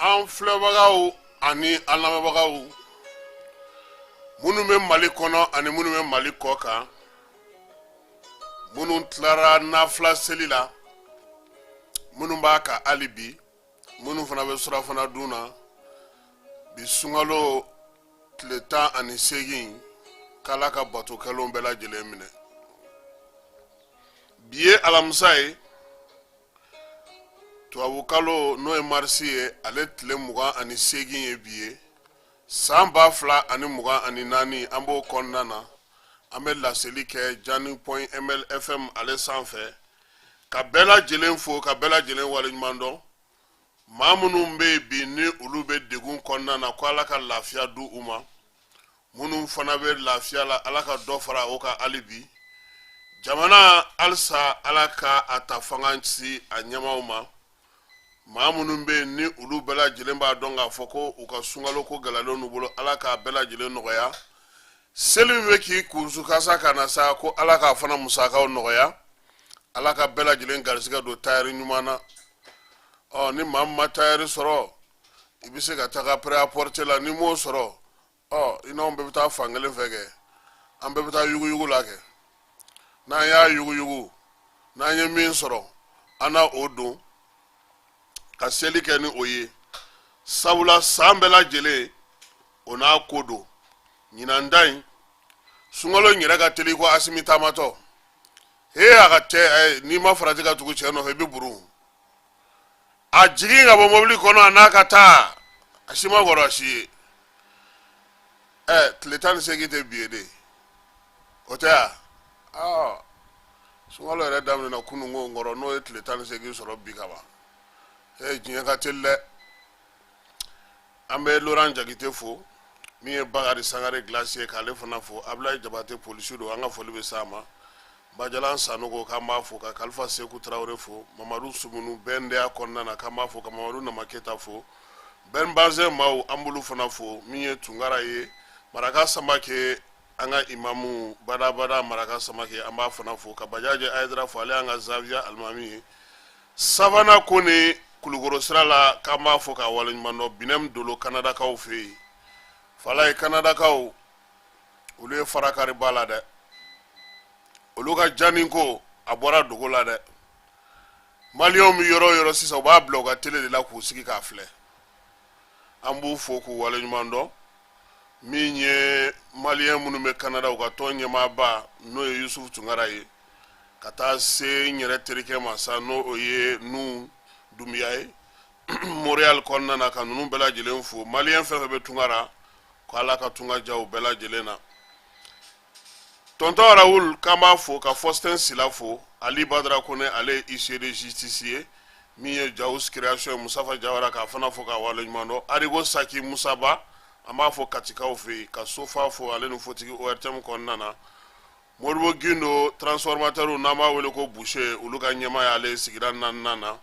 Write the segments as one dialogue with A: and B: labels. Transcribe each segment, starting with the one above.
A: An filɛbagaw ani an lamɛnbagaw minnu bɛ Mali kɔnɔ ani minnu bɛ Mali kɔ kan, minnu tilara nafila seli la, minnu b'a kan hali bi, minnu fana bɛ surafana dun na bi, sunkalo tile 18, k'Ala ka bato kɛlenw bɛɛ lajɛlen minɛ. Bi ye alamisa ye, tubabukalo n'o ye marisi ye, ale tile 28 ye bi ye, san 2024. An b'o kɔnɔna na, an bɛ laseli kɛ Jani point ml FM ale sanfɛ, ka bɛɛ lajɛlen fo, ka bɛɛ lajɛlen waleɲuman dɔn. Maa minnu bɛ yen bi ni olu bɛ degun kɔnɔna na, ko Ala ka lafiya di u ma. Minnu fana bɛ lafiya la, Ala ka dɔ fara o kan hali bi. Jamana halisa, Ala ka a ta fanga si a ɲɛmaaw ma. Maa minnu bɛ yen ni olu bɛɛ lajɛlen b'a dɔn k'a fɔ ko u ka sunkalo ko gɛlɛyalen n'u bolo, Ala k'a bɛɛ lajɛlen nɔgɔya. Seli min bɛ k'i kunsu kasa ka na sa, ko Ala k'a fana musakaw nɔgɔya. Ala ka bɛɛ lajɛlen garisɛgɛ don tayɛri ɲuman na. Ɔ, ni maa min ma tayɛri sɔrɔ, i bɛ se ka taga prêt-à-porter la. N'i m'o sɔrɔ, ɔ, i n'anw bɛɛ bɛ taa fan kelen fɛ kɛ, an bɛɛ bɛ taa yuguyugu la kɛ. N'an y'a yuguyugu, n'an ye min sɔrɔ, an na o don ka seli kɛ ni o ye, sabula san bɛɛ lajɛlen o n'a ko don. Ɲinan ta in, sunkalo in yɛrɛ ka teli ko Asimi taamatɔ. He, a ka tɛ, n'i ma farati ka tugu cɛ nɔfɛ, i bɛ burun. A jigin ka bɔ mobili kɔnɔ, a n'a ka taa, a si ma kɔrɔ a si ye. Ɛ, tile 18 tɛ bi ye de, o tɛ yan? Ɔ, sunkalo yɛrɛ daminɛna kununko n kɔrɔ, n'o ye tile 18 sɔrɔ bi ka ban. Ee, diɲɛ ka teli dɛ! An bɛ Laurent Jakite fo, min ye Bakari Sangare glacier, k'ale fana fo. Abulayi Jabate, polisi don, an ka foli bɛ s'a ma. Bajalan Sanogo, k'an b'a fo, ka Kalifa Seku Tarawele fo. Mamadu Sumunu BNDA kɔnɔna na, k'an b'a fo, ka Mamadu Namaketa fo. Ben Bazin maaw, an b'olu fana fo. Min ye Tunkara ye, Maraka Samake, an ka imamu badabada Maraka Samake, an b'a fana fo, ka Bajaje Ayidara fo, ale y'an ka Zawiya alimami ye. Savana Kone Kulukoro sira la, k'an b'a fo k'a waleɲuman dɔn. Binɛm Dolo Kanadakaw fɛ yen, Falaye, Kanadakaw olu ye farakari ba la dɛ. Olu ka jani ko a bɔra dogo la dɛ. Maliyɛnw bɛ yɔrɔ o yɔrɔ sisan, u b'a bila u ka tele de la k'u sigi k'a filɛ. An b'u fo k'u waleɲuman dɔn. Min ye maliyɛn minnu bɛ Kanada, u ka tɔn ɲɛmaaba n'o ye Yusufu Tunkara ye, ka taa se n yɛrɛ terikɛ ma sa, n'o o ye Nu Dunbiya ye Montréal kɔnɔna na, ka ninnu bɛɛ lajɛlen fo. Maliyɛn fɛn fɛn bɛ tunga ra, ko Ala ka tunga diya u bɛɛ lajɛlen na. Tɔntɔn Raoul, k'an b'a fo, ka Faustin Sila fo. Ali Badara Kone, ale ye huissier de justice ye. Min ye Jawus création ye, Musafa Jawara, k'a fana fo k'a waleɲuman dɔn. Arigo Saki Musaba, an b'a fo Katikaw fɛ yen, ka Sofa fo, ale ni fotigi ORTM kɔnɔna na. Modibo Gindo transformateur, n'an b'a wele ko Boucher, olu ka ɲɛmaa y'ale ye sigida naaninan na.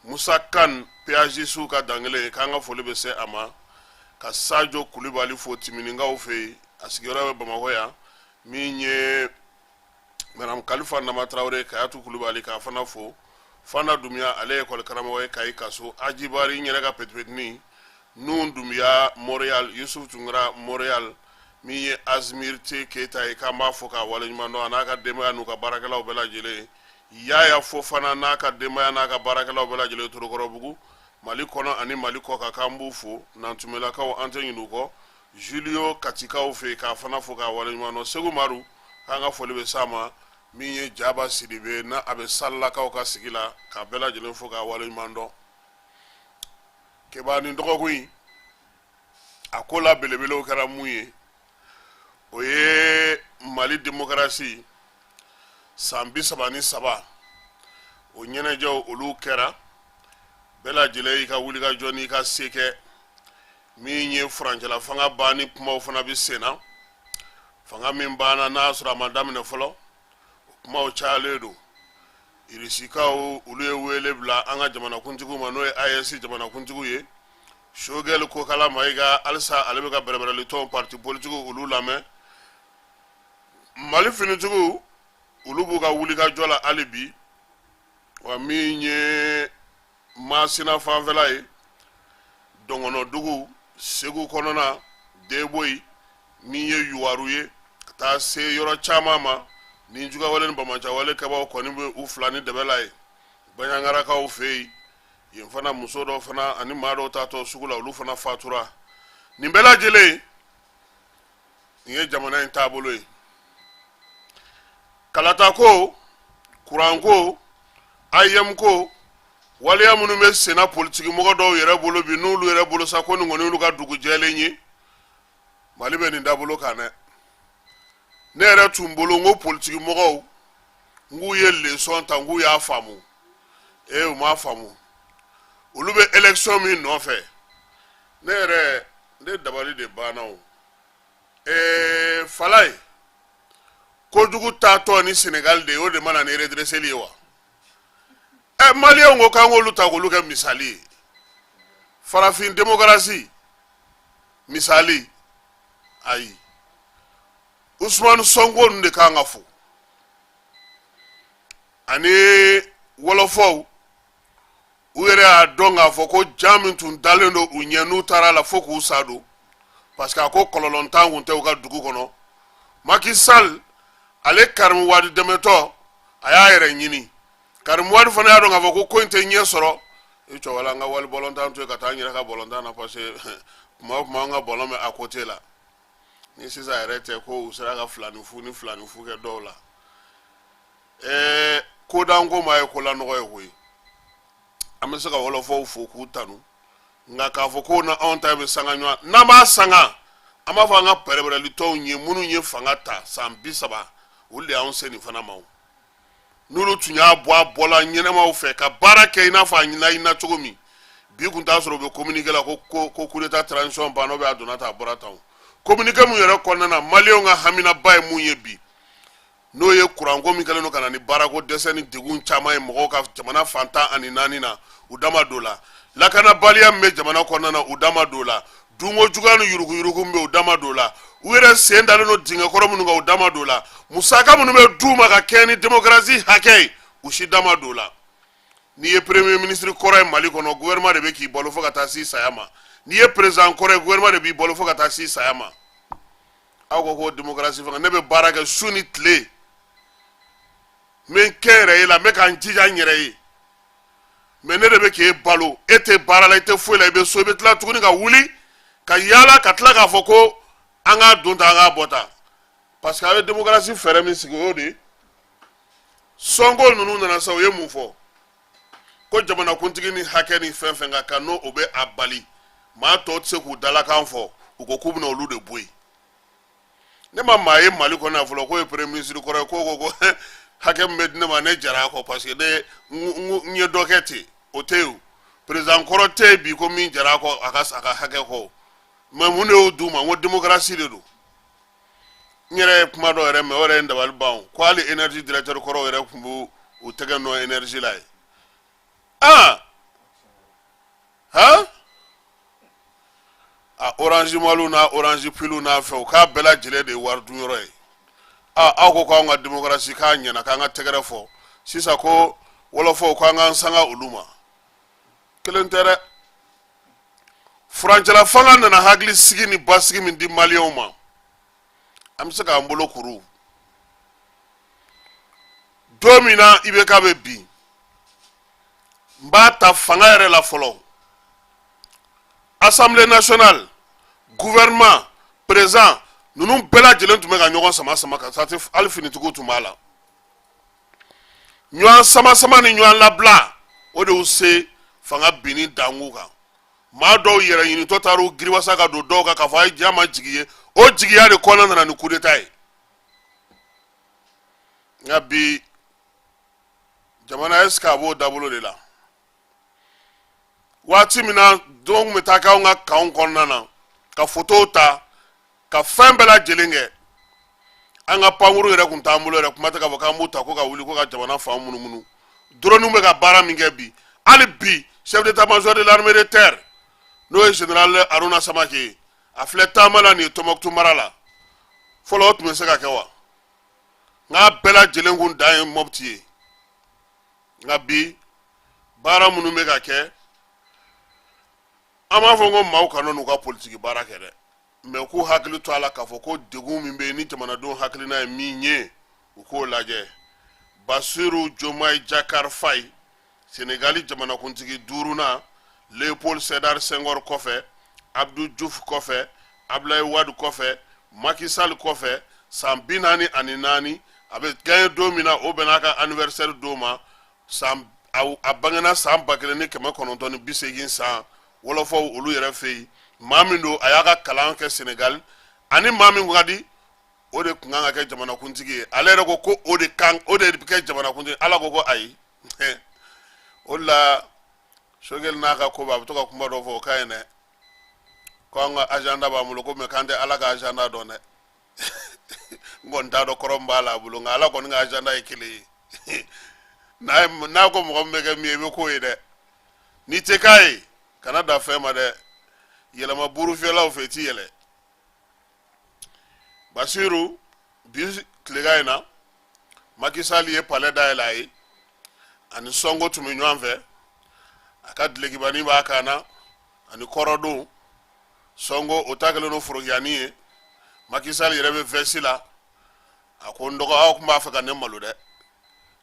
A: Musa Kan péagiste ka dankelen, k'an ka foli bɛ se a ma, ka Sajo Kulibali fo Timininkaw fɛ yen, a sigiyɔrɔ bɛ Bamakɔ yan. Min ye madame Kalifa Nama Tarawele, Kayatu Kulibali, k'a fana fo. Fana Dunbiya, ale ye ekɔli karamɔgɔ ye Kayi Kaso. Ajibari, n yɛrɛ ka petipetini Nun Dunbiya Montréal, Yusuf Tunkara Montréal. Min ye Azmir T Keyita ye, k'an b'a fo k'a waleɲuman dɔn, a n'a ka denbaya n'u ka baarakɛlaw bɛɛ lajɛlen. Yaya Fofana n'a ka denbaya n'a ka baarakɛlaw bɛɛ lajɛlen Torokɔrɔbugu, Mali kɔnɔ ani Mali kɔ kan, k'an b'u fo. Nantumelakaw, an tɛ ɲinɛ u kɔ. Julio Katikaw fɛ yen, k'a fana fo k'a waleɲuman dɔn. Segu Maru, k'an ka foli bɛ s'a ma. Min ye Jaba Sidibe n'a a bɛ Salilakaw ka sigi la, k'a bɛɛ lajɛlen fo k'a waleɲuman dɔn. Keba, nin dɔgɔkun in a ko la belebelew kɛra mun ye? O ye Mali demokarasi san 33, o ɲɛnajɛw olu kɛra. Bɛɛ lajɛlen y'i ka wulikajɔ n'i ka se kɛ. Min ye furancɛla fanga banni kumaw fana bɛ sen na, fanga min banna n'a y'a sɔrɔ a ma daminɛ fɔlɔ, o kumaw cayalen don. Irisikaw olu ye wele bila an ka jamanakuntigiw ma, n'o ye AES jamanakuntigiw ye. Sogɛli Kokala Mayiga, halisa ale bɛ ka bɛrɛbɛrɛli tɔn parti politigiw olu lamɛn. Mali finitigiw olu b'u ka wulikajɔ la hali bi. Wa min ye Masina fanfɛla ye, Dɔngɔnɔdugu, Segu kɔnɔna, Deboyi, min ye Yuwaru ye, ka taa se yɔrɔ caman ma, ni jugawale ni bamacawale kɛbaaw kɔni bɛ u fila ni dɛbɛ la ye. Baɲangarakaw fɛ yen, yen fana muso dɔ fana ani maa dɔw taatɔ sugu la, olu fana fatura. Nin bɛɛ lajɛlen, nin ye jamana in taabolo ye. Kalata ko, kuranko, AEEM ko, waleya minnu bɛ senna politikimɔgɔ dɔw yɛrɛ bolo bi, n'olu yɛrɛ bolo sa ko nin kɔni y'olu ka dugu jɛlen ye, Mali bɛ nin dabolo kan dɛ. Ne yɛrɛ tun bolo n ko politikimɔgɔw, n k'u ye leçon ta, n k'u y'a faamu. Ee, u m'a faamu. Olu bɛ élection min nɔfɛ, ne yɛrɛ, ne dabali de banna o. Ee, Falaye, kojugu taatɔ ni Senegal de ye, o de ma na ni redresseli ye wa? Ɛ, maliyɛnw ko k'an k'olu ta k'olu kɛ misali ye, farafin démocratie misali. Ayi, Usumani Sonko ninnu de kan ka fo, ani wɔlɔfɔw. U yɛrɛ y'a dɔn k'a fɔ ko jan min tun dalen don u ɲɛ, n'u taara a la fo k'u sa don, parce que a ko kɔlɔlɔntan kun tɛ u ka dugu kɔnɔ. Macky Sall, ale Karim Wade dɛmɛtɔ, a y'a yɛrɛ ɲini. Karim Wade fana y'a dɔn k'a fɔ ko ko in tɛ ɲɛ sɔrɔ. I cɛ wala an ka wali bɔlɔntan to yen ka taa an yɛrɛ ka bɔlɔntan na, parce que kuma o kuma, an ka bɔlɔn bɛ à côté la. Ni sisan yɛrɛ tɛ ko u sera ka fila ni fu ni fila ni fu kɛ dɔw la. Ɛɛ, kodanko ma ye kolanɔgɔ ye koyi. An bɛ se ka wɔlɔfɔw fo k'u tanu, nka k'a fɔ ko na anw ta bɛ sanga ɲɔgɔn, n'an b'a sanga, an b'a fɔ an ka pɛrɛpɛrɛlitɔnw ye minnu ye fanga ta san 30, olu de y'anw se nin fana ma. O n'olu tun y'a bɔ a bɔla ɲɛnɛmaw fɛ ka baara kɛ i n'a fɔ a ɲina cogo min, bi kun t'a sɔrɔ u bɛ communiqué la ko coup d'état transition banna, ou bien a donna tan, a bɔra tan. O communiqué mun yɛrɛ kɔnɔna na, maliyɛnw ka haminaba ye mun ye bi, n'o ye kuranko min kɛlen don ka na ni baarako dɛsɛ ni degun caman ye mɔgɔw ka jamana fan 14 na, u da ma don la. Lakanabaliya min bɛ jamana kɔnɔna na, u da ma don la. Dunko juguya ni yuruguyurugu min bɛ, u da ma don la. U yɛrɛ sen dalen don dingɛ kɔrɔ minnu kan, u da ma don la. Musaka minnu bɛ d'u ma ka kɛɲɛ ni démocratie hakɛ ye, u si da ma don la. N'i ye premier ministre kɔrɔ ye Mali kɔnɔ, gouvernement de bɛ k'i balo fo ka taa s'i saya ma. N'i ye président kɔrɔ ye, gouvernement de b'i balo fo ka taa s'i saya ma. Aw ko ko démocratie fanga. Ne bɛ baara kɛ su ni tile, n bɛ n kɛ n yɛrɛ ye la, n bɛ ka n jija n yɛrɛ ye, mais ne de bɛ k'e balo. E tɛ baara la, i tɛ foyi la, i bɛ so, i bɛ tila tuguni ka wuli ka yaala, ka tila k'a fɔ ko an k'a don tan, an k'a bɔ tan, parce que a bɛ démocratie fɛɛrɛ min sigi, o y'o de ye. Sonko ninnu nana sa, u ye mun fɔ? Ko jamanakuntigi ni hakɛ ni fɛn fɛn ka kan, n'o o bɛ a bali maa tɔw tɛ se k'u dalakan fɔ, u ko k'u bɛna olu de bɔ yen. Ne ma maa ye Mali kɔnɔ yan fɔlɔ k'o ye premier ministre kɔrɔ ye ko hakɛ min bɛ di ne ma, ne jara a kɔ, parce que ne n ye dɔ kɛ ten. O tɛ yen. O président kɔrɔ tɛ yen bi ko min jara a kɔ a ka hakɛ kɔ. Mais mun de y'o d'u ma? N ko démocratie de don. N yɛrɛ ye kuma dɔ yɛrɛ mɛn, o yɛrɛ ye n dabali ban o, ko hali énergie directeur kɔrɔw yɛrɛ tun b'u u tɛgɛ nɔ énergie la yen. Ah han, a Orange Mali n'a Orange Piliw n'a fɛnw, k'a bɛɛ lajɛlen de ye wari dunyɔrɔ ye. A aw ko k'anw ka démocratie k'a ɲɛna, k'an ka tɛgɛrɛ fɔ sisan, ko wɔlɔfɔw k'an k'an sanga olu ma. Kelen tɛ dɛ. Furancɛla fanga nana hakili sigi ni basigi min di maliyɛnw ma, an bɛ se k'an bolo kuru don min na IBK bɛ bin. N b'a ta fanga yɛrɛ la fɔlɔ, Assemblée nationale, gouvernement, président ninnu bɛɛ lajɛlen tun bɛ ka ɲɔgɔn sama sama ka taa, hali finitigiw tun b'a la. Ɲɔgɔn sama sama ni ɲɔgɔn labila, o de y'u se fanga binni dankun kan. Maa dɔw yɛrɛ ɲinitɔ taara u giriwasa ka don dɔw kan k'a fɔ a ye diɲɛ ma jigi ye. O jigiya de kɔnɔna nana ni coup d'état ye. Nka bi jamana, est ce que a b'o dabolo de la? Waati min na dɔw tun bɛ taa k'anw ka kanw kɔnɔna na ka fotow ta ka fɛn bɛɛ lajɛlen kɛ, an ka pankuru yɛrɛ tun t'an bolo yɛrɛ, kuma tɛ k'a fɔ k'an b'u ta ko ka wuli ko ka jamana fan munumunu. Drone bɛ ka baara min kɛ bi, hali bi chef d'état major de l'armée de terre, n'o ye général Haruna Samake ye, a filɛ taama la nin ye Tɔnbɔkutu mara la. Fɔlɔ, o tun bɛ se ka kɛ wa? Nka bɛɛ lajɛlen kun dan ye Mɔpti ye. Nka bi, baara minnu bɛ ka kɛ An b'a fɔ ko maaw kana n'u ka politiki baara kɛ dɛ, mɛ k'u hakili to a la k'a fɔ ko degun min bɛ yen ni jamanadenw hakilina ye min ye, u k'o lajɛ. Basiru Jomayi Jakar Fayi, Senegali jamanakuntigi duurunan Leopold Sedar Senghor kɔfɛ, Abdou Diouf kɔfɛ, Ablaye Wade kɔfɛ, Macky Sall kɔfɛ, san 44 a bɛ gagné don min na, o bɛn'a ka anniversaire don ma. San a bangena san 1980 san, wɔlɔfɔw olu yɛrɛ fɛ yen. Maa min don, a y'a ka kalan kɛ Senegali, ani maa min ka di, o de tun kan ka kɛ jamanakuntigi ye. Ale yɛrɛ ko ko o de kan, o de bɛ kɛ jamanakuntigi. Ala ko ko ayi. O de la Sogɛli n'a ka ko bɛ, a bɛ to ka kuma dɔ fɔ, o ka ɲi dɛ, ko an ka agenda b'an bolo ko, mɛ k'an tɛ Ala ka agenda dɔn dɛ. N kɔni t'a dɔn kɔrɔ min b'a la a bolo, nka Ala kɔni ka agenda ye kelen ye. N'a ko mɔgɔ min bɛ kɛ min ye, i bɛ k'o ye dɛ. N'i tɛ k'a ye, kana da fɛn ma dɛ. Yɛlɛma buru fiyɛlaw fɛ, i ti yɛlɛ. Basiru, bi tilegan in na, Macky Sall ye palais dayɛlɛ a ye, ani Sonko tun bɛ ɲɔgɔn fɛ. A ka dulokibani b'a kan na ani kɔrɔdon. Sonko o ta kɛlen don forokiyani ye. Macky Sall yɛrɛ bɛ veste la. A ko n dɔgɔ, aw tun b'a fɛ ka ne malo dɛ,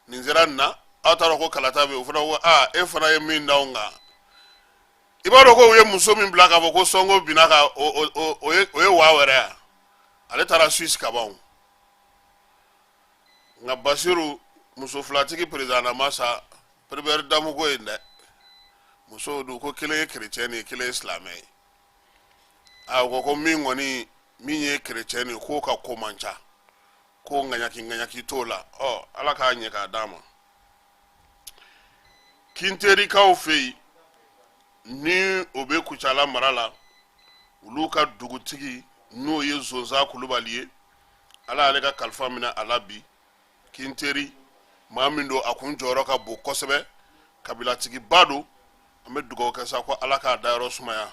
A: nin sera nin na, aw t'a dɔn ko kalata bɛ yen. O fana ko aa, e fana ye min da anw kan. I b'a dɔn ko u ye muso min bila k'a fɔ ko Sonko binna ka o ye waa wɛrɛ ya, ale taara Suisse ka ban. Nka Basiru, muso filatigi président ma sa, première dame ko yen dɛ, musow dun ko kelen ye chrétien ye, kelen ye silamɛ ye. A ko min kɔni, min ye chrétien ye, k'o ka ko man ca, ko ŋaɲaki ŋaɲaki t'o la. Ɔ, Ala k'a ɲɛ k'a d'a ma. Kinterikaw fɛ yen, ni o bɛ Kucala mara la, olu ka dugutigi, n'o ye Zonza Kulubali ye, Ala y'ale ka kalifa minɛ a la bi. Kinteri, maa min don, a kun jɔyɔrɔ ka bon kosɛbɛ, kabilatigiba don. An bɛ dugawu kɛ sa ko Ala k'a dayɔrɔ sumaya.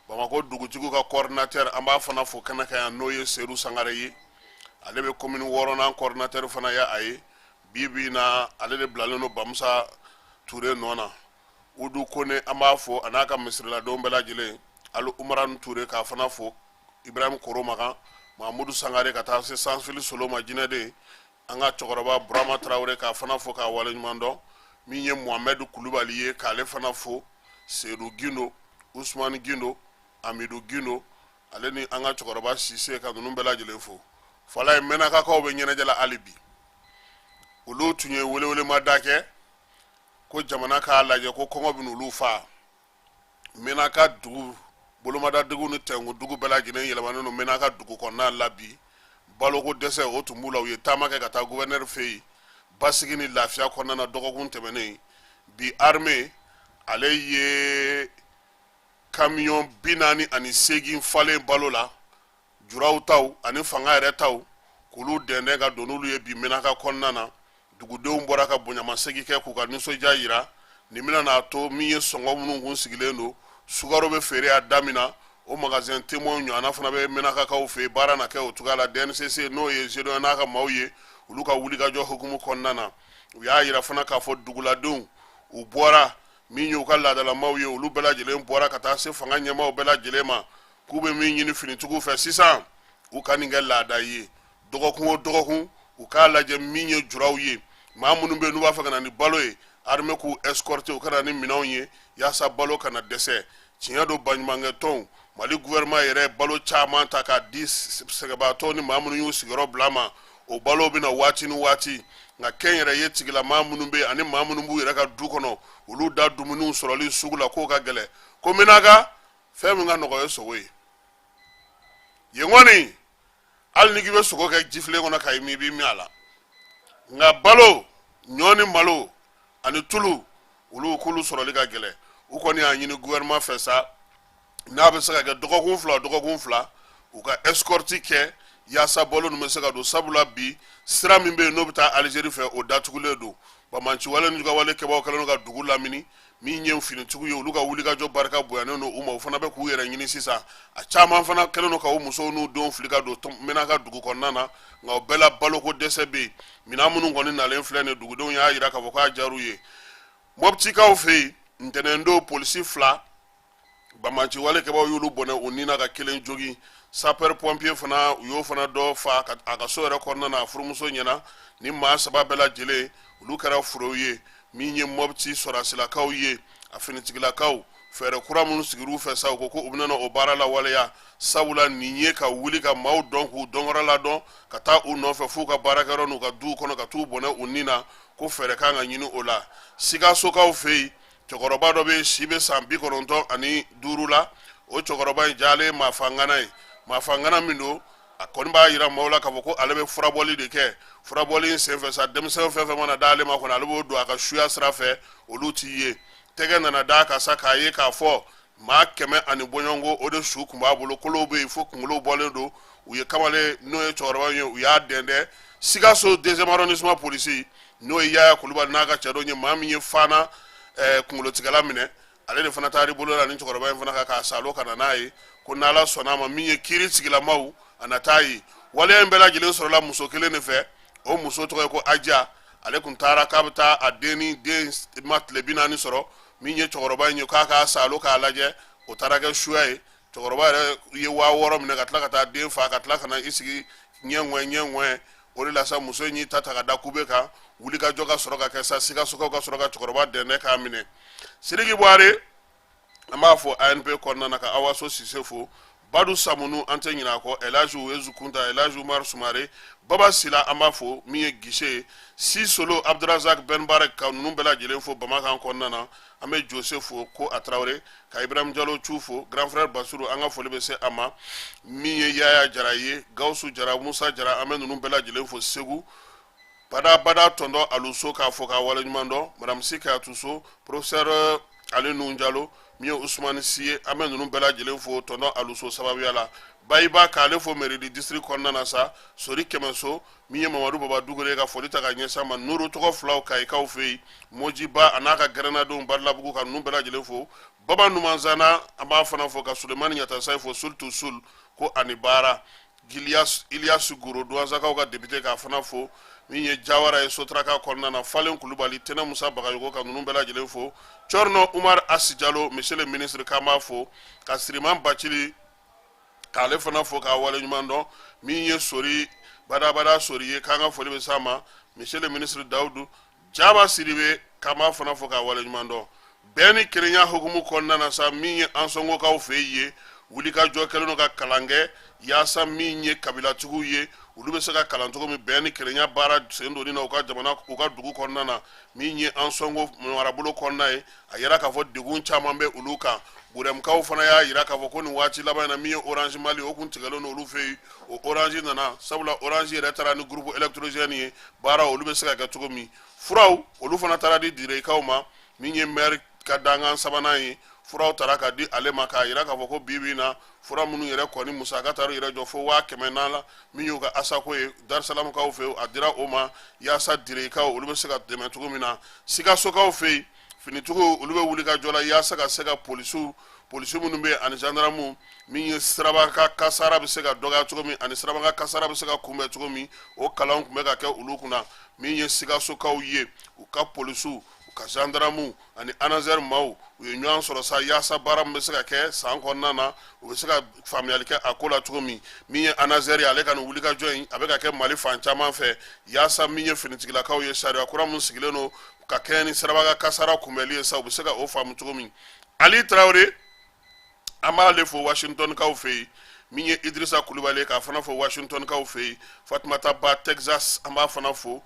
A: Bamakɔ dugutigiw ka coordinateur, an b'a fana fo kɛnɛ kan yan, n'o ye Sedu Sangare ye. Ale bɛ commune wɔɔrɔnan coordinateur fana ye. A ye bi bi in na, ale de bilalen don Bamusa Ture nɔ na. Udu Kone, an b'a fo, a n'a ka misiriladenw bɛɛ lajɛlen. Ali Umaran Ture, k'a fana fo. Ibrahim Koromakan, Mahamudu Sangare, ka taa se Sanfili Soloma jinɛden, an ka cɛkɔrɔba Burama Tarawele, k'a fana fo k'a waleɲuman dɔn. Min ye Muhamɛdu Kulubali ye, k'ale fana fo. Sedu Gindo, Usumani Gindo, Amidu Gindo, ale ni an ka cɛkɔrɔba Sise, ka ninnu bɛɛ lajɛlen fo. Fala ye, Mɛnakakaw bɛ ɲɛnajɛ la hali bi. Olu tun ye welewelemada kɛ ko jamana k'a lajɛ, ko kɔngɔ bɛ n'olu faa. Menaka dugu bolomada dugu ni tɛnku dugu bɛɛ lajɛlen yɛlɛmanen don Menaka dugu kɔnɔna la bi. Baloko dɛsɛ o tun b'u la. U ye taama kɛ ka taa gouverneur fɛ yen basigi ni lafiya kɔnɔna na dɔgɔkun tɛmɛnen. Bi, armée ale ye kamiyɔn 48 falen balo la, juraw taw ani fanga yɛrɛ taw, k'olu dɛndɛn ka don n'olu ye bi Menaka kɔnɔna na. Dugudenw bɔra ka bonyamasegin kɛ k'u ka nisɔndiya yira. Nin bɛna n'a to min ye, sɔngɔ minnu kun sigilen don, sukaro bɛ feere a da min na, o magasin témoin ɲɔgɔnna fana bɛ Menakakaw fɛ yen. Baara na kɛ o cogoya la. DNCC, n'o ye Gédéon n'a ka maaw ye, olu ka wulikajɔ hukumu kɔnɔna na, u y'a yira fana k'a fɔ duguladenw, u bɔra min y'u ka laadalamaw ye, olu bɛɛ lajɛlen bɔra ka taa se fanga ɲɛmaaw bɛɛ lajɛlen ma, k'u bɛ min ɲini finitigiw fɛ sisan, u ka nin kɛ laada ye, dɔgɔkun o dɔgɔkun u k'a lajɛ min ye juraw ye, maa minnu bɛ yen n'u b'a fɛ ka na ni balo ye, armée k'u escorter, u ka na ni minɛnw ye yaasa balo kana dɛsɛ. Tiɲɛ don, baɲumankɛtɔnw, Mali gouvernement yɛrɛ balo caman ta k'a di sɛgɛnbaatɔ ni maa minnu y'u sigiyɔrɔ bila ma. O balo bɛ na waati ni waati, nka kɛnyɛrɛye tigilamaa minnu bɛ yen ani maa minnu b'u yɛrɛ ka du kɔnɔ, olu da dumuniw sɔrɔli sugu la, k'o ka gɛlɛn. Ko Menaka, fɛn min ka nɔgɔ ye sogo ye. Yen kɔni, hali ni k'i bɛ sogo kɛ jifilen kɔnɔ ka i min, i b'i min a la. Nka balo, ɲɔ ni malo ani tulu, olu k'olu sɔrɔli ka gɛlɛn. U kɔni y'a ɲini gouvernement fɛ sa, n'a bɛ se ka kɛ dɔgɔkun fila dɔgɔkun fila, u ka escorte kɛ yaasa balo ninnu bɛ se ka don, sabula bi sira min bɛ yen n'o bɛ taa Algérie fɛ, o datugulen don. Banbaanciwale ni jugawale kɛbaaw kɛlen don ka dugu lamini. Min ye finitigiw ye, olu ka wulikajɔ barika bonyanen don u ma. U fana bɛ k'u yɛrɛ ɲini sisan. A caman fana kɛlen don ka u musow n'u denw fili ka don Menaka dugu kɔnɔna na, nka o bɛɛ la baloko dɛsɛ bɛ yen. Minɛn minnu kɔni nalen filɛ nin, dugudenw y'a jira k'a fɔ k'a diyar'u ye. Mɔptikaw fɛ yen, ntɛnɛndon, polisi fila Banbaanci walekɛbaw y'olu bɔnɛ u ni na ka kelen jogin. Sapeur pompier fana, u y'o fana dɔ fa a ka so yɛrɛ kɔnɔna na, a furumuso ɲɛna. Ni maa saba bɛɛ lajɛlen, olu kɛra furew ye. Min ye Mɔpti sɔrɔdasilakaw ye, a finitigilakaw, fɛɛrɛ kura minnu sigir'u fɛ sa, u ko ko u bɛna o baara lawaleya, sabula nin ye ka wuli ka maaw dɔn, k'u dɔnkɔrɔ ladɔn, ka taa u nɔfɛ f'u ka baarakɛyɔrɔ n'u ka duw kɔnɔ, ka t'u bɔnɛ u ni na, ko fɛɛrɛ kan ka ɲini o la. Sikasokaw fɛ yen, cɛkɔrɔba dɔ bɛ yen, si bɛ san 95 la. O cɛkɔrɔba in jalen maafangana ye, maafangana min don, a kɔni b'a yira maaw la k'a fɔ ko ale bɛ furabɔli de kɛ. Furabɔli in senfɛ sa, denmisɛn fɛn fɛn mana d'ale ma kɔni, ale b'o don a ka suya sira fɛ, olu t'i ye. Tɛgɛ nana d'a kan sa, k'a ye k'a fɔ maa 100 ani bɔɲɔgɔnko, o de su tun b'a bolo, kolow bɛ yen fo kunkolow bɔlen don. U ye kamalen, n'o ye cɛkɔrɔba ye, u y'a dɛndɛn. Sikaso deuxième arrondissement polisi, n'o ye Yaya Kulubali n'a ka cɛdenw ye, maa min ye Fana kunkolotigɛla minɛ, ale de fana taara i bolo la ni cɛkɔrɔba in fana kan k'a salo ka na n'a ye, ko n'Ala sɔnna a ma, min ye kiiri sigilamaw, a na taa ye. Waleya in bɛɛ lajɛlen sɔrɔla muso kelen de fɛ. O muso tɔgɔ ye ko Aja. Ale tun taara k'a bɛ taa a den ni den ma tile 40 sɔrɔ. Min ye cɛkɔrɔba in ye, k'a k'a salo k'a lajɛ, o taara kɛ suya ye. Cɛkɔrɔba yɛrɛ ye 6000 minɛ ka tila ka taa den fa, ka tila ka na i sigi ɲɛ ŋwɛ ɲɛ ŋwɛ. O de la sa, muso in y'i ta ta ka da kube kan. Wulikajɔ ka sɔrɔ ka kɛ sa, Sikasokaw ka sɔrɔ ka cɛkɔrɔba dɛndɛn k'a minɛ. Sidiki Buware, an b'a fo ANP kɔnɔna na, ka Awaso Sise fo, Badu Samunu, an tɛ ɲinɛ a kɔ, Elhaji Wezu Kunta, Elhaji Umar Sumare, Baba Sila, an b'a fo, min ye gise ye, Si Solo, Abdurazak Ben Barek, ka ninnu bɛɛ lajɛlen fo Bamakan kɔnɔna na. An bɛ Jose fo ko a Tarawele, ka Ibrahim Jalo cu fo, grand frère Basiru, an ka foli bɛ se a ma. Min ye Yaya Jara ye, Gawusu Jara, Musa Jara, an bɛ ninnu bɛɛ lajɛlen fo Segu badabada. Tɔntɔn Aluso, k'a fɔ k'a waleɲuman dɔn, madame Si Kayatuso, professeur Ali Nuhu Jalo, min ye Usumani Si ye, an bɛ ninnu bɛɛ lajɛlen fo tɔntɔn Aluso sababuya la. Bayiba, k'ale fo Mɛridi district kɔnɔna na sa, Sori Kɛmɛso, min ye Mamadu Baba Dugure, ka foli ta ka ɲɛsin a ma. Nuru tɔgɔ filaw Kayikaw fɛ yen, Mojiba a n'a ka gɛrɛnnadenw Badilabugu, ka ninnu bɛɛ lajɛlen fo. Baba Numanzana, an b'a fana fo, ka Sulemani Ɲatasayi fo, Sultu Sul, ko ani baara. Iliyasu Goro, Duwansakaw ka député, k'a fana fo. Min ye Jawara ye Sotaraka kɔnɔna na, Falen Kulubali, Tɛnɛ Musa Bagayogo, ka ninnu bɛɛ lajɛlen fo. Cɔrinɔ Umar Asi Jalo, monsieur le ministre, k'an b'a fo, ka Siriman Bacili, k'ale fana fo k'a waleɲuman dɔn. Min ye Sori badabada Sori ye, k'an ka foli bɛ s'a ma. Monsieur le ministre Dawudu Jaba Sidibe, k'an b'a fana fo k'a waleɲuman dɔn. Bɛn ni kelenya hukumu kɔnɔna na sa, min ye Ansɔngokaw fɛ yen ye, wulikajɔ kɛlen don ka kalan kɛ yaasa min ye kabilatigiw ye, olu bɛ se ka kalan cogo min bɛn ni kelenya baara sen donni na u ka jamana, u ka dugu kɔnɔna na. Min ye Ansɔngo marabolo kɔnɔna ye, a yira k'a fɔ degun caman bɛ olu kan. Burɛmukaw fana y'a yira k'a fɔ ko nin waati laban in na, min ye Orange Mali, o kun tigɛlen don olu fɛ yen, o Orange nana, sabula Orange yɛrɛ taara ni groupe électrogène ye, baara olu bɛ se ka kɛ cogo min. Furaw, olu fana taara di Direkaw ma. Min ye maire ka dankan sabanan ye, furaw tara ka di ale ma, k'a yira k'a fɔ ko bi bi in na, fura minnu yɛrɛ kɔni musaka taara yɛrɛ jɔ fo 100,000 na la. Min y'u ka asako ye Darisalamukaw fɛ, a dira o ma yaasa Direkaw, olu bɛ se ka dɛmɛ cogo min na. Sikasokaw fɛ yen, finitigiw, olu bɛ wuli ka jɔ la yaasa ka se ka polisiw, polisi minnu bɛ yen ani gendarme, min ye siraba kasara bɛ se ka dɔgɔya cogo min ani siraba kasara bɛ se ka kunbɛn cogo min, o kalan tun bɛ ka kɛ olu kunna. Min ye Sikasokaw ye, u ka polisiw, u ka gendarme ani ANASER maaw, u ye ɲɔgɔn sɔrɔ sa yaasa baara min bɛ se ka kɛ san kɔnɔna na, u bɛ se ka faamuyali kɛ a ko la cogo min. Min ye ANASER ye, ale ka nin wulikajɔ in, a bɛ ka kɛ Mali fan caman fɛ yaasa min ye finitigilakaw ye, sariya kura min sigilen don ka kɛɲɛ ni siraba kasara kunbɛnli ye sa, u bɛ se ka o faamu cogo min. Ali Tarawele, an b'ale fo Washingtonkaw fɛ yen. Min ye Idrissa Kulubali ye, k'a fana fo Washingtonkaw fɛ yen. Fatumata Ba Texas, an b'a fana fo,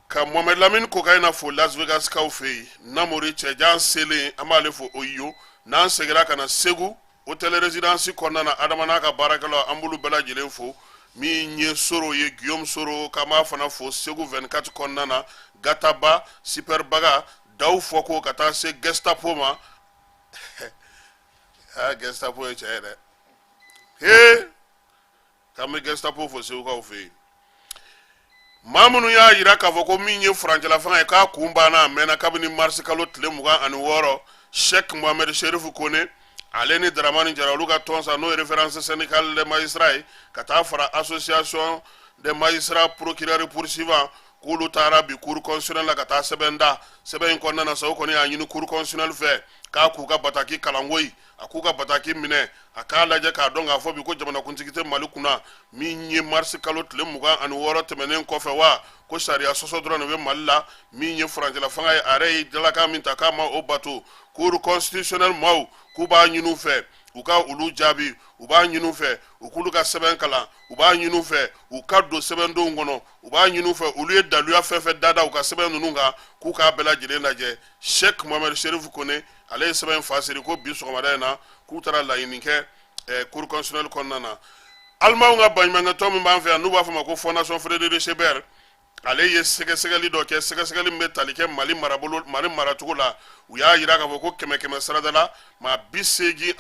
A: ka Mohamed Lamine Kokayina fo Las Vegas kaw fɛ yen. Namori Cɛjan selen, an b'ale fo Ohio. N'an seginna ka na Segu hôtel résidence kɔnɔna na, Adama n'a ka baarakɛlaw, an b'olu bɛɛ lajɛlen fo. Min ye Soro ye, Guillaume Soro, k'an b'a fana fo Segu 24 kɔnɔna na, Gataba Superbaga Daw fɔ ko ka taa se Gestapo ma. Aa, Gestapo ye cɛ ye dɛ. He, k'an bɛ Gestapo fo Segukaw fɛ yen. Maa minnu y'a yira k'a fɔ ko min ye furancɛla fanga ye, k'a kun banna, a mɛnna kabini marisi kalo tile 26, Sheikh Mohamed Sherifu Kone, ale ni Dramani Jara, olu ka tɔn sa, n'o ye Référence syndicale des magistrats ye, ka taa fara Association des magistrats procureurs poursuivants, K'olu taara bi cour constitutionnelle la ka taa sɛbɛn da. Sɛbɛn in kɔnɔna na sa, u kɔni y'a ɲini cour constitutionnelle fɛ k'a k'u ka bataki kalan koyi, a k'u ka bataki minɛ, a k'a lajɛ k'a dɔn k'a fɔ bi ko jamanakuntigi tɛ Mali kunna min ye marisi kalo tile 26 tɛmɛnen kɔfɛ, wa ko sariya sɔsɔ dɔrɔn de bɛ Mali la. Min ye furancɛla fanga ye, a yɛrɛ ye dalakan min ta k'a ma o bato. Cour constitutionnelle maaw k'u b'a ɲini u fɛ u ka olu jaabi, u b'a ɲini u fɛ u k'olu ka sɛbɛn kalan, u b'a ɲini u fɛ u ka don sɛbɛndenw kɔnɔ, u b'a ɲini u fɛ olu ye daluya fɛn fɛn dada u ka sɛbɛn ninnu kan, k'u k'a bɛɛ lajɛlen lajɛ. Sheikh Mohamed Sherif Kone, ale ye sɛbɛn fasiri ko bi sɔgɔmada in na k'u taara laɲini kɛ cour constitutionnelle kɔnɔna na. Alimanw ka baɲumankɛtɔn min b'an fɛ yan, n'u b'a fɔ ma ko Fondation Frédéric Ebert, ale ye sɛgɛsɛgɛli dɔ kɛ, sɛgɛsɛgɛli min bɛ tali kɛ Mali marabolo, Mali maracogo la. U y'a jira k'a fɔ ko kɛmɛ kɛmɛ sarada la, maa 86,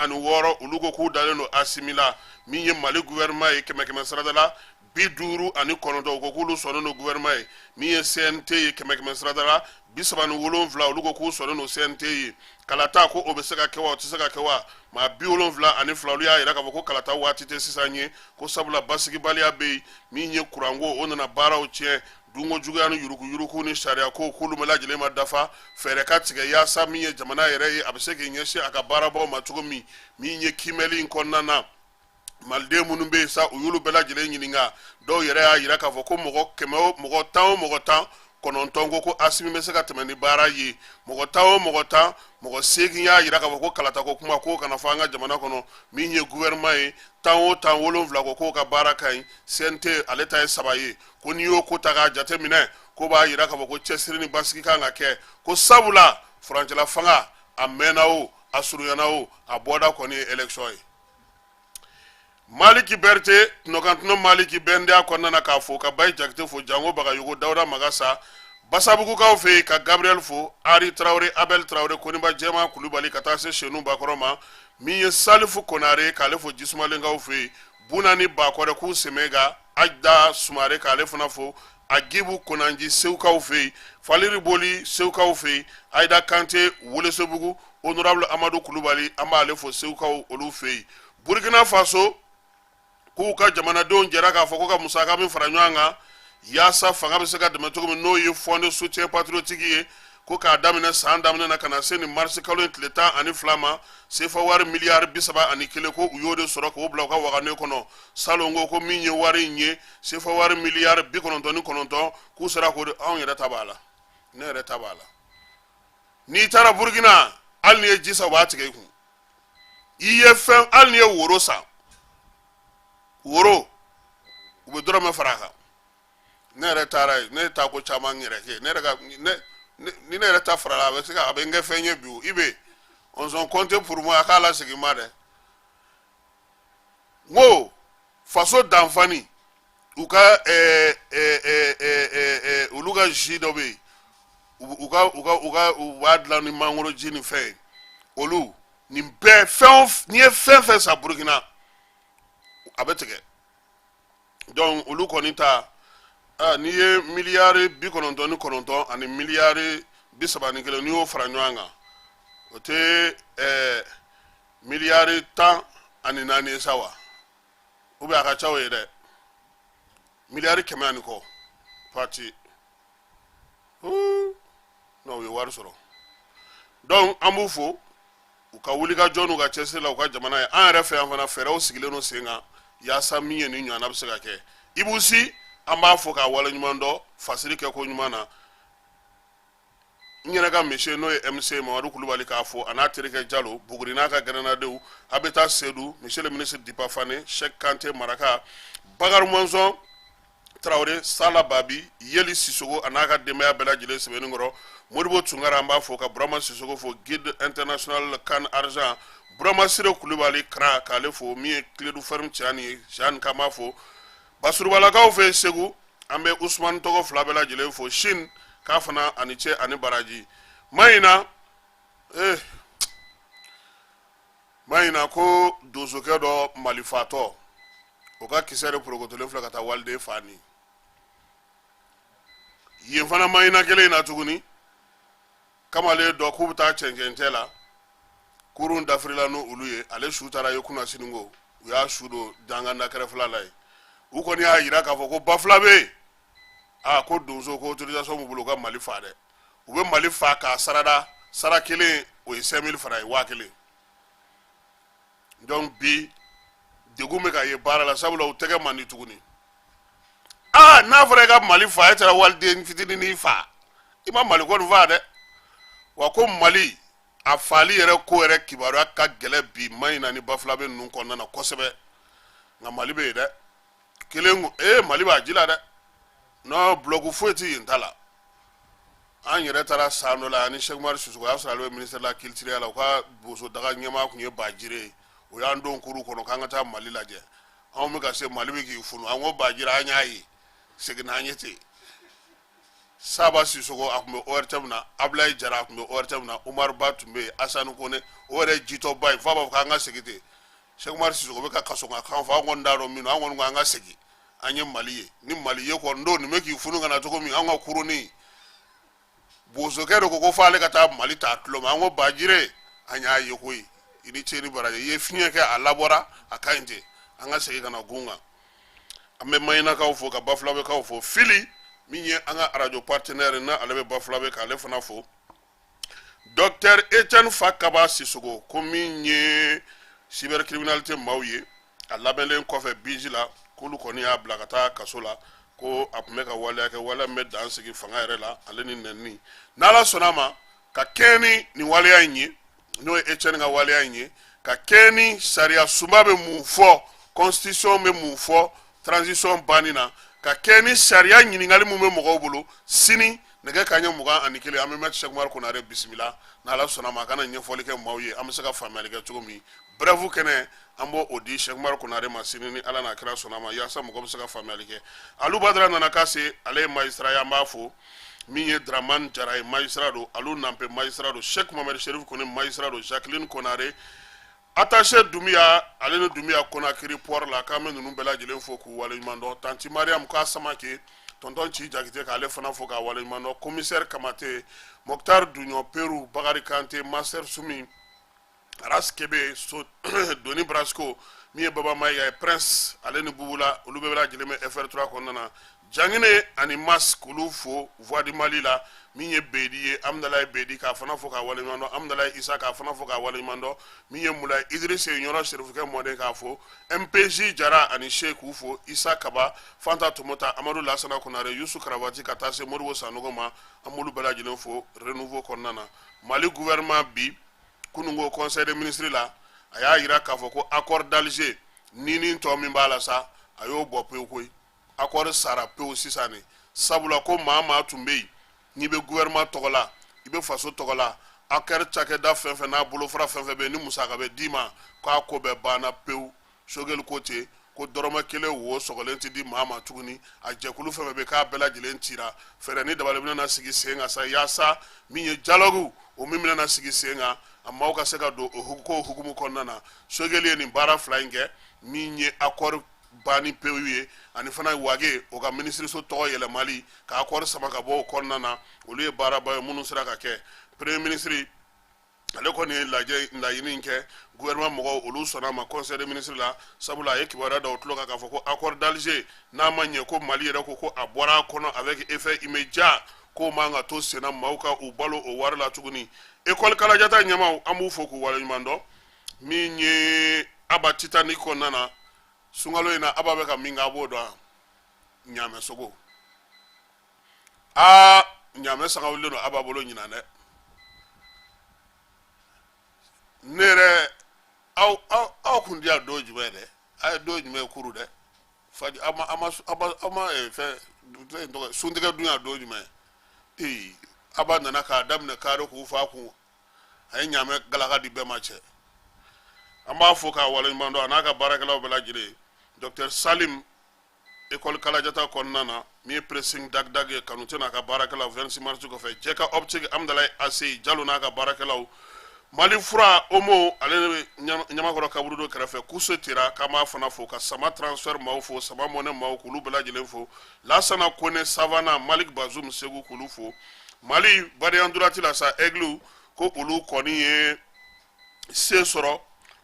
A: olu ko k'u dalen don Asimi la. Min ye Mali gouvernement ye, kɛmɛ kɛmɛ sarada la, 59, u ko k'olu sɔnnen don gouvernement ye. Min ye CNT ye, kɛmɛ kɛmɛ sarada la, 37, olu ko k'u sɔnnen don CNT ye. Kalata ko o bɛ se ka kɛ wa, o tɛ se ka kɛ wa? Maa 72, olu y'a jira k'a fɔ ko kalata waati tɛ sisan ye, ko sabula basigibaliya bɛ yen. Min ye kuranko, o nana baaraw tiɲɛ, dunko juguya ni yuruguyurugu ni sariya ko, k'olu bɛɛ lajɛlen ma dafa. Fɛɛrɛ ka tigɛ yaasa min ye jamana yɛrɛ ye, a bɛ se k'i ɲɛsin a ka baarabaw ma cogo min. Min ye kiimɛli in kɔnɔna na, maliden minnu bɛ yen sa, u y'olu bɛɛ lajɛlen ɲininka. Dɔw yɛrɛ y'a jira k'a fɔ ko mɔgɔ kɛmɛ o mɔgɔ tan o mɔgɔ tan, kɔnɔntɔn ko ko Asimi bɛ se ka tɛmɛ ni baara ye. Mɔgɔ 10 o mɔgɔ 10, mɔgɔ 8 y'a jira k'a fɔ ko kalatako kuma k'o kana fɔ an ka jamana kɔnɔ. Min ye gouvernement ye, 10 o 10, 7 ko k'o ka baara ka ɲi. CNT, ale ta ye 3 ye. Ko n'i y'o ko ta k'a jateminɛ, ko b'a jira k'a fɔ ko cɛsiri ni basigi kan ka kɛ, ko sabula furancɛla fanga, a mɛnna o, a surunyana o, a bɔda kɔni ye élection ye. Maliki Berete tɔnɔkantɔnɔ, Maliki bɛndenya kɔnɔna na, k'a fo ka Bayi Jakite fo, Jango Bagayogo, Dawuda Magasa Basabugukaw fɛ yen, ka Gabriel fo, Ari Tarawele, Abel Tarawele, Koniba Jɛma Kulubali, ka taa se Senu Bakɔrɔ ma. Min ye Salifu Konare, k'ale fo Jisumalenkaw fɛ yen, Buna ni Bakɔrɛ k'u sɛmɛga, Ajda Sumare, k'ale fana fo, Agibu Konanji Segukaw fɛ yen, Faliri Boli Segukaw fɛ yen, Ayida Kante Welesebugu, Honorable Amadu Kulubali, an b'ale fo Segukaw olu fɛ yen. Burkina Faso k'u ka jamanadenw jɛra k'a fɔ ko ka musaka min fara ɲɔgɔn kan yaasa fanga bɛ se ka dɛmɛ cogo min, n'o ye fonds de soutien patriotique ye, ko k'a daminɛ san daminɛ na ka na se nin marisi kalo in tile 12 ma, sefa wari miliyari 31, ko u y'o de sɔrɔ k'o bila u ka wagane kɔnɔ. Salon ko min ye wari in ye, sefa wari miliyari 99, k'u sera k'o de. Anw yɛrɛ ta b'a la, ne yɛrɛ ta b'a la. N'i taara Burukina, hali n'i ye ji san, u b'a tigɛ i kun. I ye fɛn, hali n'i ye woro san, woro, u bɛ dɔrɔmɛ fara a kan. Ne yɛrɛ taara yen, ne ye taako caman yɛrɛ kɛ. Ne yɛrɛ ka ne ni ne yɛrɛ ta farala, a bɛ se ka a bɛ n kɛ fɛn ye bi. O i bɛ on son compte pour moi, a k'a lasegin ma dɛ. N ko faso danfani, u ka ɛɛ ɛɛ ɛɛ ɛɛ olu ka jus dɔ bɛ yen, u ka u ka u ka u b'a dilan ni mangoro ji ni fɛn ye. Olu nin bɛɛ, fɛn o n'i ye fɛn fɛn san Burukina, a bɛ tigɛ. Donc olu kɔni ta, n'i ye miliyari 99 ani miliyari 31, n'i y'o fara ɲɔgɔn kan, o tɛ miliyari 14 ye sa wa? Ou bien a ka ca o ye dɛ, miliyari 100 ani kɔ pati. Non, u ye wari sɔrɔ. Donc an b'u fo u ka wuli ka jɔ n'u ka cɛsiri la u ka jamana ye. An yɛrɛ fɛ yan fana, fɛɛrɛw sigilen don sen kan yaasa min ye nin ɲɔgɔnna bɛ se ka kɛ. Ibou Sy, an b'a fo k'a waleɲuman dɔn fasiri kɛko ɲuman na. N yɛrɛ ka monsieur, n'o ye MC Mamadu Kulubali, k'a fo a n'a terikɛ Jalo Buguri n'a ka gɛrɛnnadenw, Abeta Sedu, monsieur le ministre Dipa Fane, Cheikh Kante Maraka, Bakari Mɔnzɔn Tarawele, Sala Babi, Yeli Sisogo a n'a ka denbaya bɛɛ lajɛlen sɛbɛnni kɔrɔ, Modibo Tunkara, an b'a fo ka Burama Sisogo fo, guide international CAN argent, Burama Sire Kulubali Kara, k'ale fo. Min ye Kiledu Ferme Tiani ye, Jeanne, k'an b'a fo. Basurubakaw fɛ Segu, an bɛ Usumani tɔgɔ fila bɛɛ lajɛlen fo. Sini k'a fana ani cɛ ani baraji. Mayina Mayina ko donsokɛ dɔ malifatɔ, o ka kisɛ de porokotolen filɛ ka taa waliden fa ni yen fana. Mayina kelen in na tuguni, kamalen dɔ k'u bɛ taa cɛncɛncɛ la, kurun dafirila n'olu ye, ale su taara ye kunasini ko u y'a su don danganda kɛrɛfɛla la yen. U kɔni y'a yira k'a fɔ ko Bafulabɛ yen. Aa, ko donso ko autorisation b'u bolo u ka Mali fa dɛ. U bɛ Mali fa k'a sarada, sara kelen o ye 5000 francs ye, 1000. Donc bi degun bɛ ka ye baara la, sabula u tɛgɛ man di tuguni. Aa, n'a fɔra i ka Mali fa, e taara waliden fitinin fa, i ma Mali kɔni fa dɛ. Wa ko Mali a faali yɛrɛ ko yɛrɛ kibaruya ka gɛlɛn bi Mahina ni Bafulabe ninnu kɔnɔna na kosɛbɛ. Nka Mali bɛ yen dɛ, kelen ee, Mali b'a ji la dɛ. Non, bloc foyi tɛ yen ta la. An yɛrɛ taara san dɔ la ani Cheick Oumar Sissoko, o y'a sɔrɔ ale bɛ ministère de la culture la. U ka boso daga ɲɛmaa tun ye Bajire ye. O y'an don kuru kɔnɔ k'an ka taa Mali lajɛ. Anw bɛ ka se, Mali bɛ k'i funu. An ko Bajire, an y'a ye, segin n'an ye ten. Saba Sissoko, a tun bɛ ORTM na. Abulayi Jara, a tun bɛ ORTM na. Umaru Ba tun bɛ yen. Asani Kone, o yɛrɛ jitɔba ye, f'a b'a fɔ k'an ka segin ten. Cheick Oumar Sissoko bɛ ka kaso ka kan fɔ, an kɔni t'a dɔn min don. An kɔni ko an ka segin, an ye Mali ye. Ni Mali ye kɔni don, nin bɛ k'i funu ka na cogo min, an ka kurunin bosokɛ de ko ko f'ale ka taa Mali ta tulo ma. An ko Bajire, an y'a ye koyi, i ni ce ni baraji, i ye fiɲɛ kɛ, a labɔra, a ka ɲi ten. An ka segin ka na gun kan. An bɛ Mahinakaw fo ka Bafulabekaw fo. Fili min ye an ka arajo partenaire n'a ale bɛ Bafulabe, k'ale fana fo. Docteur Etienne Fakaba Sissoko, ko min ye cybercriminalité maaw ye, a labɛnlen kɔfɛ biji la, k'olu kɔni y'a bila ka taa kaso la, ko a tun bɛ ka waleya kɛ, waleya min bɛ dan sigi fanga yɛrɛ la, ale ni nɛnini. N'Ala sɔnna a ma, ka kɛɲɛ ni nin waleya in ye, n'o ye Etienne ka waleya in ye, ka kɛɲɛ ni sariya sunba bɛ mun fɔ, constitution bɛ mun fɔ transition banni na, ka kɛɲɛ ni sariya ɲininkali mun bɛ mɔgɔw bolo, sini nɛgɛ kanɲɛ 21, an bɛ maître Cheick Oumar Konare bisimila. N'Ala sɔnna a ma, a kana ɲɛfɔli kɛ maaw ye, an bɛ se ka faamuyali kɛ cogo min. Bref, kɛnɛ an b'o o di Cheick Oumar Konare ma sini, ni Ala n'a kira sɔnna a ma, yaasa mɔgɔ bɛ se ka faamuyali kɛ. Alu Badara nana ka se, ale ye magistrat ye, an b'a fo. Min ye Dramane Jara ye, magistrat don. Alu Nanpe, magistrat don. Cheikh Mohamed Cherif Kone, magistrat don. Jacqueline Konare, attaché Dumbuya, ale ni Dumbuya Conakry port la, k'an bɛ ninnu bɛɛ lajɛlen fo k'u waleɲuman dɔn. Tanti Mariam k'a Samake, tonton Ci Jakite, k'ale fana fo k'a waleɲuman dɔn. Commissaire Kamate, Mokhtar Duɲɔ, Peru Bakari Kante, Master Sumi, Ras Kebe so, Doni Brasco, min ye Baba Mayiga ye, Prince, ale ni Bubula, olu bɛɛ lajɛlen bɛ FR3 kɔnɔna na. Jangine ani Mas, k'olu fo Voix du Mali la. Min ye Bedi ye, Amudalayi Bedi, k'a fana fo k'a waleɲuman dɔn. Amudalayi Isa, k'a fana fo k'a waleɲuman dɔn. Min ye Mulayi Idris ye, Ɲɔrɔ Serifukɛ mɔden, k'a fo. MPJ Jara ani Se, k'u fo. Isa Kaba, Fanta Tomota, Amadu Lasana Konare, Yusu Karavati, ka taa se Modibo Sanogo ma, an b'olu bɛɛ lajɛlen fo Renouveau kɔnɔna na. Mali gouvernement bi kununko conseil des ministres la, a y'a yira k'a fɔ ko accord d'Alger ni tɔ min b'a la sa, a y'o bɔ pewu koyi. Accord sara pewu sisan de, sabula ko maa maa tun bɛ yen n'i bɛ gouvernement tɔgɔ la, i bɛ faso tɔgɔ la, accord cakɛda fɛn fɛn n'a bolofara fɛn fɛn bɛ yen ni musaka bɛ d'i ma, k'a ko bɛɛ banna pewu. Choguel ko ten ko dɔrɔmɛ kelen wo sɔgɔlen tɛ di maa ma tuguni. A jɛkulu fɛn fɛn bɛ, k'a bɛɛ lajɛlen cira. Fɛɛrɛ ni dabali bɛna sigi sen kan sa, yaasa min ye dialogue o min bɛna sigi sen kan, a maaw ka se ka don o ko hukumu kɔnɔna na. Choguel ye nin baara fila in kɛ, min ye accord banni pewu ye, ani fana Wage o ka minisiriso tɔgɔ yɛlɛmali, ka accord sama ka bɔ o kɔnɔna na. Olu ye baaraba ye minnu sera ka kɛ. Premier ministre ale kɔni ye lajɛ laɲini in kɛ, gouvernement mɔgɔw olu sɔnna a ma conseil des ministres la, sabula a ye kibaruya da o tulo kan k'a fɔ ko accord d'Alger, n'a ma ɲɛ ko Mali yɛrɛ ko ko a bɔra a kɔnɔ avec effet immédiat, k'o man ka to senna maaw ka u balo o wari la tuguni. École Kalajata ɲɛmaaw, an b'u fo k'u waleɲuman dɔn. Min ye Aba Titanic kɔnɔna na sunkalo in na, Aba bɛ ka min kɛ, a b'o dɔn. Ɲaamɛ sogo, aa, ɲaamɛ sanga wulilen don Aba bolo ɲinan dɛ. Ne yɛrɛ, aw aw aw kun di yan don jumɛn dɛ? A ye don jumɛn kuru dɛ? Faji, aw ma aw ma aw ma fɛn fɛn tɔgɔ suntigɛ dun yan don jumɛn? Ee, Aba nana k'a daminɛ kari k'u fa kun, a ye ɲaamɛ galaka di bɛɛ ma. Cɛ, an b'a fo k'a waleɲuman dɔn, a n'a ka baarakɛlaw bɛɛ lajɛlen. Docteur Salim, école Kalajata kɔnɔna na, min ye pressing dag ye, Kanute n'a ka baarakɛlaw 26 mars kɔfɛ, cɛ ka optique, Amudalayi Ase Jalo n'a ka baarakɛlaw, Mali fura Omo, ale bɛ Ɲamakɔrɔ kaburudo kɛrɛfɛ, Kuse Tera, k'an b'a fana fo, ka Sama transfert maaw fo, Sama mɔnɛ maaw, k'olu bɛɛ lajɛlen fo. Lasana Kone Savana, Malik Bazum Segu, k'olu fo. Mali badenya ntolaci la sa, Aigle ko olu kɔni ye se sɔrɔ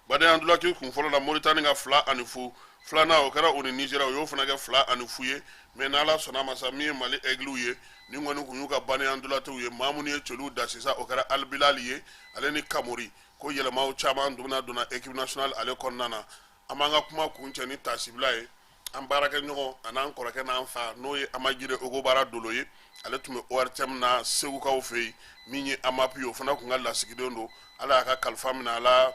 A: badenya ntolaci kun fɔlɔ la Moritani ka 2-0. Filanan o kɛra u ni Nizeriya, o y'o fana kɛ 2-0 ye. Mais n'Ala sɔnna a ma sa, min ye Mali Aigles ye, nin kɔni kun y'u ka badenya ntolatiw ye. Maa minnu ye cɛliw da sisan, o kɛra Al Bilal ye, ale ni Kamori. Ko yɛlɛmaw caman donna équipe nationale ale kɔnɔna na. An b'an ka kuma kuncɛ ni tasibila ye an baarakɛɲɔgɔn an'an kɔrɔkɛ n'an fa, n'o ye Amajire Ogobara Dolo ye. Ale tun bɛ ORTM na Segukaw fɛ yen. Min ye AMAP ye, o fana tun ka lasigiden don. Ala y'a ka kalifa minɛ a la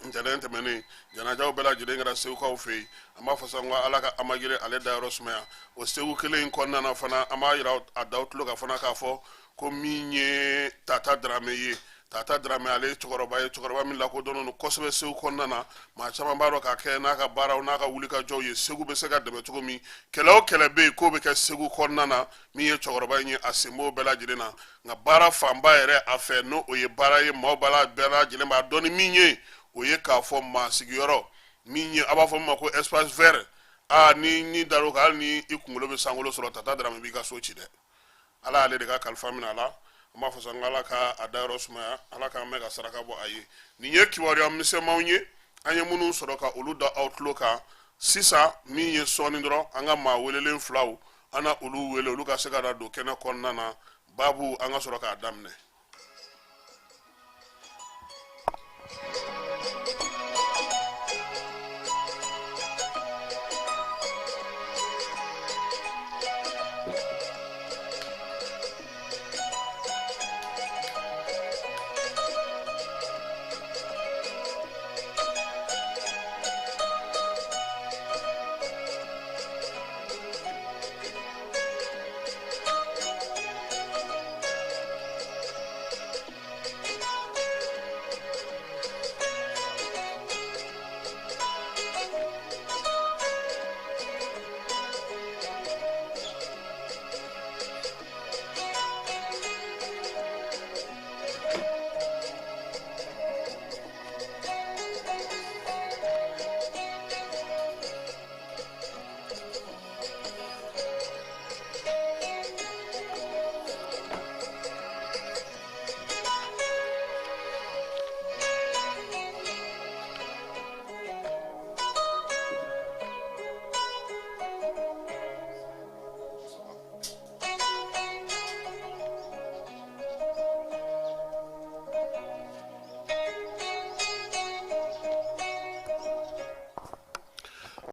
A: ntɛnɛn tɛmɛnen. Janajaw bɛɛ lajɛlen kɛra Segukaw fɛ yen. An b'a fɔ sa ko Ala ka Amajire ale dayɔrɔ sumaya. O Segu kelen in kɔnɔna na fana, an b'a yira a d'aw tulo kan fana k'a fɔ ko min ye Tata Darame ye, Tata Darame ale ye cɛkɔrɔba ye, cɛkɔrɔba min lakodɔnnen don kosɛbɛ Segu kɔnɔna na. Maa caman b'a dɔn k'a kɛ n'a ka baaraw n'a ka wulikajɔw ye, Segu bɛ se ka dɛmɛ cogo min, kɛlɛ o kɛlɛ bɛ yen k'o bɛ kɛ Segu kɔnɔna na, min ye cɛkɔrɔba in ye, a sen b'o bɛɛ lajɛlen na. Nka baara fanba yɛrɛ a fɛ, n'o o ye baara ye maaw bɛɛ lajɛlen b'a dɔn ni min ye, o ye k'a fɔ maa sigiyɔrɔ min ye, a b'a fɔ min ma ko espace vert. Aa, ni ni dar'o kan, hali ni i kunkolo bɛ sankolo sɔrɔ, Tata Darame b'i ka so ci dɛ. Ala y'ale de ka kalifa minɛ a la. An b'a fɔ sa Ala ka a dayɔrɔ sumaya, Ala k'an mɛn ka saraka bɔ a ye. Nin ye kibaruya misɛnmanw ye an ye minnu sɔrɔ ka olu da aw tulo kan sisan. Min ye sɔɔni dɔrɔn, an ka maa welelen filaw, an na olu wele, olu ka se ka na don kɛnɛ kɔnɔna na. Babu, an ka sɔrɔ k'a daminɛ.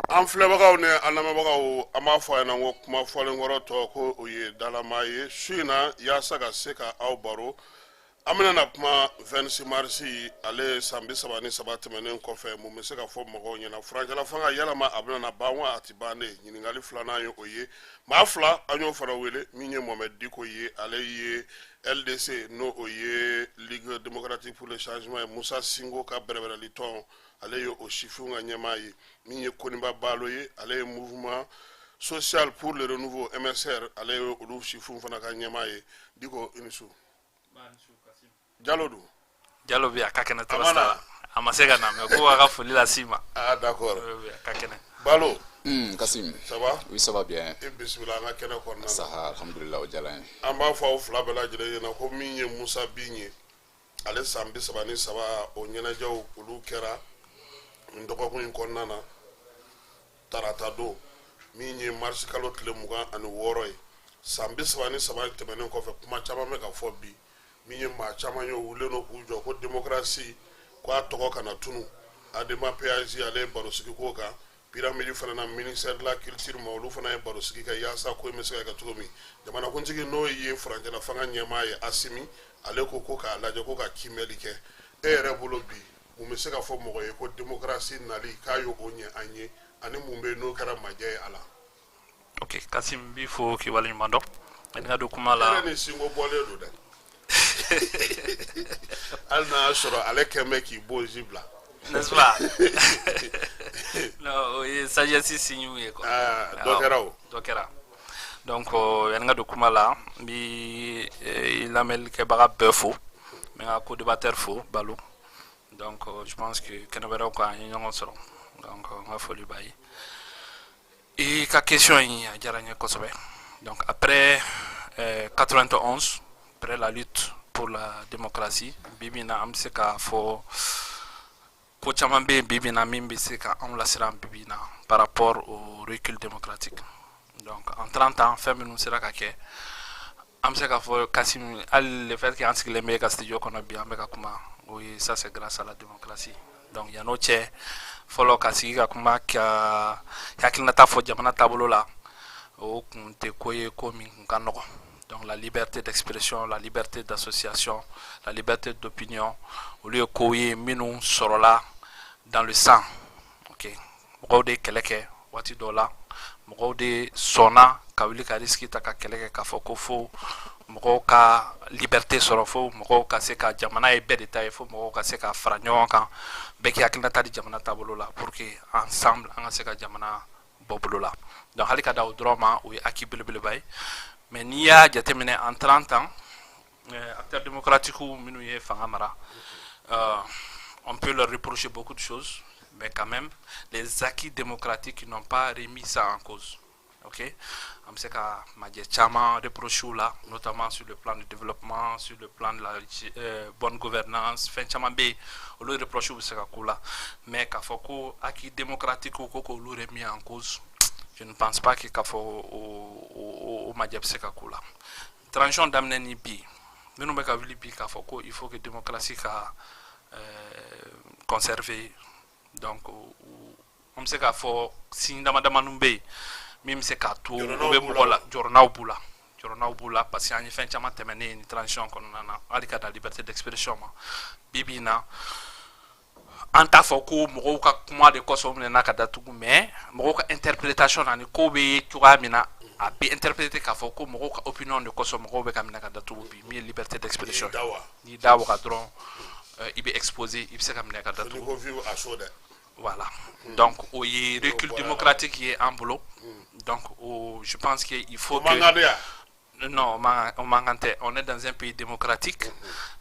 A: An filɛbagaw ni an lamɛnbagaw, an b'a fɔ a ɲɛna ko kuma fɔlen kɔrɔ tɔ ko o ye dalama ye su in na. Yaasa ka se ka aw baro, an bɛna na kuma 26 mars ale san 33 tɛmɛnen kɔfɛ, mun bɛ se ka fɔ mɔgɔw ɲɛna? Furancɛla fanga yalama a bɛna na ban wa a tɛ ban de? Ɲininkali filanan ye o ye. Maa fila an y'o fana wele. Min ye Mohamed Diko ye, ale ye LDC, n'o o ye Ligue démocratique pour le changement ye, Musa Sinko ka bɛrɛbɛrɛli tɔn, ale ye o sifinw ka ɲɛmaa ye. Min ye Koniba Balo ye, ale ye Mouvement social pour le renouveau, MSR, ale ye olu sifinw fana ka ɲɛmaa ye. Diko, i ni su. Jalo dun?
B: Jalo bɛ a ka kɛnɛ, tɔɔrɔ t'a la. A ma se ka na, mais ko a ka foli las'i ma.
A: Ah, d'accord.
B: A ka kɛnɛ.
A: Balo.
C: Kasim.
A: Ça va?
C: Oui, ça va bien.
A: I bisimila an ka kɛnɛ kɔnɔna na.
C: Saha, alhamdulillah, o diyara n ye.
A: An b'a fɔ aw fila bɛɛ lajɛlen ɲɛna ko min ye Musa Bin ye, ale san 33 o ɲɛnajɛw olu kɛra nin dɔgɔkun in kɔnɔna na, tarata don min ye marisi kalo tile 26 ye. San 33 tɛmɛnen kɔfɛ, kuma caman bɛ ka fɔ bi. Min ye maa caman ye, o wulilen don k'u jɔ ko démocratie ko a tɔgɔ kana tunu. Adema PAJ, ale ye barosigi k'o kan. Pyramide fana na, ministère de la culture ma, olu fana ye barosigi kɛ yaasa ko in bɛ se ka kɛ cogo min. Jamanakuntigi, n'o ye furancɛla fanga ɲɛmaa ye, Asimi, ale ko ko k'a lajɛ ko ka kiimɛli kɛ. E yɛrɛ bolo bi, mun bɛ se ka fɔ mɔgɔ ye ko démocratie nali k'a y'o ɲɛ an ye, ani mun bɛ yen n'o kɛra majɛ ye a la?
B: Ok Kasim, n b'i fo k'i waleɲuman dɔn. Yanni ka don kuma la,
A: e yɛrɛ ni Sinko bɔlen don dɛ, hali n'a y'a sɔrɔ ale kɛn bɛ k'i bonzi bila.
B: N'est-ce pas? Non, o ye sagesse signe ye quoi.
A: Ah, dɔ kɛra o.
B: Dɔ kɛra. Donc yanni ka don kuma la, n bi lamɛnnikɛbaga bɛɛ fo, n bɛ n ka co-débatteur fo, Balo. Donc je pense que kɛnɛ wɛrɛw kan an ye ɲɔgɔn sɔrɔ. Donc n ka foli b'a ye. I ka question in a diyara n ye kosɛbɛ. Donc après 91, après la lutte pour la démocratie, bi bi in na an bɛ se k'a fɔ Ko caman bɛ yen bi bi in na min bɛ se ka anw lasiran bi bi in na par rapport au recul démocratique. Donc en 30 ans, fɛn minnu sera ka kɛ, an bɛ se k'a fɔ, Kassim, hali le fait que an sigilen bɛ ka studio kɔnɔ bi, an bɛ ka kuma, o ye, ça c'est grâce à la démocratie. Donc yan'o cɛ fɔlɔ, ka sigi ka kuma, ka hakilinata fɔ jamana taabolo la, o kun tɛ ko ye ko min kun ka nɔgɔn. Donc la liberté d'expression, la liberté d'association, la liberté d'opinion, olu ye kow ye minnu sɔrɔla dans le sang. Ok, mɔgɔw de ye kɛlɛ kɛ waati dɔw la, mɔgɔw de sɔnna ka wuli ka risque ta ka kɛlɛ kɛ, k'a fɔ ko fo mɔgɔw ka liberté sɔrɔ, fo mɔgɔw ka se ka, jamana ye bɛɛ de ta ye, fo mɔgɔw ka se ka fara ɲɔgɔn kan, bɛɛ k'i hakilinata di jamana taabolo la, pour que ensemble an ka se ka jamana bɔ bolo la. Donc hali ka da o dɔrɔn ma, o ye acquis belebeleba ye. Mais n'i y'a jateminɛ, en 30 ans, acteurs démocratiques minnu ye fanga mara, on peut leur reprocher beaucoup de choses, mais quand même les acquis démocratiques n'ont pas remis ça en cause. Ok, an bɛ se ka majɛ caman reprocher la, notamment sur le plan du développement, sur le plan de la bonne gouvernance. Fɛn caman bɛ yen, olu reproche bɛ se ka k'u la, mais k'a fɔ ko acquis démocratique ko k'olu remis en cause, je ne pense pas que k'a fɔ o majɛ bɛ se ka k'u la. Transition daminɛ ni bi, minnu bɛ ka wuli bi k'a fɔ ko il faut que démocratie ka conserver, donc an bɛ se k'a fɔ signe dama damani bɛ yen min bɛ se k'a to o bɛ mɔgɔ la, jɔrɔnaw b'u la, jɔrɔnaw b'u la, parce que an ye fɛn caman tɛmɛnen ni transition kɔnɔna na. Hali ka dan liberté d'expression ma, bi bi in na, an t'a fɔ ko mɔgɔw ka kuma de kosɔn minɛna ka datugu, mais mɔgɔw ka interprétation na ni ko bɛ cogoya min na, a bɛ interpréter k'a fɔ ko mɔgɔw ka opinion de kosɔn mɔgɔw bɛ ka minɛ ka datugu bi, min ye liberté d'expression. N'i da waga dɔrɔn, i bɛ exposer, i bɛ se ka minɛ ka datugu. Voilà, donc o ye recul démocratique ye an bolo. Donc o, je pense que il faut que, non, o man kan tɛ. On est dans un pays démocratique,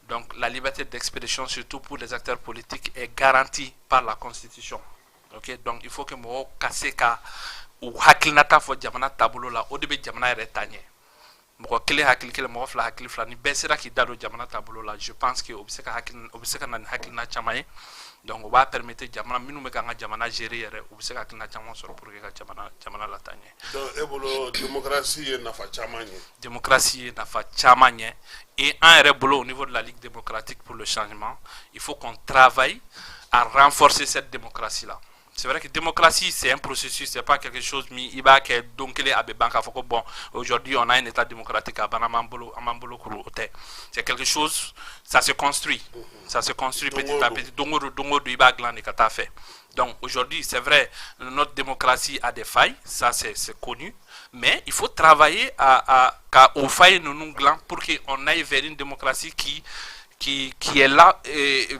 B: donc la liberté d'expression, surtout pour les acteurs politiques, est garantie par la Constitution. Ok, donc il faut que mɔgɔw ka se ka u hakilinata fɔ jamana taabolo la, o de bɛ jamana yɛrɛ taa ɲɛ. Mɔgɔ kelen hakili kelen, mɔgɔ fila hakili fila, ni bɛɛ sera k'i da don jamana taabolo la, je pense que o bɛ se ka hakili, o bɛ se ka na ni hakilina caman ye. Donc o b'a permettre jamana minnu bɛ k'an ka jamana gérer yɛrɛ, u bɛ se ka hakilina caman sɔrɔ pour que ka jamana lataa ɲɛ.
A: Donc e bolo, démocratie ye nafa caman ɲɛ.
B: Démocratie ye nafa caman ɲɛ, et an yɛrɛ bolo, au niveau de la Ligue démocratique pour le changement, il faut qu'on travaille à renforcer cette démocratie là. C'est vrai que démocratie, c'est un processus, c'est pas quelque chose min i b'a kɛ don kelen a bɛ ban, k'a fɔ ko bon, aujourd'hui on a un état démocratique, a banna, an b'an bolo, an b'an bolo kuru, o tɛ. C'est quelque chose, ça se construit, ça se construit petit à petit, don o don, don o don, i b'a dilan de ka taa fɛ. Donc aujourd'hui, c'est vrai, notre démocratie a des failles, ça c'est connu, mais il faut travailler à ka o failles ninnu dilan pour qu'on aille vers une démocratie qui est là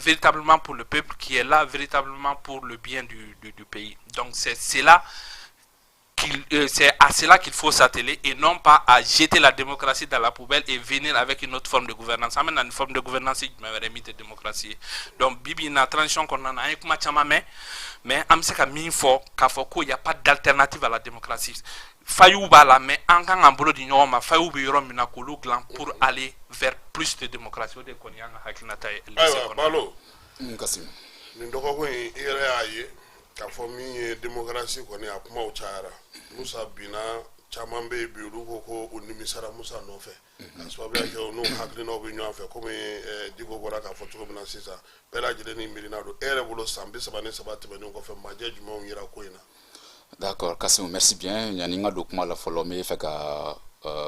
B: véritablement pour le peuple, qui est là véritablement pour le bien du pays. Donc c'est à cela qu'il faut s'atteler et non pas à jeter la démocratie dans la poubelle et venir avec une autre forme de gouvernance. An bɛ na ni forme de gouvernance jumɛn wɛrɛ min tɛ démocratie ye? Donc bi bi in na, transition kɔnɔna na, an ye kuma caman mɛn, mais an bɛ se ka min fɔ, k'a fɔ ko y a pas d'alternative à la démocratie. Failles b'a la, mais an kan k'an bolo di ɲɔgɔn ma, failles bɛ yɔrɔ min na, k'olu dilan pour aller vers plus de démocratie. O de kɔni y'an ka hakilinata ye.
A: Ayiwa, Balo.
C: Kasim.
A: Nin dɔgɔkun in, i yɛrɛ y'a ye k'a fɔ min ye démocratie kɔni, a kumaw cayara. Musa binna, caman bɛ yen bi, olu ko ko u nimisara Musa nɔfɛ, ka sababuya kɛ u n'u hakilinaw bɛ ɲɔgɔn fɛ, komi Diko bɔra k'a fɔ cogo min na sisan, bɛɛ lajɛlen ni miirina don. E yɛrɛ bolo, san 33 tɛmɛnen kɔfɛ, majɛ jumɛnw yira ko in na?
C: D'accord, Kassim, merci bien. Yanni n ka don kuma la fɔlɔ, n bɛ fɛ ka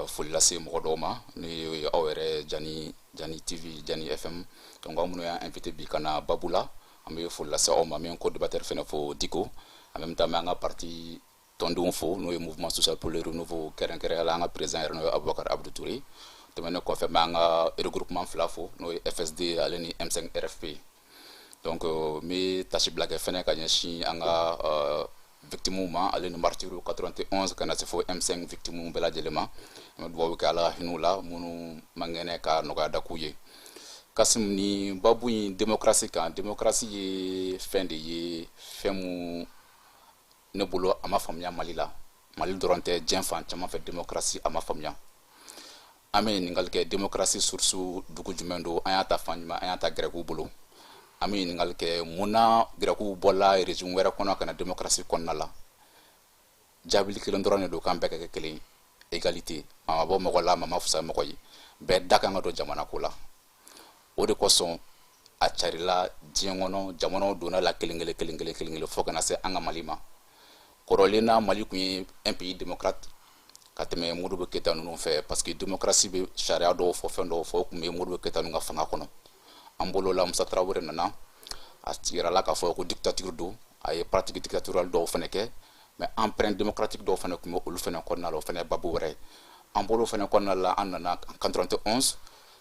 C: foli lase mɔgɔ dɔw ma, ni ye aw yɛrɛ, Jani, Jani TV, Jani FM. Donc aw minnu y'an invité bi ka na babu la, an bɛ foli lase aw ma. N bɛ n co-débatteur fɛnɛ fo, Diko. En même temps, n bɛ an ka parti tɔndenw fo, n'o ye Mouvement social pour le renouveau, kɛrɛnkɛrɛnnenya la an ka président yɛrɛ, n'o ye Abubakar Abdou Touré. Tɛmɛnen kɔfɛ, n bɛ an ka regroupement fila fo, n'o ye FSD ale ni M5 RFP. Donc n bɛ tasibila kɛ fɛnɛ ka ɲɛsin an ka victimes ma, ale ni martyrs 91 ka na se fo M5 victimes bɛɛ lajɛlen ma. An bɛ dugawu kɛ, Ala ka hinɛ u la, minnu man kɛnɛ ka nɔgɔya da k'u ye. Kasim, ni babu in, démocratie kan, démocratie ye fɛn de ye, fɛn mun ne bolo a ma faamuya Mali la. Mali dɔrɔn tɛ, diɲɛ fan caman fɛ démocratie a ma faamuya. An bɛ ɲininkali kɛ, démocratie source dugu jumɛn don? An y'a ta fan jumɛn? An y'a ta gɛrɛk'u bolo. An bɛ ɲininkali kɛ: mun na gɛrɛkuw bɔla régime wɛrɛ kɔnɔ ka na démocratie kɔnɔna la? Jaabili kelen dɔrɔn de don: k'an bɛɛ ka kɛ kelen ye, égalité. Maa ma bɔ mɔgɔ la, maa ma fisaya mɔgɔ ye, bɛɛ da kan ka don jamana ko la. O de kosɔn a carila diɲɛ kɔnɔ, jamanaw donna la kelen kelen kelen kelen kelen kelen fo kana se an ka Mali ma. Kɔrɔlen na, Mali tun ye un pays démocrate ka tɛmɛ Modibo Keyita ninnu fɛ, parce que démocratie bɛ sariya dɔw fɔ, fɛn dɔw fɔ, o tun bɛ Modibo Keyita ninnu ka fanga kɔnɔ. An bolo la, Musa Tarawele nana, a yirala k'a fɔ ko dictature don. A ye pratique dictatoriale dɔw fana kɛ, mais empreinte démocratique dɔw fana tun bɛ olu fana kɔnɔna la. O fana ye babu wɛrɛ ye. An bolo fana kɔnɔna la, an nana 91.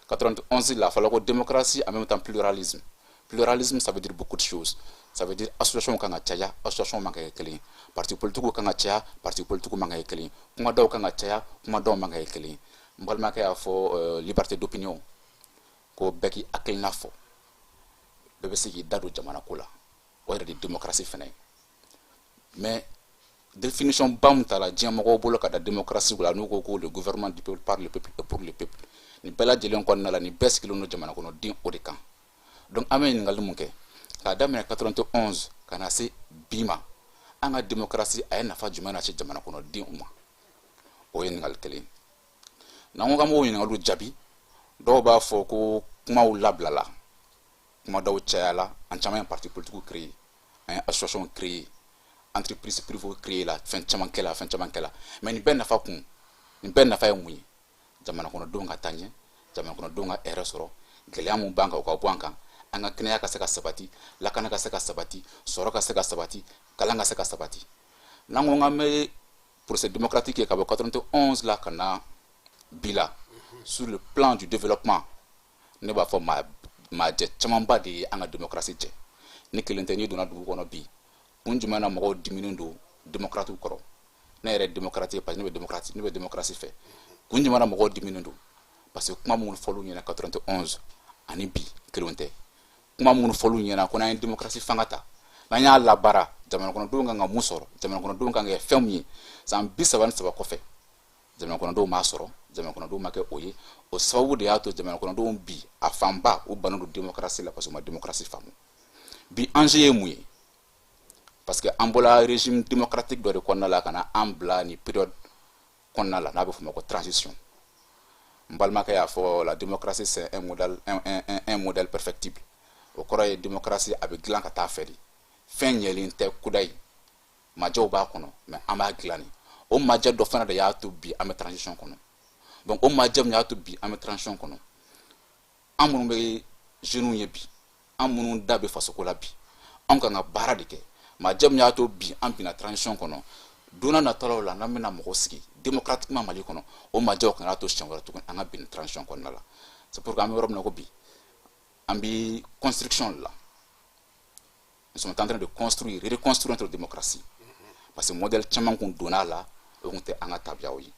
C: 91 la, a fɔra ko démocratie, en même temps pluralisme. Pluralisme, ça veut dire beaucoup de choses. Ça veut dire association kan ka caya, association man ka kɛ kelen ye, parti politique kan ka caya, parti politique man ka kɛ kelen ye, kumadaw kan ka caya, kumadaw man ka kɛ kelen ye. N balimakɛ y'a fɔ, liberté d'opinion, ko bɛɛ k'i hakilina fɔ, bɛɛ bɛ se k'i da don jamana ko la. O yɛrɛ de ye démocratie fana ye. Mais définition ba min tara diɲɛ mɔgɔw bolo ka da démocratie la, n'u ko ko le gouvernement du peuple, par le peuple et pour le peuple, nin bɛɛ lajɛlen kɔnɔna la, nin bɛɛ sigilen don jamana kɔnɔ den o de kan. Donc an bɛ ɲininkali mun kɛ? K'a daminɛ 91 ka na se bi ma, an ka démocratie a ye nafa jumɛn lase jamana kɔnɔ denw ma? O ye ɲininkali kelen ye. N'an ko k'an b'o ɲininkaliw jaabi, dɔw b'a fɔ ko kumaw labilala, kumadaw cayala, an caman ye parti politique créé, an ye association créé, entreprise privée créé la, fɛn caman kɛla, fɛn caman kɛla. Mais nin bɛɛ nafa kun, nin bɛɛ nafa ye mun ye? Jamana kɔnɔdenw ka taa ɲɛ, jamana kɔnɔdenw ka hɛrɛ sɔrɔ, gɛlɛya mun b'an kan, o ka bɔ an kan, an ka kɛnɛya ka se ka sabati, lakana ka se ka sabati, sɔrɔ ka se ka sabati, kalan ka se ka sabati. N'an ko k'an bɛ procès démocratique ye ka bɔ 91 la ka na bi la, sur le plan du développement, ne b'a fɔ maa maajɛ camanba de ye an ka démocratie jɛ. Ni kelen tɛ, n'i donna dugu kɔnɔ bi, kun jumɛn na mɔgɔw diminen don démocrates kɔrɔ? Ne yɛrɛ démocrate ye, parce que ne bɛ démocratie fɛ. Kun jumɛn na mɔgɔw diminen don? Parce que kuma minnu fɔl'u ɲɛna 91 ani bi kelenw tɛ. Kuma minnu fɔl'u ɲɛna ko n'an ye démocratie fanga ta, n'an y'a labaara, jamana kɔnɔdenw kan ka mun sɔrɔ, jamana kɔnɔdenw kan ka kɛ fɛn mun ye san 33 kɔfɛ, jamana kɔnɔdenw m'a sɔrɔ, jamana kɔnɔdenw ma kɛ o ye. O sababu de y'a to jamana kɔnɔdenw bi, a fanba, u bannen don démocratie la, parce que u ma démocratie faamu. Bi enjeu ye mun ye? Parce que an bɔra régime démocratique dɔ de kɔnɔna la ka na an bila ni période kɔnɔna la n'a bɛ f'o ma ko transition. N balimakɛ y'a fɔ, la démocratie, c'est un modèle perfectible. O kɔrɔ ye démocratie a bɛ dilan ka taa fɛ de, fɛn ɲɛlen tɛ kudayi, majɛw b'a kɔnɔ, mais an b'a dilan de. O majɛ dɔ fana de y'a to bi an bɛ transition kɔnɔ. Donc o majɛ min y'a to bi an bɛ transition kɔnɔ, an minnu bɛ jeunes ye bi, an minnu da bɛ fasoko la bi, anw kan ka baara de kɛ. Majɛ min y'a to bi an binna transition kɔnɔ, don n'a nataw la, n'an bɛna mɔgɔ sigi démocratiquement Mali kɔnɔ, o majɛw kana to siɲɛ wɛrɛ tuguni an ka bin transition kɔnɔna la. C'est pourquoi an bɛ yɔrɔ min na ko bi, an bɛ construction de la. Nous sommes en train de construire, reconstruire notre démocratie, parce que modèle caman kun donna a la, o kun tɛ an ka tabiyaw ye.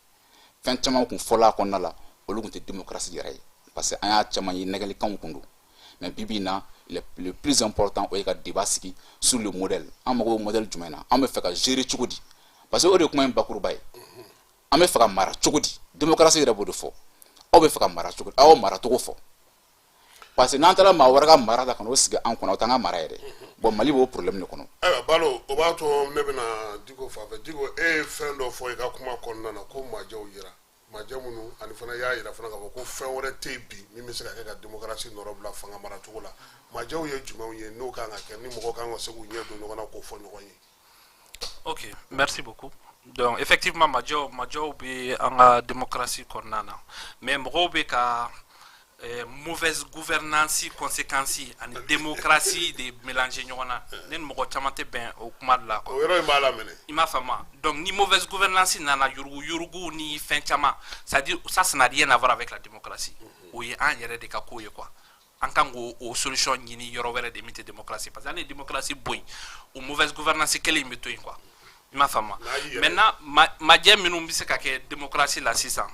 C: Fɛn caman kun fɔla a kɔnɔna la, olu kun tɛ démocratie yɛrɛ ye, parce que an y'a caman ye, nɛgɛlikanw kun don. Mais bi bi in na, le plus important, o ye ka débat sigi sur le modèle. An mago bɛ modèle jumɛn na? An bɛ fɛ ka gérer cogo di? Parce que o de ye kuma in bakuruba ye. An bɛ fɛ ka mara cogo di? Démocratie yɛrɛ b'o de fɔ. Aw bɛ fɛ ka mara cogo di? Aw maracogo fɔ, parce que n'an taara maa wɛrɛ ka mara ta ka n'o sigi an kɔnɔ, o t'an ka mara yɛrɛ. Bon, Mali b'o problème de kɔnɔ.
A: Ayiwa Balo, o b'a to ne bɛna Diko fan fɛ. Diko, e ye fɛn dɔ fɔ i ka kuma kɔnɔna na ko majɛw yira, majɛ minnu, ani fana y'a yira fana k'a fɔ ko fɛn wɛrɛ tɛ yen bi min bɛ se ka kɛ ka démocratie nɔrɔ bila fanga maracogo la. Majɛw ye jumɛnw ye n'o kan ka kɛ, ni mɔgɔ kan ka se k'u ɲɛ don ɲɔgɔn na k'o fɔ ɲɔgɔn ye?
B: Ok, merci beaucoup. Donc effectivement, majɛw bɛ an ka démocratie kɔnɔna na, mais mɔgɔw bɛ ka mauvaise gouvernance conséquence ani démocratie de mélanger ɲɔgɔn na. Ne ni mɔgɔ caman tɛ bɛn o kuma de la quoi.
A: O yɔrɔ in b'a la minɛ.
B: I m'a faamu? Donc ni mauvaise gouvernance nana, yurugu yurugu ni fɛn caman, c'est à dire ça, ça n'a rien à voir avec la démocratie. O ye an yɛrɛ de ka ko ye quoi. An kan k'o o solution ɲini yɔrɔ wɛrɛ de min tɛ démocratie, parce que hali ni démocratie bɔ yen, o mauvaise gouvernance kelen in bɛ to yen quoi. I m'a faamu? Maintenant, majɛ minnu bɛ se ka kɛ démocratie la sisan,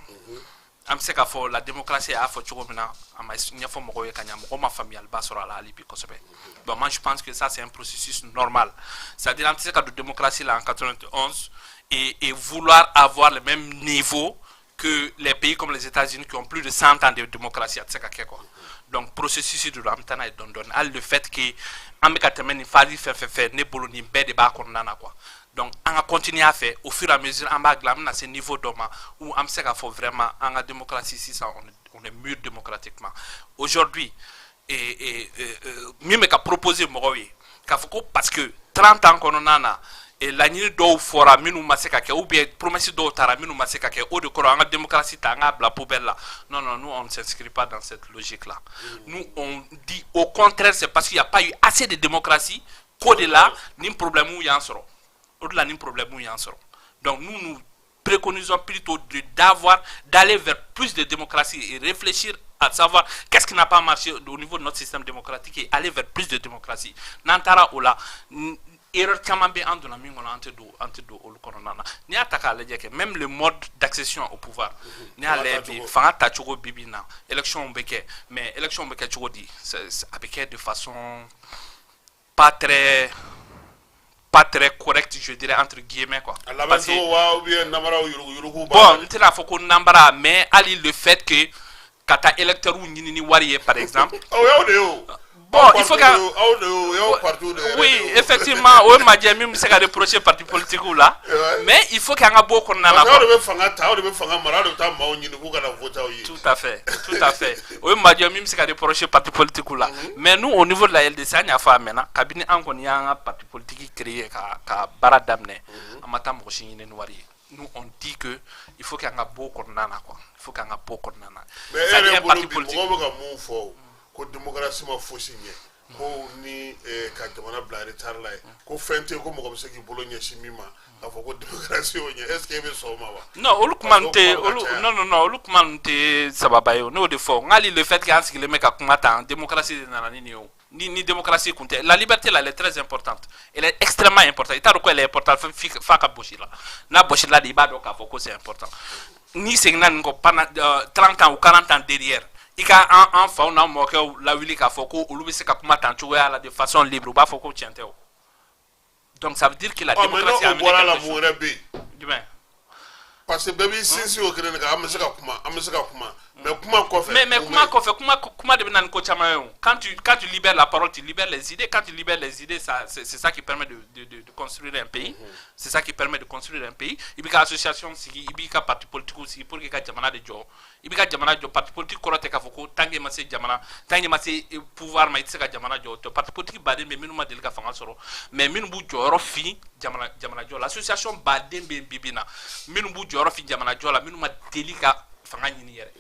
B: an bɛ se k'a fɔ la démocratie, a y'a fɔ cogo min na, a ma ɲɛfɔ mɔgɔw ye ka ɲa, mɔgɔw ma faamuyaliba sɔrɔ a la hali bi kosɛbɛ. Donc moi, je pense que ça, c'est un processus normal, c'est-à-dire an tɛ se ka don démocratie la en 91 et vouloir avoir le même niveau que les pays comme les États-Unis qui ont plus de 100 ans de démocratie. A tɛ se ka kɛ quoi. Donc processus de don, an bɛ taa n'a ye dɔɔni dɔɔni. Hali le fait que an bɛ ka tɛmɛ nin phase fɛn fɛn fɛ, ne bolo nin bɛɛ de b'a kɔnɔna na quoi. Donc an ka continuer a fɛ, au fur et à mesure an b'a dilan, an bɛna se niveau dɔ ma où an bɛ se k'a fɔ vraiment an ka démocratie sisan, on est mûr démocratiquement aujourd'hui. Et min bɛ ka proposer mɔgɔw ye k'a fɔ ko parce que 30 ans kɔnɔna na, laɲini dɔw fɔra minnu ma se ka kɛ, ou bien promesse dɔw taara minnu ma se ka kɛ, o de kɔrɔ an ka démocratie ta an k'a bila poubelle la. Non, non, nous, on ne s'inscrit pas dans cette logique là. Nous, on dit au contraire, c'est parce qu'il n'y a pas eu assez de démocratie qu'au de la nin problème y'an sɔrɔ, o de la nin problème y'an sɔrɔ. Donc nous, nous préconisons plutôt de d'avoir d'aller vers plus de démocratie et réfléchir à savoir qu'est-ce qui n'a pas marché au niveau de notre système démocratique et aller vers plus de démocratie. N'an taara o la, erreur caman bɛ an donna min kɔnɔ, an tɛ don olu kɔnɔna na. N'i y'a ta k'a lajɛ kɛ, même le mode d'accession au pouvoir, n'i y'a lajɛ bi, fanga tacogo bi bi in na, élection bɛ kɛ, mais élection bɛ kɛ cogo di? A bɛ kɛ de façon pas très correcte, je dirais, entre guillemets quoi.
A: A labɛn cogo wa, ou bien namaraw yuruguyurugu?
B: Bon, n tɛna fɔ ko namara, mais hali le fait que ka taa électeurs ɲini ni wari ye, par exemple.
A: O y'aw de ye o.
B: Bon, il faut que
A: aw de y'o y'aw parti de yɛrɛ.
B: Oui, effectivement, o ye majɛ min bɛ se ka reprocher parti politique la, mais il faut que an ka bɔ o kɔnɔna na.
A: Parce que aw de bɛ fanga ta, aw de bɛ fanga mara, aw de bɛ taa maaw ɲini k'u ka na voter aw ye.
B: Tout à fait, tout à fait. O ye majɛ min bɛ se ka reprocher parti politique la. Mais nous, au niveau de la LDC, an y'a fɔ a mɛnna, kabini an kɔni y'an ka parti politique créer ka baara daminɛ, an ma taa mɔgɔ si ɲini ni wari ye. Nous, on dit que il faut qu'an ka bɔ o kɔnɔna na quoi, il faut qu'an ka bɔ o kɔnɔna na.
A: Mais e yɛrɛ bolo bi, mɔgɔw bɛ ka mun fɔ ko démocratie ma fosi ɲɛ, ko ni ka jamana bila retard la ye, ko fɛn tɛ yen ko mɔgɔ bɛ se k'i bolo ɲɛsin min ma k'a fɔ ko démocratie y'o ɲɛ, est ce que e bɛ sɔn o ma wa?
B: Non, olu kuma ninnu tɛ olu, non, non, non, olu kuma ninnu tɛ sababa ye o. Ne y'o de fɔ n k'ale le fait que an sigilen bɛ ka kuma tan, démocratie de nana ni nin ye o. Ni démocratie kun tɛ, la liberté là, elle est très importante, elle est extrêmement importante. I t'a dɔn ko elle est importante f'a ka bɔsi la. N'a bɔsi la de, i b'a dɔn k'a fɔ ko c'est important. N'i seginna nin kɔ pendant 30 ans ou 40 ans derrière, i ka an faw n'an mɔkɛw lawuli k'a fɔ ko olu bɛ se ka kuma tan cogoya la de façon libre, u b'a fɔ ko tiɲɛ tɛ o. Donc ça veut dire que la démocratie
A: a amené quelque chose. Mun wɛrɛ bɛ yen?
B: Jumɛn?
A: Parce que bɛɛ b'i sinsin o kelen de kan, an bɛ se ka kuma, an bɛ se ka kuma, mais kuma kɔfɛ.
B: Mais kuma kɔfɛ, kuma de bɛ na ni ko caman ye o. Quand tu libères la parole, tu libères les idées. Quand tu libères les idées, ça c'est ça qui permet de construire un pays. C'est ça qui permet de construire un pays. I b'i ka association sigi, i b'i ka parti politique sigi pour que i ka jamana de jɔ. I b'i ka jamana jɔ. Parti politique kɔrɔ tɛ k'a fɔ ko tant que i ma se jamana, tant que i ma se pouvoir ma, i tɛ se ka jamana jɔ. O tɛ. Parti politique baden bɛ minnu ma deli ka fanga sɔrɔ, mais minnu b'u jɔyɔrɔ fin jamana jɔ la. Association baden bɛ yen bi bi in na minnu b'u jɔyɔrɔ fin jamana jɔ la, minnu ma deli ka fanga ɲini yɛrɛ.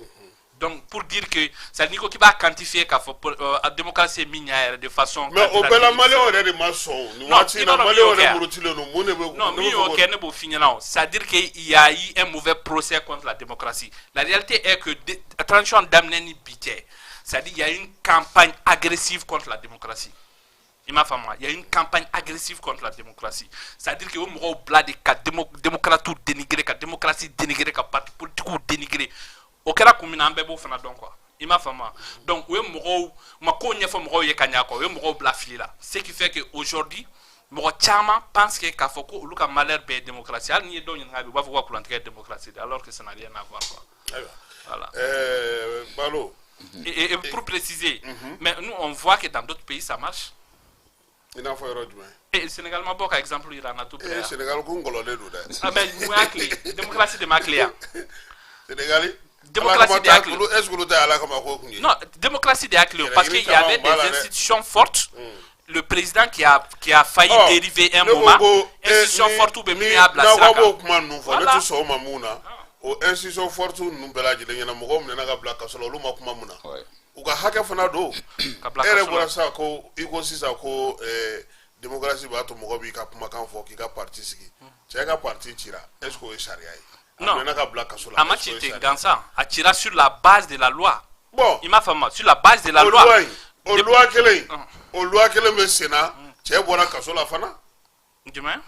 B: Donc pour dire que ça, n'i ko k'i b'a quantifier k'a fɔ démocratie ye min ɲɛ yɛrɛ de façon.
A: Mais o bɛɛ la, maliyɛnw yɛrɛ de ma sɔn nin waati in na, maliyɛnw yɛrɛ murutilen don, mun de bɛ?
B: Non, min y'o kɛ, ne b'o f'i ɲɛna o. C'est à dire que il y a eu un mauvais procès contre la démocratie. La réalité est que transition daminɛ ni bi cɛ, c'est à dire il y a une campagne agressive contre la démocratie. I m'a faamu? Il y a une campagne agressive contre la démocratie, c'est-à-dire que o mɔgɔw bila de ka démocrates dénigrer, ka démocratie dénigrer, ka parti politique dénigrer. O kɛra kun min na, an bɛɛ b'o fana dɔn quoi. I m'a faamu? Donc u ye mɔgɔw ma kow ɲɛfɔ mɔgɔw ye ka ɲa quoi, u ye mɔgɔw bila fili la, ce qui fait que aujourd'hui mɔgɔ caman pense que k'a fɔ ko olu ka malheur bɛɛ ye démocratie. Hali n'i ye dɔw ɲininka bi, u b'a fɔ ko ka kurantigɛ ye démocratie de, alors que ça n'a rien à voir quoi. Voilà.
A: Balo.
B: Et pour préciser, mais nous, on voit que dans d'autres pays ça marche.
A: I n'a fɔ yɔrɔ jumɛn?
B: Et Sénégal ma bɔ ka exemple yira an na tout près.
A: Ee, Sénégal ko ngɔlɔlen don dɛ.
B: Ah, mais mun y'a clé? Démocratie de ma clé yan.
A: Sénégal.
B: Démocratie de y'a clé.
A: Est-ce que olu tɛ Ala kama ko kun ye?
B: Non, démocratie de y'a clé parce qu'il y avait des institutions fortes. Le président qui a failli dériver un moment, institution forte ou bɛ min y'a bila sira
A: kan. N'aw b'o kuma ninnu fɔ, ne tɛ sɔn o ma. Mun na o institution forte ninnu bɛɛ lajɛlen ɲɛna, mɔgɔw minɛna ka bila kaso la, olu ma kuma mun na? U ka hakɛ fana don. E yɛrɛ bɔra sisan ko i ko sisan ko démocratie b'a to mɔgɔ b'i ka kumakan fɔ, k'i ka parti sigi. Cɛ ka parti cira, est ce que o ye sariya ye?
B: Non,
A: a minɛna ka bila kaso la.
B: A ma ci ten gansan, a cira sur la base de la loi.
A: Bon,
B: i m'a faamu? Sur la base de la loi.
A: O loi kelen, o loi kelen bɛ sen na, cɛ bɔra kaso la fana.
B: Jumɛn?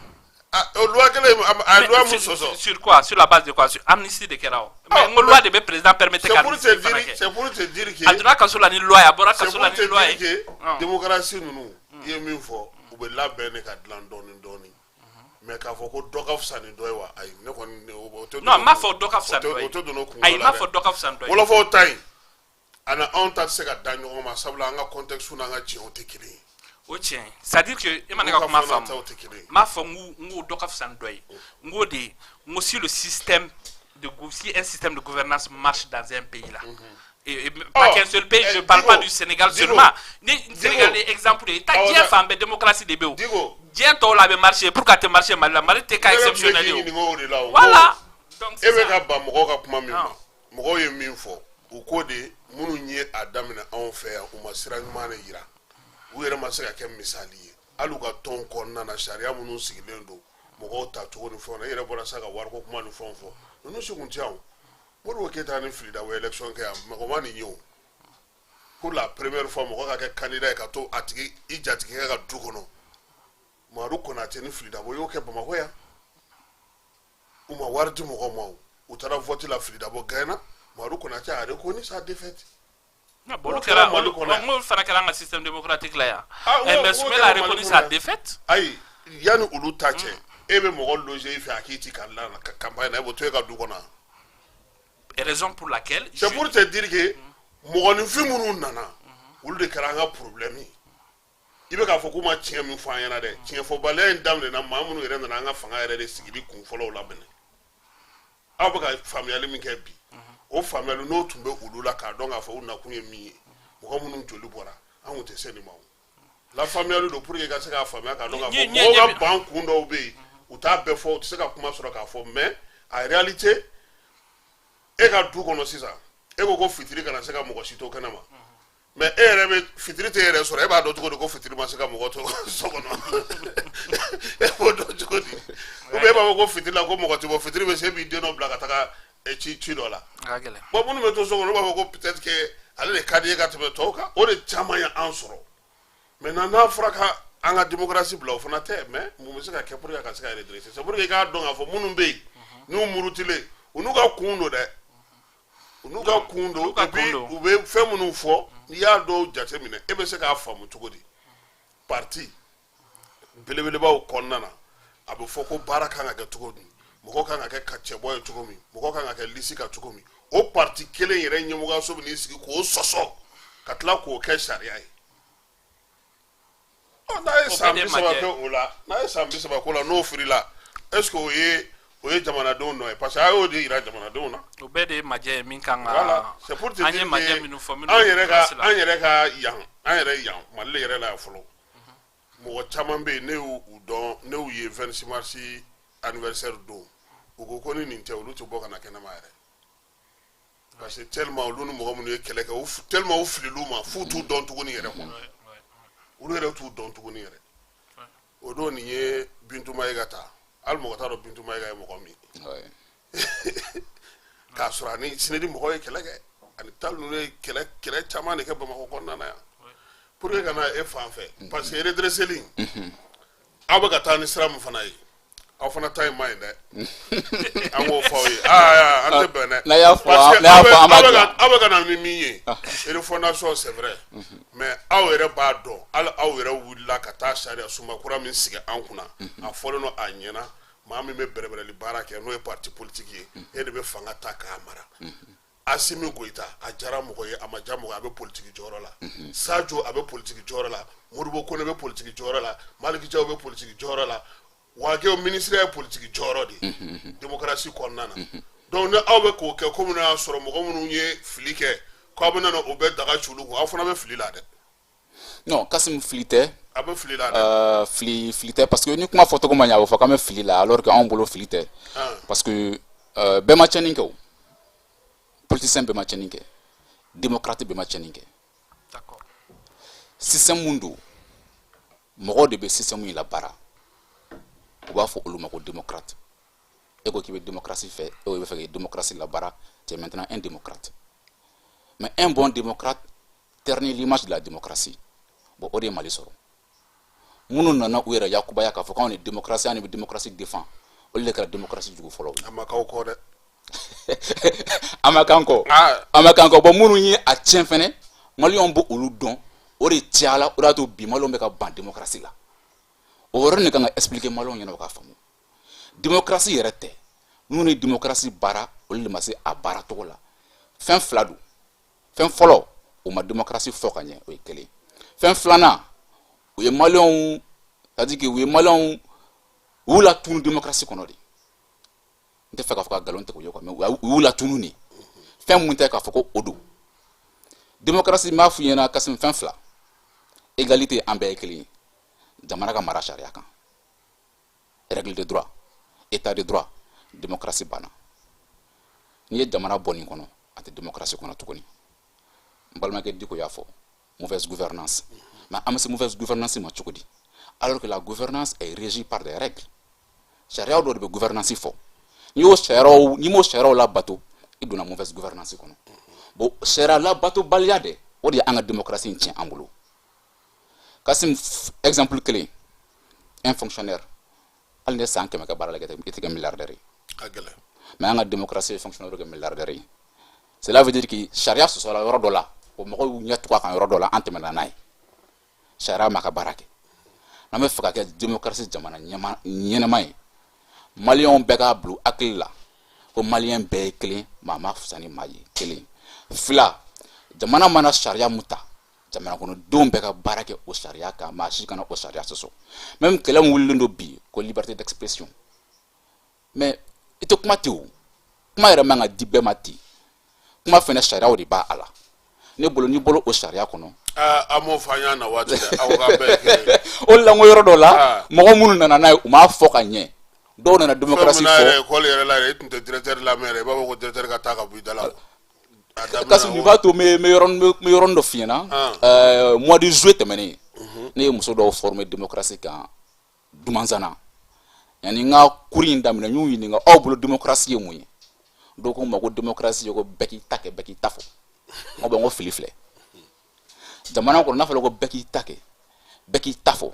A: Ah, o loi kelen, a ye loi mun sɔsɔ?
B: Sur quoi? Sur la base de quoi? Sur amnistie de kɛra o. Mais n ko loi de bɛ président permettre ka
A: amnistie fana kɛ. C'est pour te dire que
B: a donna kaso la ni loi ye, a bɔra kaso la ni loi ye.
A: C'est pour te dire que démocratie ninnu, i ye min fɔ, u bɛ labɛn de ka dilan dɔɔni dɔɔni, mais k'a fɔ ko dɔ ka fisa ni dɔ ye wa, ayi, ne kɔni o tɛ.
B: Non, n m'a fɔ dɔ ka fisa ni dɔ ye.
A: O tɛ don o kunkolo
B: la. Ayi, n m'a
A: dɛ.
B: fɔ dɔ ka fisa ni dɔ ye.
A: Wɔlɔfɔw ta in, Ani anw ta tɛ se ka da ɲɔgɔn ma, sabula an ka contexte n'an ka tiɲɛw tɛ kelen ye.
B: O tiɲɛ, c'est à dire que e ma ne ka kuma faamu. N b'a fɔ n ko dɔ ka fisa ni dɔ ye. N ko de, n ko si le système de si un système de gouvernance marche dans un pays là, et pas qu'un seul pays, je parle pas du Sénégal seulement. Ni Sénégal ye exemple de ye, taa diɲɛ fan bɛɛ, démocratie de bɛ yen. Diɲɛ tɔw la, a bɛ marcher. Pourquoi a tɛ marcher Mali la? Mali tɛ cas exceptionnel ye
A: o.
B: Voilà.
A: Donc e bɛ ka ban mɔgɔw ka kuma min ma, mɔgɔw ye min fɔ, u ko de minnu ye a daminɛ anw fɛ yan, u ma sira ɲuman de yira, u yɛrɛ ma se ka kɛ misali ye. Hali u ka tɔn kɔnɔna na, sariya minnu sigilen don mɔgɔw tacogo ni fɛnw na, e yɛrɛ bɔra sa ka wariko kuma ni fɛnw fɔ, ninnu si kun tɛ yan. O Modibo Keyita ni Fily Dabo élection kɛ yan, mɔgɔ ma nin ye o. Pour la première fois, mɔgɔ ka kɛ candidat ye ka to a tigi i jatigikɛ ka du kɔnɔ. Mamadu Konate ni Fily Dabo y'o kɛ Bamakɔ yan. U ma wari di mɔgɔw ma o, u taara vote la, Fily Dabo gagnera, Mamadu Konate a reconnu sa défaite.
B: Bon, olu kɛra, olu fana kɛra an ka système démocratique la yan. Mais Soumaïla a reconnu sa défaite.
A: Ayi, yanni olu ta cɛ, e bɛ mɔgɔ loger i fɛ, a k'i ci candidat na campagne na, e b'o to e ka du kɔnɔ.
B: Raison pour laquelle.
A: C'est pour te dire que mɔgɔninfin minnu nana, olu de kɛra an ka problème ye. I bɛ k'a fɔ k'u ma tiɲɛ min fɔ an ɲɛna dɛ, tiɲɛfɔbaliya in daminɛna maa minnu yɛrɛ nana an ka fanga yɛrɛ de sigili kun fɔlɔw la minɛ. Aw bɛ ka faamuyali min kɛ bi, o faamuyali n'o tun bɛ olu la k'a dɔn k'a fɔ u nakun ye min ye, mɔgɔ minnu joli bɔra, an kun tɛ se nin ma. O lafaamuyali don pour que i ka se k'a faamuya, k'a dɔn k'a fɔ mɔgɔw ka ban kun dɔw bɛ yen, u t'a bɛɛ fɔ, u tɛ se ka kuma sɔrɔ k'a fɔ. Mais en réalité, e ka du kɔnɔ sisan, e ko ko fitiri kana se ka mɔgɔ si to kɛnɛ ma, mais e yɛrɛ bɛ fitiri tɛ e yɛrɛ sɔrɔ, e b'a dɔn cogo di ko fitiri ma se ka mɔgɔ to so kɔnɔ? E b'o dɔn cogo di? Ou bien e b'a fɔ ko fitiri la ko mɔgɔ tɛ bɔ, fitiri bɛ se, e b'i den dɔ bila ka taga ci ci dɔ la. Bon, minnu bɛ to so kɔnɔ, olu b'a fɔ ko peut-être que ale de ka di ye ka tɛmɛ tɔw kan. O de caman ye an sɔrɔ. Maintenant, n'a fɔra ka an ka démocratie bila, o fana tɛ. Mais mun bɛ se ka kɛ pour que a ka se ka redresser? C'est pour que i k'a dɔn k'a fɔ minnu bɛ yen n'u murutilen, u n'u ka kun don dɛ, u n'u ka kun don. Et puis u bɛ fɛn minnu fɔ, n'i y'a dɔw jateminɛ, e bɛ se k'a faamu cogo di? Parti belebelebaw kɔnɔna na, a bɛ fɔ ko baara kan ka kɛ cogo min, mɔgɔ kan ka kɛ ka cɛbɔ ye cogo min, mɔgɔ kan ka kɛ liste kan cogo min, o parti kelen yɛrɛ ɲɛmɔgɔyaso bɛ n'i sigi k'o sɔsɔ ka tila k'o kɛ sariya ye. Ɔ, n'a ye san 30 kɛ o la, n'a ye san 30 k'o la, n'o firila, est ce que o ye jamanadenw nɔ ye? Parce que a y'o de yira jamanadenw na.
B: O bɛɛ de ye majɛ ye min kan ka.
A: Voilà, c'est pour te dire
B: an ye majɛ minnu fɔ
A: minnu. An yɛrɛ ka yan, an yɛrɛ yan Mali yɛrɛ la yan fɔlɔ, mɔgɔ caman bɛ yen, ne y'u dɔn, ne y'u ye 26 mars anniversaire don, u ko ko ni nin tɛ, olu tɛ bɔ ka na kɛnɛma yɛrɛ, parce que tellement olu ni mɔgɔ minnu ye kɛlɛ kɛ, tellement u filil'u ma f'u t'u dɔn tuguni yɛrɛ quoi, olu yɛrɛ t'u dɔn tuguni yɛrɛ. O don, nin ye Bintu Mayiga ta, hali mɔgɔ t'a dɔn Bintu Mayiga ye mɔgɔ min ye, k'a sɔrɔ ani CNED mɔgɔw ye kɛlɛ kɛ, ani tal ninnu ye kɛlɛ kɛlɛ caman de kɛ Bamakɔ kɔnɔna na yan pour que ka na e fan fɛ, parce que redresseli, aw bɛ ka taa ni sira min fana ye, aw fana ta in ma ɲi dɛ, an k'o fɔ aw ye. Aa, an tɛ bɛn dɛ.
C: N'a y'a fɔ,
A: parce que
C: n'a y'a fɔ, an b'a
A: aw bɛ
C: dilan.
A: Aw bɛ ka na ni min ye, refondation, c'est vrai, mais aw yɛrɛ b'a dɔn, hali aw yɛrɛ wulila ka taa sariya sunba kura min sigi an kunna, a fɔlen don a ɲɛna, maa min bɛ bɛrɛbɛrɛli baara kɛ, n'o ye parti politique ye, e de bɛ fanga ta k'a mara. Asimi Goyita, a jara mɔgɔ ye, a ma ja mɔgɔ ye, a bɛ politiki jɔyɔrɔ la. Sajo, a bɛ politiki jɔyɔrɔ la. Modibo Kone bɛ politiki jɔyɔrɔ la. Maliki Jaw bɛ politiki jɔyɔrɔ la. Wagew ministre ye politiki jɔyɔrɔ de ye démocratie kɔnɔna na. Donc ni aw bɛ k'o kɛ komi n'a y'a sɔrɔ mɔgɔ minnu ye fili kɛ, k'aw bɛ na o bɛɛ daga ci olu kun, aw fana bɛ fili la dɛ.
C: Non, Kasim, fili tɛ.
A: A bɛ fili la dɛ.
C: Fili tɛ, parce que ni kuma fɔcogo ma ɲɛ, a bɛ fɔ k'an bɛ fili la, alors que anw bolo fili tɛ. Parce que bɛɛ ma tiɲɛni kɛ o, politicien bɛɛ ma tiɲɛni kɛ, démocrate bɛɛ ma tiɲɛni kɛ. Système mun don, mɔgɔw de bɛ système in labaara, u b'a fɔ olu ma ko démocrate. E ko k'i bɛ démocratie fɛ, e ko i bɛ fɛ ka démocratie labaara, tu es maintenant un démocrate. Mais un bon démocrate ternit l'image de la démocratie. Bon, o de ye Mali sɔrɔ. Minnu nana u yɛrɛ yakubaya k'a fɔ k'anw ni démocratie, an de bɛ démocratie défend, olu de kɛra démocratie jugu fɔlɔ ye.
A: A ma k'aw kɔ dɛ.
C: A ma k'an kɔ. A ma k'an kɔ. Bon, minnu ye a tiɲɛ fɛnɛ, maliyɛnw b'o olu dɔn, o de cayala, o de y'a to bi maliyɛnw bɛ ka ban démocratie la. O yɔrɔnin de kan ka expliquer maliyɛnw ɲɛna, u k'a faamu. Démocratie yɛrɛ tɛ, minnu ye démocratie baara, olu de ma se a baara cogo la. Fɛn fila don. Fɛn fɔlɔ U ma démocratie fɔ ka ɲɛ, o ye kelen. Fɛn filanan, u ye Maliyɛnw, c'est à dire que u ye Maliyɛnw, u y'u latunu démocratie kɔnɔ de. N tɛ fɛ k'a fɔ ka nkalon tigɛ u ye quoi, mais u y'u latunu de. Fɛn mun tɛ k'a fɔ ko o don démocratie. N b'a f'i ɲɛna, Kasim, fɛn fila: égalité, an bɛɛ ye kelen ye, jamana ka mara sariya kan, règle de droit, état de droit. Démocratie banna. N'i ye jamana bɔ nin kɔnɔ, a tɛ démocratie kɔnɔ tuguni. N balimakɛ Diko y'a fɔ, mauvaise gouvernance. Mais an bɛ se mauvaise gouvernance ma cogo di, alors que la gouvernance est régie par des règles? Sariya dɔ de bɛ gouvernance fɔ. N'i y'o sariyaw, n'i m'o sariyaw labato, i donna mauvaise gouvernance kɔnɔ. Bon, sariya labatobaliya dɛ, o de ye an ka démocratie in tiɲɛ an bolo. Kasim, exemple kelen: un fonctionnaire, hali ne san 100 kɛ baara la, i tɛ kɛ milliardaire ye.
A: A gɛlɛn.
C: Mais an ka démocratie ye fonctionnaire kɛ milliardaire ye. Cela veut dire que sariya sɔsɔla yɔrɔ dɔ la, o mɔgɔw y'u ɲɛ tugu a kan yɔrɔ dɔ la, an tɛmɛna n'a ye, sariya ma ka baara kɛ. N'an bɛ fɛ ka kɛ démocratie jamana ɲɛnama ye, Maliyɛnw bɛɛ k'a bila u hakili la ko Maliyɛn bɛɛ ye kelen, maa ma fisa ni maa ye. Kelen. Fila, jamana mana sariya mun ta, jamana kɔnɔdenw bɛɛ ka baara kɛ o sariya kan, maa si kana o sariya sɔsɔ. Même kɛlɛ min wulilen don bi ko liberté d'expression, mais i tɛ kuma ten o, kuma yɛrɛ man ka di bɛɛ ma ten. Kuma fɛnɛ, sariyaw de b'a a la. Ne bolo, n'i bolo o sariya kɔnɔ.
A: Aa, an m'o fɔ an y'a na waati dɛ, aw k'an bɛɛ ye kelen ye.
C: O de la n ko yɔrɔ dɔ la, mɔgɔ minnu nana n'a ye, u m'a fɔ ka ɲɛ. Dɔw nana
A: fɛn
C: démocratie
A: min n'a yɛrɛ
C: fɔ.
A: École yɛrɛ la yɛrɛ, i tun tɛ directeur lamɛn yɛrɛ, i b'a fɔ ko directeur ka taa ka bɔ i da la. A daminɛ
C: Kasi nin b'a to n bɛ yɔrɔnin dɔ f'i ɲɛna. Mois de juillet tɛmɛnen, ne ye muso dɔw former démocratie kan Dumanzana. Yanni n ka cours in daminɛ, n y'u ɲininka: aw bolo, démocratie ye mun ye? Dɔw ko n ma ko démocratie ye ko bɛɛ k'i ta kɛ, bɛɛ k'i ta fɔ. N ko bon, n ko fili filɛ jamana kɔnɔ. N'a fɔra ko bɛɛ k'i ta kɛ, bɛɛ k'i ta fɔ,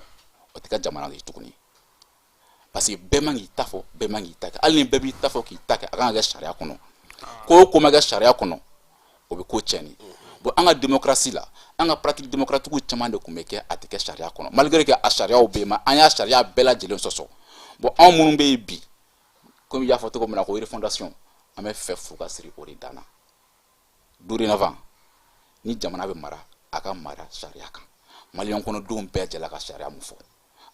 C: o tɛ kɛ jamana ye tuguni, parce que bɛɛ man k'i ta fɔ, bɛɛ man k'i ta kɛ. Hali ni bɛɛ b'i ta fɔ k'i ta kɛ, a kan ka kɛ sariya kɔnɔ. Ko o ko ma kɛ sariya kɔnɔ, o bɛ ko tiɲɛni. Bon, an ka démocratie la, an ka pratique démocratique caman de tun bɛ kɛ, a tɛ kɛ sariya kɔnɔ, malgré que a sariyaw bɛ yen, mais an y'a sariya bɛɛ lajɛlen sɔsɔ. Bon, anw minnu bɛ yen bi, komi i y'a fɔ cogo min na ko refondation, an bɛ fɛ fu ka siri o de dan na. Dorénavant, ni jamana bɛ mara, a ka mara sariya kan. Maliyɛn kɔnɔdenw bɛɛ jɛla ka sariya mun fɔ,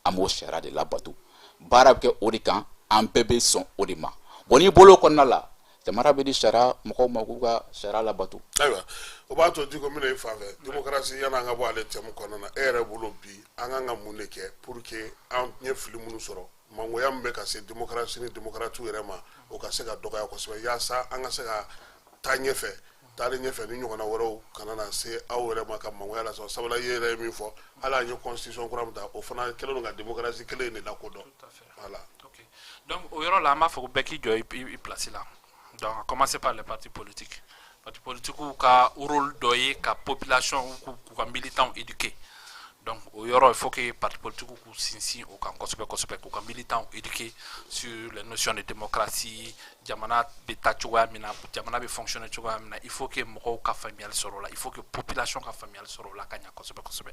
C: an b'o sariya de labato, baara bɛ kɛ o de kan, an bɛɛ bɛ sɔn o de ma. Bon, n'i bolo kɔnɔna la, jamana bɛ di sariya mɔgɔw ma k'u ka sariya labato.
A: Ayiwa, o b'a to Diko bɛna i fan fɛ. Démocratie, yanni an ka bɔ ale thème kɔnɔna na, e yɛrɛ bolo bi, an kan ka mun de kɛ pour que an ye fili minnu sɔrɔ, mangoya min bɛ ka se démocratie ni démocrate yɛrɛ ma, o ka se ka dɔgɔya kosɛbɛ, yaasa an ka se ka taa ɲɛfɛ, taalen ɲɛfɛ, ni ɲɔgɔnna wɛrɛw kana na se aw yɛrɛ ma ka mangoya lasɔrɔ? Sabula i yɛrɛ ye min fɔ, hali an ye constitution kura min ta, o fana kɛlen don ka démocratie kelen in de lakodɔn.
B: Tout à fait.
A: Voilà.
B: Ok. Donc, o yɔrɔ la, an b'a fɔ ko bɛɛ k'i jɔ i place la. Donc, à commencer par les partis politiques. Partis politiques ka rôle dɔ ye ka population k'u ka militants éduquer. Donc, o yɔrɔ, il faut que partis politiques k'u sinsin o kan kosɛbɛ kosɛbɛ, k'u ka militants éduquer sur les notions de démocratie, jamana bɛ taa cogoya min na, jamana bɛ fonctionner cogoya min na. Il faut que mɔgɔw ka faamuyali sɔrɔ o la, il faut que population ka faamuyali sɔrɔ o la ka ɲa kosɛbɛ kosɛbɛ.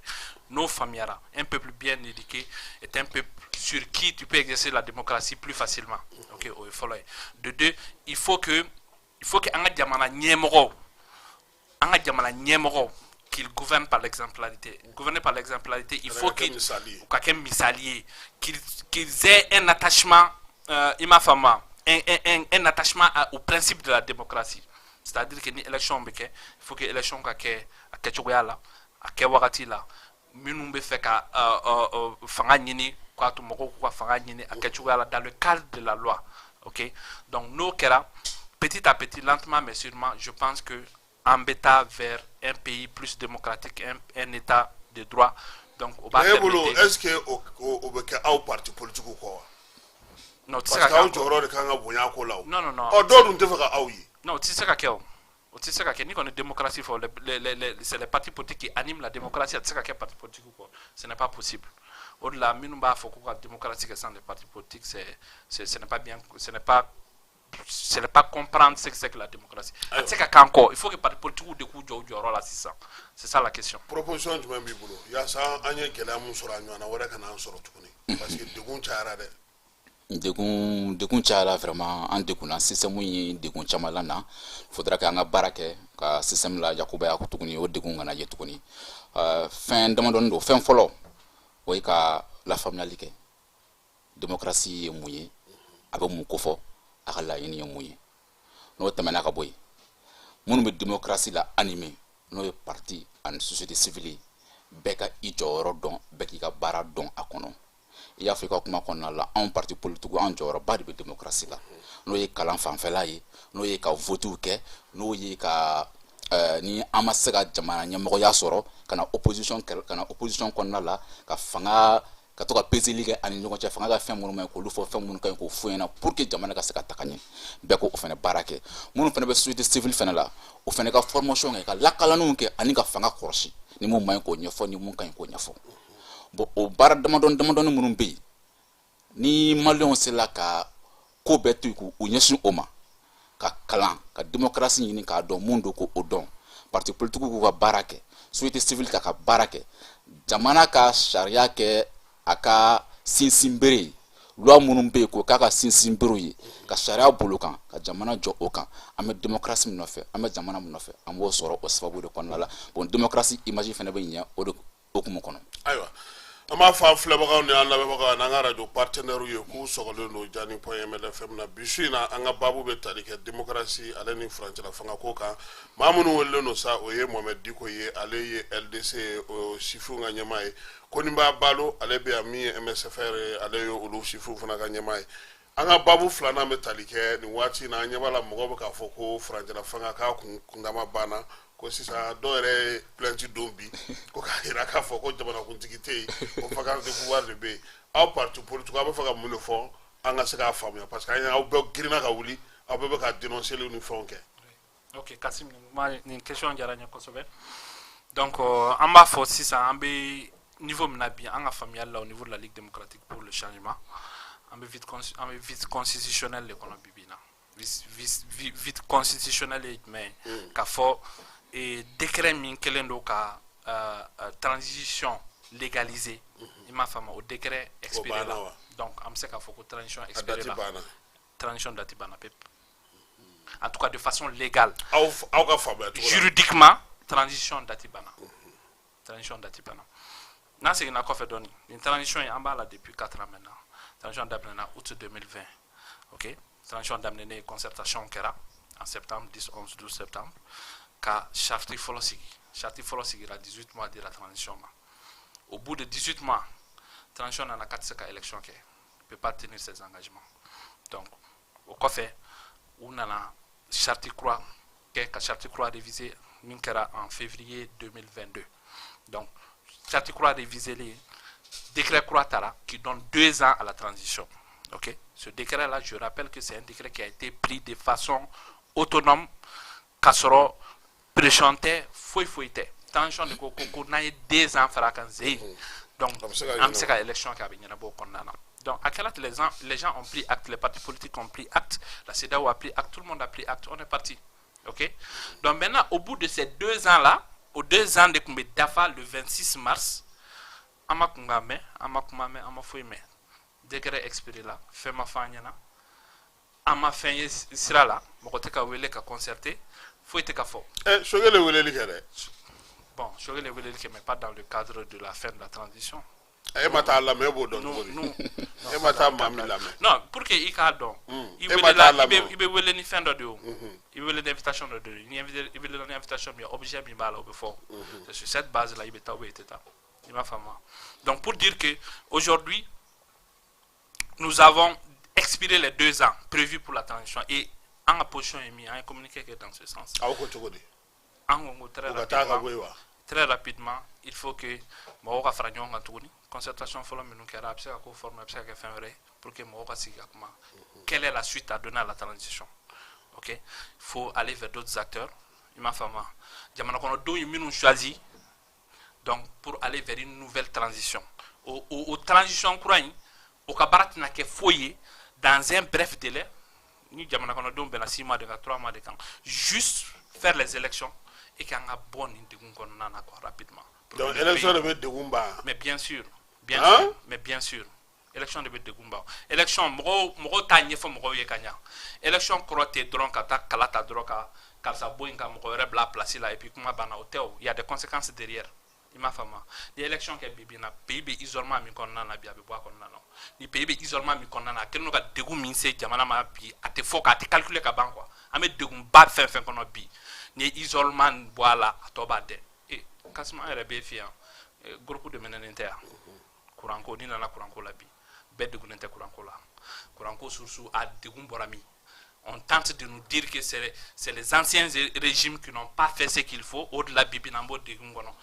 B: N'o faamuyara, un peuple bien éduqué est un peuple sur qui tu peux exercer la démocratie plus facilement. Ok, o ye fɔlɔ ye. De deux, il faut que an ka jamana ɲɛmɔgɔw qu'ils gouvernent par l'exemplarité. Gouverner par l'exemplarité, il faut
A: ka kɛ
B: qu'ils
A: misali ye.
B: Ka kɛ misali ye, qu'ils aient un attachement, i m'a faamu wa, un attachement au principe de la démocratie. C'est-à-dire que ni élection bɛ kɛ, il faut que élection ka kɛ a kɛcogoya la, a kɛ wagati la. Minnu bɛ fɛ ka fanga ɲini, k'a to mɔgɔw k'u ka fanga ɲini a kɛcogoya la, dans le cadre de la loi. Ok, donc n'o kɛra, petit à petit, lentement mais sûrement, je pense que an bɛ taa vers un pays plus démocratique, un état de droit. Donc o b'a
A: E bolo,
B: permettre.
A: est ce que o bɛ kɛ aw parti politique kɔ wa?
B: Non, o tɛ se
A: Parce
B: ka
A: que
B: kɛ
A: aw
B: an kɔ.
A: jɔyɔrɔ de kan ka bonya a ko la o.
B: Non, non, non.
A: Ɔ, dɔw dun tɛ fɛ ka aw ye.
B: Non, o tɛ se ka kɛ o. O tɛ se ka kɛ. N'i kɔni démocratie fɔ, c'est les partis politiques qui animent la démocratie. A tɛ se ka kɛ parti politique kɔ. Ce n'est pas possible. O de la, minnu b'a fɔ k'u ka démocratie kɛ sans les partis politiques, c'est ce n'est pas bien, ce n'est pas comprendre ce que c'est que la démocratie. A tɛ se ka k'an kɔ. Il faut que partis politiques de k'u jɔ u jɔyɔrɔ la sisan. C'est ça la question.
A: Proposition jumɛn b'i bolo yaasa an ye gɛlɛya mun sɔrɔ, a ɲɔgɔnna wɛrɛ kana an sɔrɔ tuguni? Parce que degun cayara dɛ.
C: Degun cayara vraiment, an degunna. Système ye degun caman la na. Faudra que an ka baara kɛ ka système la yakubaya tuguni, o degun kana ye tuguni. Fɛn damadɔni don. Fɛn fɔlɔ, o ye ka lafaamuyali kɛ: démocratie ye mun ye, a bɛ mun kofɔ, a ka laɲini ye mun ye. N'o tɛmɛna ka bɔ yen, minnu bɛ démocratie la animer, n'o ye parti ani société civile ye, bɛɛ ka i jɔyɔrɔ dɔn, bɛɛ k'i ka baara dɔn a kɔnɔ. I y'a fɔ i ka kuma kɔnɔna la, anw parti politique, an jɔyɔrɔba de bɛ démocratie la, n'o ye kalan fanfɛla ye, n'o ye ka votew kɛ, n'o ye ka ni an ma se ka jamana ɲɛmɔgɔya sɔrɔ, ka na opposition, ka na opposition kɔnɔna la, ka fanga ka to ka peseli kɛ ani ɲɔgɔn cɛ, fanga ka fɛn minnu ma ɲi k'olu fɔ, fɛn minnu ka ɲi k'o fɔ ɲɛna, pour que jamana ka se ka taga ɲɛ. Bɛɛ k'o fana baara kɛ. Minnu fana bɛ société civile fana la, o fana ka formation kɛ, ka lakalaniw kɛ ani ka fanga kɔlɔsi, ni mun ma ɲi k'o ɲɛfɔ, ni mun ka ɲi k'o ɲɛfɔ. Bon, o baara damadɔni damadɔni minnu bɛ yen, ni maliyɛnw sera ka ko bɛɛ to yen k'u ɲɛsin o ma, ka kalan, ka démocratie ɲini k'a dɔn mun don, k'o dɔn, parti politique k'u ka baara kɛ, société civile k'a ka baara kɛ, jamana ka sariya kɛ a ka sinsinbere ye, loi minnu bɛ yen k'o k'a ka sinsinberew ye, ka sariya bolo kan, ka jamana jɔ o kan, an bɛ démocratie min nɔfɛ, an bɛ jamana min nɔfɛ, an b'o sɔrɔ o sababu de kɔnɔna la. Bon, démocratie image fana bɛ ɲɛ o de hukumu kɔnɔ.
A: Ayiwa, an b'a fɔ an filɛbagaw ni an lamɛnbagaw ani an ka radio partenaire ye k'u sɔgɔlen don Jani.ml FM na. Bi su in na, an ka baabu bɛ tali kɛ démocratie ale ni furancɛla fanga ko kan. Maa minnu welelen don sa, o ye Mohamed Diko ye, ale ye LDC ye, o sifinw ka ɲɛmaa ye. Koniba Balo, ale bɛ yan, min ye MSFR ye, ale ye olu sifinw fana ka ɲɛmaa ye. An ka baabu filanan bɛ tali kɛ nin waati in na, an ɲɛ b'a la, mɔgɔw bɛ k'a fɔ ko furancɛla fanga k'a kun kundama banna, ko sisan dɔw yɛrɛ ye plainte don bi ko k'a yira k'a fɔ ko jamanakuntigi tɛ yen, ko vacance de pouvoir de bɛ yen. Aw parti politique, aw bɛ fɛ ka mun de fɔ an ka se k'a faamuya? Parce que an ye aw bɛɛ girinna ka wuli, aw bɛɛ bɛ ka dénoncer ni fɛnw kɛ.
B: Ok Kasim, nin question diyara n ye kosɛbɛ. Donc an b'a fɔ sisan, an bɛ niveau min na bi, an ka faamuyali la, au niveau de la Ligue démocratique pour le changement, an bɛ vide constitutionnel de kɔnɔ bi bi in na. Vide constitutionnel ye jumɛn ye? K'a fɔ décret min kɛlen don ka transition légaliser, i m'a faamu, o décret expiré la. Donc an bɛ se k'a fɔ ko transition expiré la, transition date banna pepe, en tout cas de façon légale.
A: Aw ka faamuya cogo la.
B: Juridiquement, transition date banna, transition date banna. N'an seginna kɔfɛ dɔɔni, nin transition in, an b'a la depuis 4 ans maintenant. Transition daminɛna août 2020. Ok, transition daminɛnen, concertation kɛra en septembre, 10, 11, 12 septembre, ka charte fɔlɔ sigi. Charte fɔlɔ sigira, 18 mois dira transition ma. Au bout de 18 mois, transition nana k'a tɛ se ka élection kɛ, peut pas tenir ses engagements. Donc o kɔfɛ, u nana charte kura kɛ, ka charte kura réviser, min kɛra en février 2022. Donc charte kura révisé, décret kura tara qui donne 2 ans à la transition. Ok, ce décret là, je rappelle que c'est un décret qui a été pris de façon autonome, k'a sɔrɔ pression tɛ, foyi foyi tɛ. Transition de ko n'an ye 2 ans fara kan zen, donc an bɛ se ka élection kɛ, a bɛ ɲɛnabɔ o kɔnɔna na. Donc à quel acte les gens ont pris acte, les partis politiques ont pris acte, la CEDEAO a pris acte, tout le monde a pris acte, on est parti. Ok, donc maintenant, au bout de ces 2 ans là, aux 2 ans de kun bɛ dafa le 26 mars, an ma kun ka mɛn, an ma kuma mɛn, an ma foyi mɛn. Décret expiré la, fɛn ma fɔ an ɲɛna, an ma fɛn ye sira la, mɔgɔ tɛ ka wele ka concerter, foyi tɛ ka fɔ.
A: Ɛ, Choguel ye weleli kɛ dɛ.
B: Bon, Choguel ye weleli kɛ, mais pas dans le cadre de la fin de la transition.
A: E ma taa lamɛn, e b'o dɔn cogo di? E ma taa maa min lamɛn.
B: Non, pour que i k'a dɔn, i welela, i bɛ wele ni fɛn dɔ de ye o, i bɛ wele ni invitation dɔ de ye. Ni i welela ni invitation min ye, objet min b'a la, o bɛ fɔ. C'est sur cette base là i bɛ taa ou bien i tɛ taa, i m'a faamu. Donc pour dire que aujourd'hui nous avons expiré les 2 ans prévus pour la transition et an ka position ye min ye, an ye communiqué kɛ dans ce sens.
A: Aw ko cogo di?
B: An ko très rapidement, très rapidement, il faut que mɔgɔw ka fara ɲɔgɔn kan tuguni. Concertation fɔlɔ minnu kɛra, a bɛ se ka k'o forme, a bɛ se ka kɛ fɛn wɛrɛ ye, pour que mɔgɔw ka sigi ka kuma. Quelle est la suite à donner à la transition? Ok, il faut aller vers d'autres acteurs, i m'a faamu, jamana kɔnɔdenw ye minnu choisi, donc pour aller vers une nouvelle transition. O transition kura in, o ka baara tɛna kɛ foyi ye dans un bref délai, ni jamana kɔnɔdenw bɛnna 6 mois de kan, 3 mois de kan, juste faire les élections et k'an ka bɔ nin degun kɔnɔna na quoi, rapidement.
A: Donc élection de bɛ degun ban.
B: Mais bien sûr, bien sûr, mais bien sûr. Élection de bɛ degun ban. Élection, mɔgɔw mɔgɔw t'a ɲɛfɔ mɔgɔw ye ka ɲa. Élection kɔrɔ tɛ dɔrɔn ka taa kala ta dɔrɔn ka karisa bɔ yen ka mɔgɔ wɛrɛ bila place la et puis kuma banna. O tɛ o, il y a des conséquences derrière. I m'a faamu? Ni élection kɛ bi bi in na, pays bɛ isolement min kɔnɔna na bi, a bɛ bɔ a kɔnɔna na. Ni pays bɛ isolement min kɔnɔna na, a kɛlen don ka degun min se jamana ma bi, a tɛ fɔ k'a tɛ calculer ka ban quoi. An bɛ degunba fɛn fɛn kɔnɔ bi, ni ye isolement bɔ a la, a tɔ b'a dɛ. E Kasuma, an yɛrɛ bɛ fɛ yan, groupe de mɛnɛnen tɛ yan. Courant ko, n'i nana courant ko la bi, bɛɛ degunnen tɛ courant ko la. Courant ko source, a degun bɔra min? On tente de nous dire que c'est les anciens régimes qui n'ont pas fait ce qu'il faut. O de la, bi bi in na, an b'o degun kɔnɔ.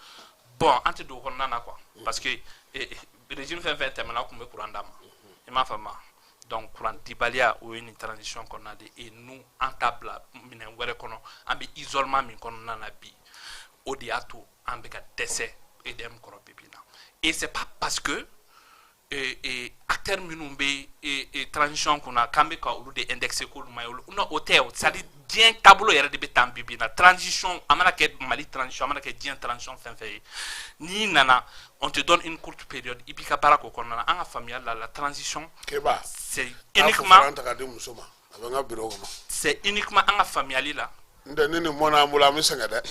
B: Bon, an tɛ don o kɔnɔna na quoi, parce que régime fɛn fɛn tɛmɛna, o tun bɛ courant d'a ma. I m'a faamu? Donc courant dibaliya, o ye nin transition kɔnɔna de. Et nous, an t'a bila minɛn wɛrɛ kɔnɔ. An bɛ isolement min kɔnɔna na bi, o de y'a to an bɛ ka dɛsɛ EDM kɔrɔ bi bi in na. Et c'est pas parce que acteurs minnu bɛ transition kunna k'an bɛ ka olu de indexer k'olu ma ye olu. Non, o tɛ o. C'est à dire, diɲɛ taabolo yɛrɛ de bɛ tan bi bi in na. Transition, a mana kɛ Mali transition, a mana kɛ diɲɛ transition fɛn fɛn ye, n'i nana, on te donne une courte période, i b'i ka baara k'o kɔnɔna na. An ka faamuya la, la transition
A: Keba,
B: c'est
A: taa
B: uniquement
A: fufaran ta ka di muso ma, a bɛ n ka bureau kɔnɔ.
B: C'est uniquement an ka faamuyali la.
A: N tɛ ni nin mɔnna an bolo, an bɛ sɛgɛn dɛ.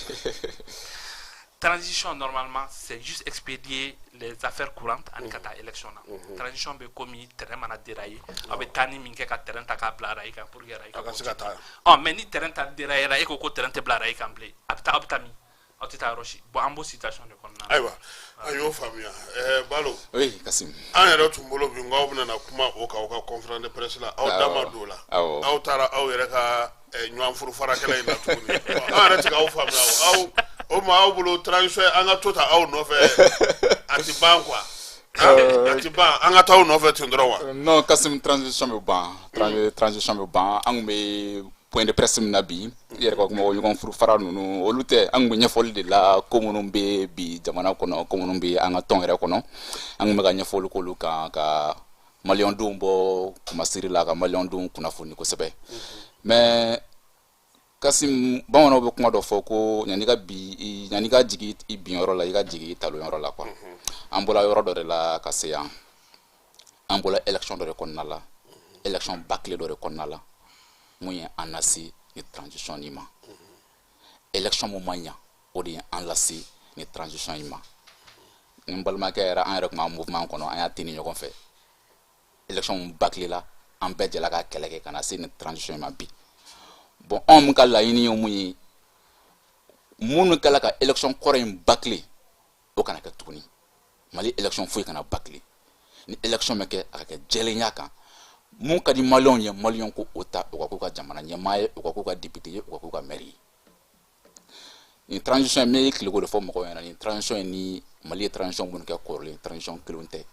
B: Transition, normalement, c'est juste expédier les affaires courantes ani ka taa élection na. Transition bɛ komi terrain mana dérailler, aw bɛ taa ni min kɛ ka terrain ta k'a bila rail kan pour que rail
A: A ka se ka taa.
B: Ɔ, mais ni terrain ta dérailler la, e ko ko terrain tɛ bila rail kan bilen, a bɛ taa, aw bɛ taa min? Aw tɛ taa yɔrɔ si. Bon, an b'o situation de kɔnɔna na.
A: Ayiwa, an y'o faamuya. Balo.
C: Oui, Kassim.
A: An yɛrɛ tun bolo bi, nko aw bɛna na kuma o kan aw ka conférence de presse la, aw da ma don o la. Aw taara aw yɛrɛ ka ɲɔgɔn furu farakɛla in na tuguni. Bon, an yɛrɛ tɛ k'aw faamuya o. Aw o ma aw bolo, transition, an ka to ta aw nɔfɛ, a ti ban quoi. A ti ban, an ka taa aw nɔfɛ ten dɔrɔn wa?
C: Non, Kassim, transition bɛ ban. Transition bɛ ban. An kun bɛ point de presse min na bi, i yɛrɛ ka kuma o ɲɔgɔn furu fara ninnu, olu tɛ. An kun bɛ ɲɛfɔli de la, ko minnu bɛ bi jamana kɔnɔ, ko minnu bɛ an ka tɔn yɛrɛ kɔnɔ. An kun bɛ ka ɲɛfɔli k'olu kan, ka maliyɛndenw bɔ kumasiri la, ka maliyɛndenw kunnafoni kosɛbɛ. Mais Kassim, bamananw bɛ kuma dɔ fɔ ko yanni ka bi yanni ka jigin i binyɔrɔ la, i ka jigin i talonyɔrɔ la quoi. An bɔra yɔrɔ dɔ de la ka se yan. An bɔra élection dɔ de kɔnɔna la, élection bâclée dɔ de kɔnɔna la. Mun ye an lase ni transition nin ma? Élection mun ma ɲa, o de ye an lase ni transition in ma. Ni n balimakɛ yɛrɛ, an yɛrɛ tun b'a mouvement kɔnɔ, an y'a teni ɲɔgɔn fɛ. Élection mun bâclée la, an bɛɛ jɛla ka kɛlɛ kɛ ka na se ni transition in ma bi. Bon, anw min ka laɲini ye mun ye? Minnu kɛla ka élection kɔrɔ in bâclé, o kana kɛ tuguni. Mali élection foyi kana bâclé. Ni élection bɛ kɛ, a ka kɛ jɛlenya kan. Mun ka di maliyɛnw ye, maliyɛnw ko o ta, o ka k'u ka jamana ɲɛmaa ye, o ka k'u ka député ye, o ka k'u ka maire ye. Nin transition in, n bɛ tileko de fɔ mɔgɔw ɲɛna, nin transition in ni Mali ye transition minnu kɛ kɔrɔlen, transition kelenw tɛ.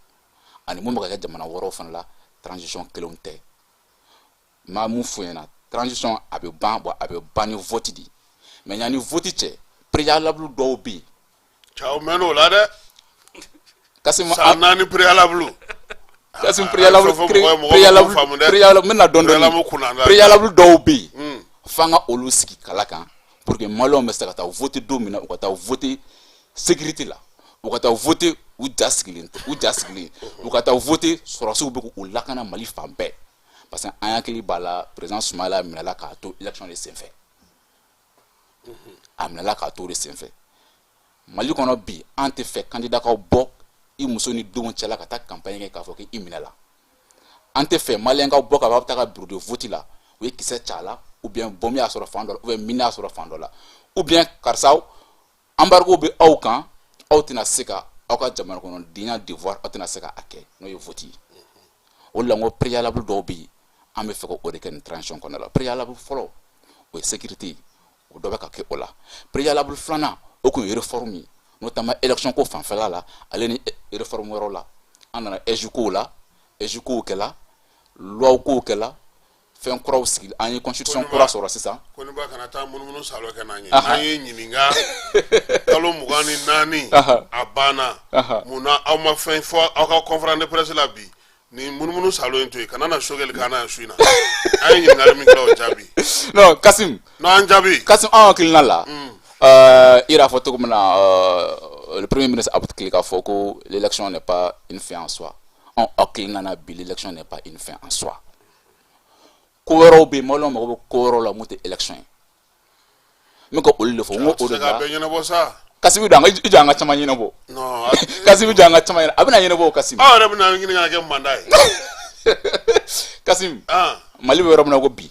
C: Ani mun bɛ ka kɛ jamana wɛrɛw fana la, transition kelenw tɛ. N b'a mun f'u ɲɛna? Transition a bɛ ban. Bon, a bɛ ban ni vote de, mais yanni vote cɛ, préalable dɔw bɛ yen.
A: Cɛw mɛn o la dɛ.
C: Kassim,
A: San 4 préalable.
C: Kassim, préalable
A: fɛn fɔ mɔgɔ ye, mɔgɔ b'o
C: préalable
A: faamu dɛ.
C: Préalable, n bɛna dɔɔni.
A: Préalable
C: Dɔɔni.
A: Kunna la.
C: Préalable dɔw bɛ yen, f'an ka olu sigi kala kan pour que maliyɛnw bɛ se ka taa voter don min na, u ka taa voter sécurité la, u ka taa voter u ja sigilen, u ja sigilen, u ka taa voter sɔrɔdasiw bɛ k'u lakana Mali fan bɛɛ. Parce que an hakili b'a la, président Sumayila minɛla k'a to élection de senfɛ. A minɛla k'a to o de senfɛ Mali kɔnɔ. Bi, an tɛ fɛ candidat ka bɔ i muso ni denw cɛla ka taa campagne kɛ k'a fɔ k'i minɛla. An tɛ fɛ maliyɛn ka bɔ k'a fɔ a bɛ taa ka bureau de vote la, u ye kisɛ c'a la, ou bien bombe y'a sɔrɔ fan dɔ la, ou bien mine y'a sɔrɔ fan dɔ la, ou bien karisa, embargo bɛ aw kan, aw tɛna se ka aw ka jamana kɔnɔdenya devoir, aw tɛna se ka a kɛ, n'o ye vote ye. O de la n ko préalable dɔw bɛ yen, an bɛ fɛ ka o de kɛ nin transition kɔnɔna la. Préalable fɔlɔ, o ye sécurité ye, o dɔ bɛ ka kɛ o la. Préalable filanan, o kun ye réforme ye, notamment élection ko fanfɛla la, ale ni réforme wɛrɛw la. An nana AIGE kow la, AIGE kow kɛla, loi kow kɛla, fɛn kuraw sigi, an ye constitution kura sɔrɔ sisan.
A: Ko ni ba kana taa munumunu salo kɛ n'an ye. N'an ye ɲininka, kalo 24, a banna, munna aw ma fɛn fɔ aw ka conférence de presse la bi? Ni munumunu salo in to yen, kana na Choguel k'an na yan su in na. An ye ɲininkali min kɛ, o jaabi.
C: Non, Kassim.
A: Non, an jaabi.
C: Kassim, anw hakilina la, i yɛrɛ y'a fɔ cogo min na, le premier ministre a tile k'a fɔ ko l'élection n'est pas une fin en soi. Anw hakilina na bi, l'élection n'est pas une fin en soi. Ko wɛrɛw bɛ yen, maliyɛnw mago bɛ ko wɛrɛw la mun tɛ élection ye. N bɛ ka olu de fɔ, n ko o de
A: Se k'a
C: la.
A: bɛɛ ɲɛnabɔ sa.
C: Kasimi don, an ka i jɔ, an ka caman ɲɛnabɔ.
A: Non.
C: Kasimi jɔ, an ka caman ɲɛnabɔ, a bɛna ɲɛnabɔ o, Kasimi.
A: Aw yɛrɛ bɛna ɲini ka kɛ mandat ye.
C: Kasimi,
A: ah
C: Mali bɛ yɔrɔ min na ko bi,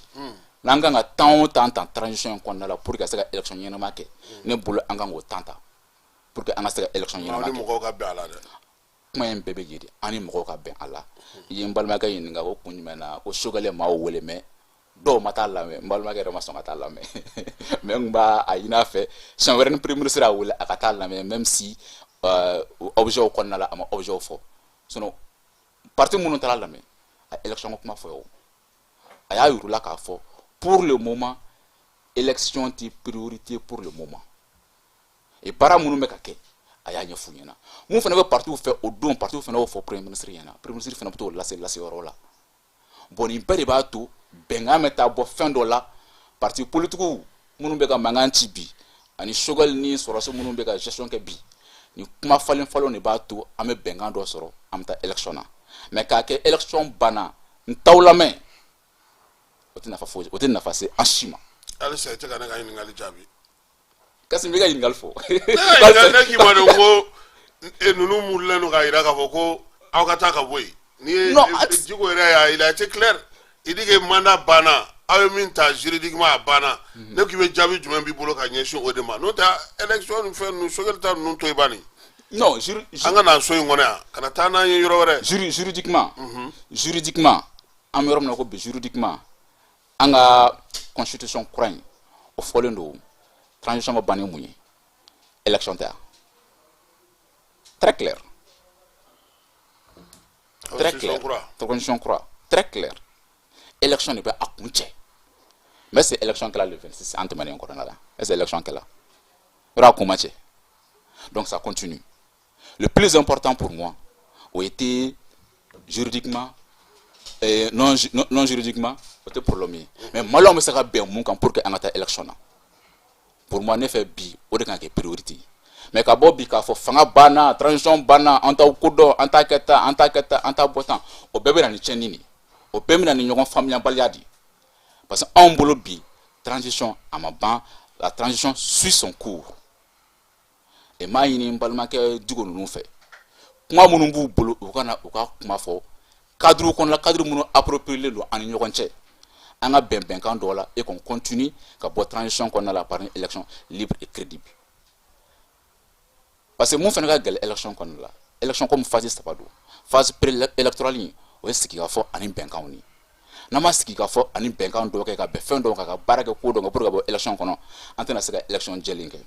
C: n'an kan ka temps o temps ta transition in kɔnɔna la pour que ka se ka élection ɲɛnama kɛ, ne bolo an kan k'o temps ta pour que an ka se ka élection
A: aw
C: ɲɛnama
A: ni
C: kɛ.
A: Mɔgɔw ka bɛn a la dɛ.
C: Kuma in bɛɛ bɛ yen de, an ni mɔgɔw ka bɛn a la. I ye n balimakɛ ɲininka ko kun jumɛn na ko Choguel ye maaw wele, mais dɔw ma taa lamɛn. N balimakɛ yɛrɛ ma sɔn ka taa lamɛn, mais n kun b'a a ɲini a fɛ, siɲɛ wɛrɛ ni premier ministre y'a wele, a ka taa lamɛn, même si objet kɔnɔna la, a ma objet fɔ. Sinon parti minnu taara lamɛn, a élection ko kuma fɔ o, a y'a yir'u la k'a fɔ pour le moment élection tɛ priorité pour le moment. Et baara minnu bɛ ka kɛ, a y'a ɲɛf'u ɲɛna. Mun fana bɛ partiw fɛ o don, partiw fana y'o fɔ premier ministre ɲɛna, premier ministre fana bɛ t'o lase lase yɔrɔ la. Bon, nin bɛɛ de b'a to bɛnkan bɛ taa bɔ fɛn dɔ la. Parti politiques minnu bɛ ka mankan ci bi, ani Choguel ni sɔrɔsi minnu bɛ ka gestion kɛ bi, nin kuma falen falenw de b'a to an bɛ bɛnkan dɔ sɔrɔ, an bɛ taa élection na. Mais k'a kɛ élection banna, n t'aw lamɛn, o tɛ nafa foyi, o tɛ nafa se an si ma.
A: Halisa i tɛ ka ne ka ɲininkali jaabi.
C: Kasi, n bɛ ka ɲininkali fɔ.
A: Ne ka ɲininkali, ne k'i ma de ko ninnu murulen don k'a jira k'a fɔ ko aw ka taa ka bɔ yen. N'i ye
C: Non,
A: Dicko yɛrɛ y'a, il a été clair, il dit que mandat banna, aw ye min ta juridiquement, a banna. Ne k'i bɛ jaabi jumɛn b'i bolo ka ɲɛsin o de ma? N'o tɛ élection ni fɛn ninnu, Choguel ta ninnu to yen bani.
C: Non,
A: An ka na so in kɔnɔ yan, kana taa n'an ye yɔrɔ wɛrɛ.
C: Juridiquement, an bɛ yɔrɔ min na ko bi, juridiquement, an ka constitution kura in, o fɔlen don transition bɛ ban ni mun ye? Élection tɛ wa? Très clair, très
A: Constitution
C: clair.
A: Kura.
C: Constitution kura, très clair, élection de bɛ a kun cɛ. Mais c'est élection kɛla le 26 an tɛmɛnen kɔnɔna la. Est ce que élection kɛla yɔrɔ a kun ma cɛ? Donc ça continue. Le plus important pour moi, o était juridiquement et non juridiquement, o tɛ problème ye. Mais maliyɛnw bɛ se ka bɛn mun kan pour que an ka taa élection na? Pour moi, ne fɛ bi, o de kan ka kɛ priorité ye. Mais ka bɔ bi k'a fɔ fanga banna, transition banna, an t'aw ko dɔn, an t'a kɛ tan, an t'a kɛ tan, an t'a bɔ tan, o bɛɛ bɛ na ni tiɲɛni de ye, o bɛɛ bɛ na ni ɲɔgɔn faamuyabaliya de ye. Parce que anw bolo bi, transition a ma ban, la transition suit son cours. Et m'a ɲini n balimakɛ Dicko ninnu fɛ, kuma minnu b'u bolo, u ka na u ka kuma fɔ cadre kɔnɔ, cadre minnu approprié don an ni ɲɔgɔn cɛ, an ka bɛn bɛnkan dɔw la et qu'on continue ka bɔ transition kɔnɔna la par une élection libre et crédible. Parce que mun fana ka gɛlɛn élection kɔnɔna la, élection comme phase saba don. Phase préélectorale in, o ye sigikafɔ ani bɛnkanw ye. N'an ma sigikafɔ ani bɛnkan dɔw kɛ ka bɛn fɛn dɔw kan, ka baara kɛ ko dɔw kan pour que ka bɔ élection kɔnɔ, an tɛna se ka élection jɛlen kɛ.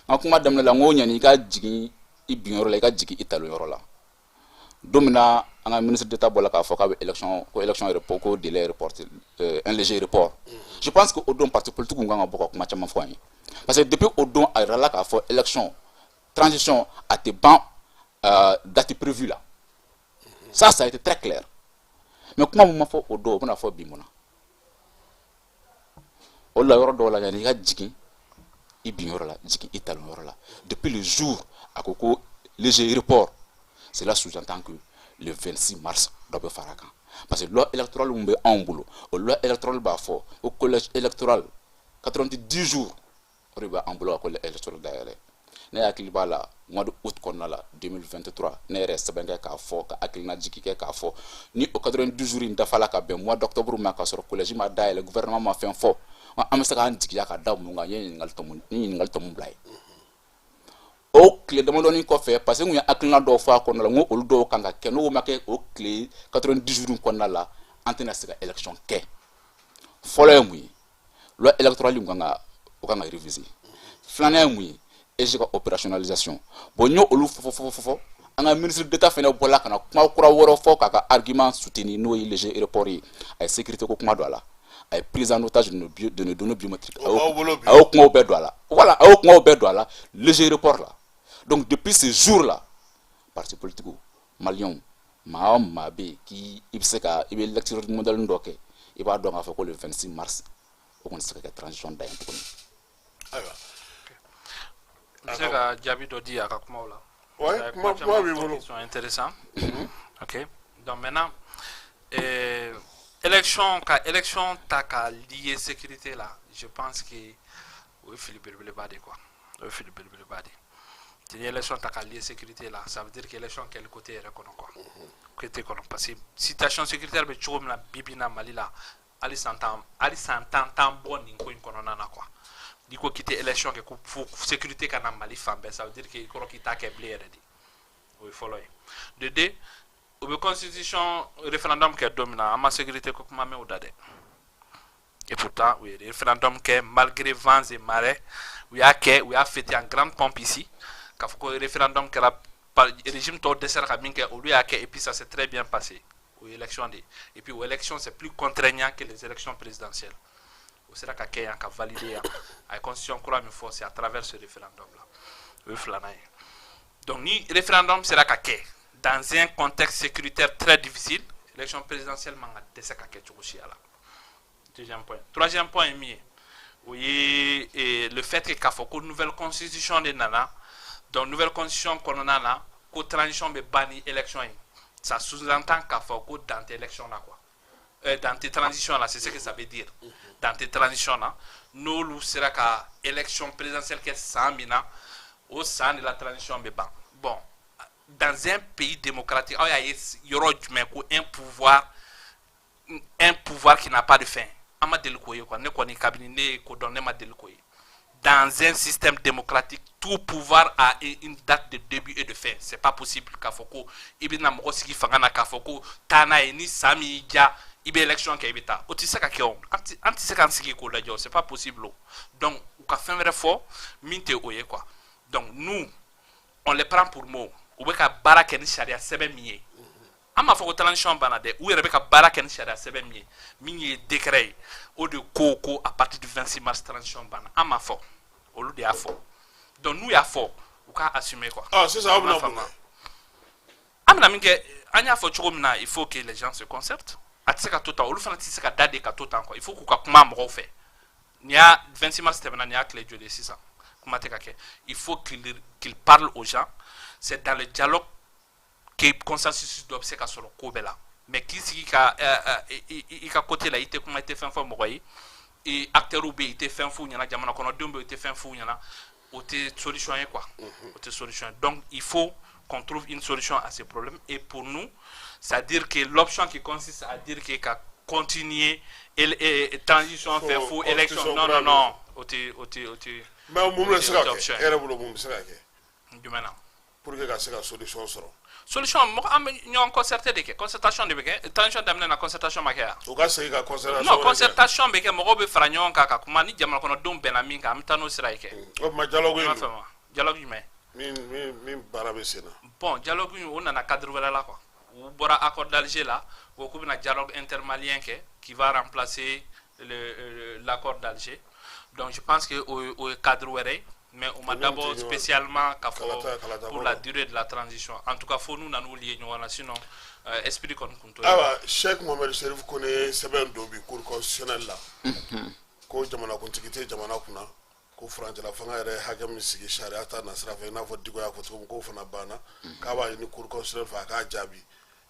C: N ka kuma daminɛ la, n ko ɲani i ka jigin i binyɔrɔ la, i ka jigin i talonyɔrɔ la. Don min na an ka ministre d'État bɔra k'a fɔ k'a bɛ élection ko élection report, ko délai reporté, un léger report, je pense que o don parti politique kun kan ka bɔ ka kuma caman fɔ an ye. Parce que depuis o don, a yirala k'a fɔ élection, transition a tɛ ban date prévue la. Ça a été très clair. Mais kuma mun ma fɔ o don, o bɛna fɔ bi mun na? O la, yɔrɔ dɔw la, yanni i ka jigin i binyɔrɔ la, jigin i talonyɔrɔ la. Depuis le jour a ko ko léger report, cela sous-entend que le 26 mars, dɔ bɛ fara a kan. Parce que loi électorale mun bɛ anw bolo, o loi électorale b'a fɔ ko collège électoral 90 jours, o de b'an bolo ka collège électoral dayɛlɛ. Ne hakili b'a la, mois de août kɔnɔna la 2023, ne yɛrɛ sɛbɛn kɛ k'a fɔ ka hakilina jigi kɛ k'a fɔ ni o 90 jours in dafala ka bɛn mois d'octobre ma, k'a sɔrɔ collège ma dayɛlɛ, gouvernement ma fɛn fɔ, an bɛ se k'an jigiya ka da mun kan? N ye ɲininkali tɔ mun, n ye ɲininkali tɔ mun bila ye o tile damadɔni kɔfɛ? Parce que n kun ye hakilina dɔw fɔ a kɔnɔna la, n ko olu dɔw kan ka kɛ, n'o ma kɛ o tile 90 jours in kɔnɔna la, an tɛna se ka élection kɛ. Fɔlɔ ye mun ye? Loi électorale in kan ka, o kan ka réviser. Filanan ye mun ye? EG ka opérationnalisation. Bon, n y'o olu fɔ fɔ fɔ fɔ, an ka ministre d'État fɛnɛ bɔla ka na kuma kura wɛrɛ fɔ k'a ka argument soutenir, n'o ye léger report ye. A ye sécurité ko kuma don a la, a ye prise en otage de nos données biométriques,
A: O b'aw bolo bi.
C: a y'o kumaw bɛɛ don a la. Voilà, a y'o kumaw bɛɛ don a la léger report la. Donc depuis ce jour là, parti politique maliyɛnw, maa o maa bɛ yen k'i i bɛ se ka i bɛ lecture modèle dɔ kɛ, i b'a dɔn k'a fɔ ko le 26 mars, o kɔni tɛ se ka kɛ transition da ye tuguni.
A: Ayiwa.
B: N bɛ se ka jaabi dɔ di a ka kumaw la.
A: Ouais,
B: A ye
A: kuma
B: caman
A: b'i
B: fɔ
A: bolo.
B: qui sont intéressants. Ok. Donc maintenant, élection ka élection ta ka lier sécurité la, je pense que o ye fili belebeleba de quoi, o ye fili belebeleba de. Ni ye élection ta ka lier sécurité la, ça veut dire que élection kɛli côté yɛrɛ kɔnɔ quoi, côté kɔnɔ, parce que situation sécuritaire bɛ cogo min na bi bi in na Mali la, hali san 10, hali san 10 t'an bɔ nin ko in kɔnɔna na quoi. N'i ko k'i tɛ élection kɛ ko fo sécurité ka na Mali fan bɛɛ, ça veut dire que i kɔrɔ k'i t'a kɛ bilen yɛrɛ de. O ye fɔlɔ ye. De deux, u bɛ constitution référendum kɛ don min na, an ma sécurité ko kuma mɛn o da dɛ. Et pourtant u ye référendum kɛ malgré vents et marées. U y'a kɛ, u y'a fêté en grande pompe ici, k'a fɔ ko référendum kɛra, régime tɔw dɛsɛra ka min kɛ, olu y'a kɛ, et puis ça s'est très bien passé. O ye élection de ye. Et puis o élection, c'est plus contraignant que les élections présidentielles. O sera ka kɛ yan ka valider yan. A ye constitution kura min fɔ, c'est à travers ce référendum là. O ye filanan ye. Donc ni référendum sera ka kɛ dans un contexte sécuritaire très difficile, élection présidentielle man ka dɛsɛ ka kɛ cogo si la. Deuxième point. Troisième point ye min ye, o ye le fait que k'a fɔ ko nouvelle constitution de nana. Donc nouvelle constitution kɔnɔna na, ko transition bɛ ban ni élection ye, ça sous-entend k'a fɔ ko dan tɛ élection na quoi, dan tɛ transition na. C'est ce que ça veut dire, dan tɛ transition na. N'olu sera ka élection présidentielle kɛ san min na, o san de la transition bɛ ban. Bon, dans un pays démocratique, aw y'a ye yɔrɔ jumɛn ko un pouvoir qui n'a pas de fin? An ma deli k'o ye quoi. Ne kɔni, kabini ne ye ko dɔn, ne ma deli k'o ye. Dans un système démocratique, tout pouvoir a une date de début et de fin. C'est pas possible k'a fɔ ko i bɛna mɔgɔ sigi fanga na, k'a fɔ ko taa n'a ye, ni san min y'i diya, i bɛ élection kɛ, i bɛ taa. O tɛ se ka kɛ o. An tɛ se k'an sigi k'o lajɛ o, c'est pas possible o. Donc u ka fɛn wɛrɛ fɔ min tɛ o ye quoi. Donc nous, on les prend pour mot. U bɛ ka baara kɛ ni sariya sɛbɛn min ye, an m'a fɔ ko transition banna dɛ. U yɛrɛ bɛ ka baara kɛ ni sariya sɛbɛn min ye, min ye décret ye, o de ko ko à partir du 26 mars transition banna. An m'a fɔ, olu de y'a fɔ. Donc n'u y'a fɔ, u k'a assumer quoi.
A: Ah, sisan aw bɛna mun kɛ?
B: An bɛna min kɛ, an y'a fɔ cogo min na, il faut que les gens se concertent. A tɛ se ka to tan, olu fana tɛ se ka da de ka to tan quoi. Il faut k'u ka kuma mɔgɔw fɛ. Nin y'a 26 mars tɛmɛna, nin y'a tile joli ye sisan, kuma tɛ ka kɛ. Il faut qu'il parle aux gens. C'est dans le dialogue que consensus dɔ bɛ se ka sɔrɔ ko bɛɛ la. Mais k'i sigi ka i ka côté la, i tɛ kuma, i tɛ fɛn fɔ mɔgɔ ye, i acteurs bɛ yen, i tɛ fɛn f'u ɲɛna, jamana kɔnɔdenw bɛ yen, i tɛ fɛn f'u ɲɛna, o tɛ solution ye quoi, o tɛ solution ye. Donc il faut qu'on trouve une solution à ce problème. Et pour nous, c'est-à-dire que l'option qui consiste à dire que ka continuer et transition fɛ fo élection, non, non, non, o tɛ, o tɛ, o tɛ.
A: Mais mun bɛ se ka kɛ e yɛrɛ bolo, mun bɛ se ka kɛ?
B: Jumɛn na?
A: Pour que ka se ka solution sɔrɔ.
B: Solution, mɔgɔ an bɛ ɲɔgɔn concerté de kɛ, concertation de bɛ kɛ. Transition daminɛ na, concertation ma kɛ yan?
A: U ka segin ka concertation.
B: Non, concertation bɛ kɛ, mɔgɔw bɛ fara ɲɔgɔn kan ka kuma. Ni jamana kɔnɔdenw bɛnna min kan, an bɛ taa n'o sira ye kɛ.
A: O tuma dialogue in?
B: Dialogue jumɛn?
A: Min baara bɛ sen na.
B: Bon, dialogue in, o nana cadre wɛrɛ la quoi. U bɔra accord d'Alger la, u ko k'u bɛna dialogue intermalien kɛ qui va remplacer l'accord d'Alger. Donc je pense que o ye cadre wɛrɛ ye, mais o ma d'abord spécialement k'a fɔ pour la durée de la transition. En tout cas, fo n'u nan'u lier ɲɔgɔn na, sinon esprit kɔni kun t'o ye.
A: Ayiwa, Cheikh Mohamed Cherif Kone ye sɛbɛn don bi cour constitutionnelle la ko jamanakuntigi tɛ jamana kunna, ko furancɛla fanga yɛrɛ hakɛ min sigi sariya ta nasira fɛ, i n'a fɔ Diko y'a fɔ cogo min, k'o fana banna, k'a b'a ɲini cour constitutionnelle fɛ a k'a jaabi.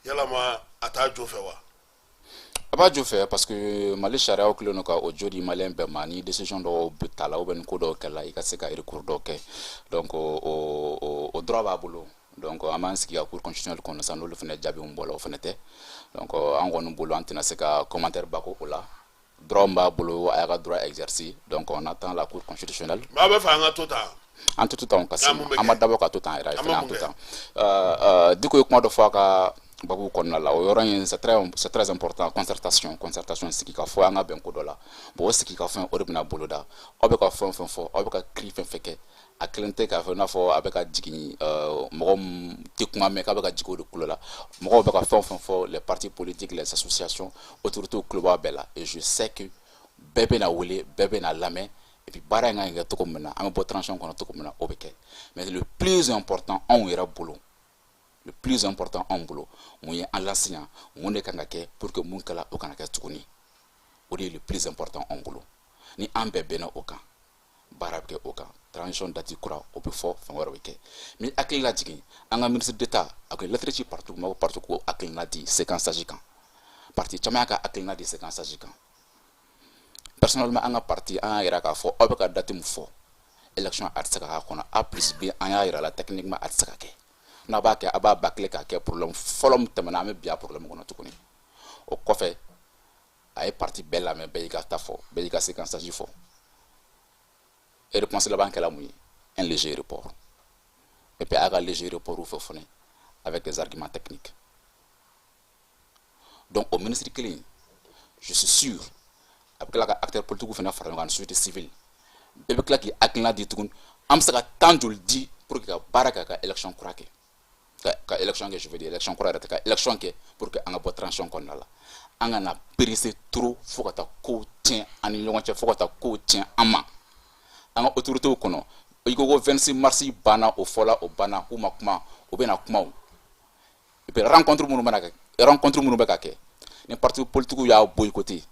A: Yalama a t'a jo fɛ wa?
C: A b'a jo fɛ, parce que Mali sariyaw kɛlen don ka o jo di Malien bɛɛ ma. Ni décision dɔw bɛ ta la ou bien ni ko dɔw kɛla, i ka se ka recours dɔw kɛ. Donc o droit b'a bolo. Donc an b'an sigi ka cour constitutionnelle kɔnɔ sisan, n'olu fana jaabi min bɔra, o fana tɛ. Donc an kɔni bolo, an tɛna se ka commentaire ba k'o la. Droit min b'a bolo, a y'a ka droit exercer. Donc on attend la cour constitutionnelle.
A: Mais aw bɛ fɛ an ka to tan?
C: An tɛ to tan kasi, an ma dabɔ ka to tan yɛrɛ fana, an to tan. Diko ye kuma dɔ fɔ a ka babu kɔnɔna la, o yɔrɔ in, c'est très important. Concertation, concertation, sigi ka fɔ, an ka bɛn ko dɔ la. Bon, o sigi ka fɛn, o de bɛna boloda. Aw bɛ ka fɛn o fɛn fɔ, aw bɛ ka cri fɛn fɛn kɛ, a kelen tɛ k'a fɔ i n'a fɔ a bɛ ka jigin mɔgɔ min tɛ kuma mɛn k'a bɛ ka jigin o de kulo la. Mɔgɔw bɛ ka fɛn o fɛn fɔ, les partis politiques, les associations, autorités, kulo b'a bɛɛ la. Et je sais que bɛɛ bɛna wele, bɛɛ bɛna lamɛn. Et puis baara in kan ka kɛ cogo min na, an bɛ bɔ transition kɔnɔ cogo min na, o bɛ kɛ. Mais le plus important anw yɛrɛ bolo, le plus important anw bolo, mun ye an lase yan, mun de kan ka kɛ pour que mun kɛla, o kana kɛ tuguni, o de ye le plus important anw bolo. Ni an bɛɛ bɛnna o kan, Baara bɛ kɛ o kan, transition date kura, o bɛ fɔ, fɛn wɛrɛ bɛ kɛ. N hakili lajigin, an ka ministre d'État, a kun ye lettre ci parti ma, ko parti ko hakilina di séquençage kan. Parti caman y'a ka hakilina di séquençage kan. Personnellement, an ka parti, an y'a yira k'a fɔ aw bɛ ka date min fɔ élection, a tɛ se ka k'a kɔnɔ. A plus B, an y'a yira la techniquement a tɛ se ka kɛ. N'a b'a kɛ, a b'a bâcler k'a kɛ problème fɔlɔ min tɛmɛna, an bɛ bi a problème kɔnɔ tuguni. O kɔfɛ, a ye parti bɛɛ lamɛn, bɛɛ y'i ka ta fɔ, bɛɛ y'i ka séquençage fɔ. Réponse laban kɛla mun ye? Un léger report. Et puis a ka léger report fɛ fɔnɛ avec des arguments techniques. Donc o ministre kelen, je suis sûr, a bɛ tila ka acteur politique fana fara ɲɔgɔn kan, société civile bɛɛ bɛ tila k'i hakilina di tuguni. An bɛ se ka temps joli di pour que ka baara kɛ, ka élection kura kɛ, ka élection kɛ, je veux dire élection kura yɛrɛ tɛ, ka élection kɛ pour que an ka bɔ transition kɔnɔna la. An kana presser trop fo ka taa kow tiɲɛ an ni ɲɔgɔn cɛ, fo ka taa kow tiɲɛ an ma. An ka autorités kɔnɔ, i ko ko 26 mars banna, o fɔla, o banna, k'u ma kuma, o bɛna kuma. O et puis rencontre minnu bɛna kɛ, rencontre minnu bɛ ka kɛ ni parti politique y'a boycotté,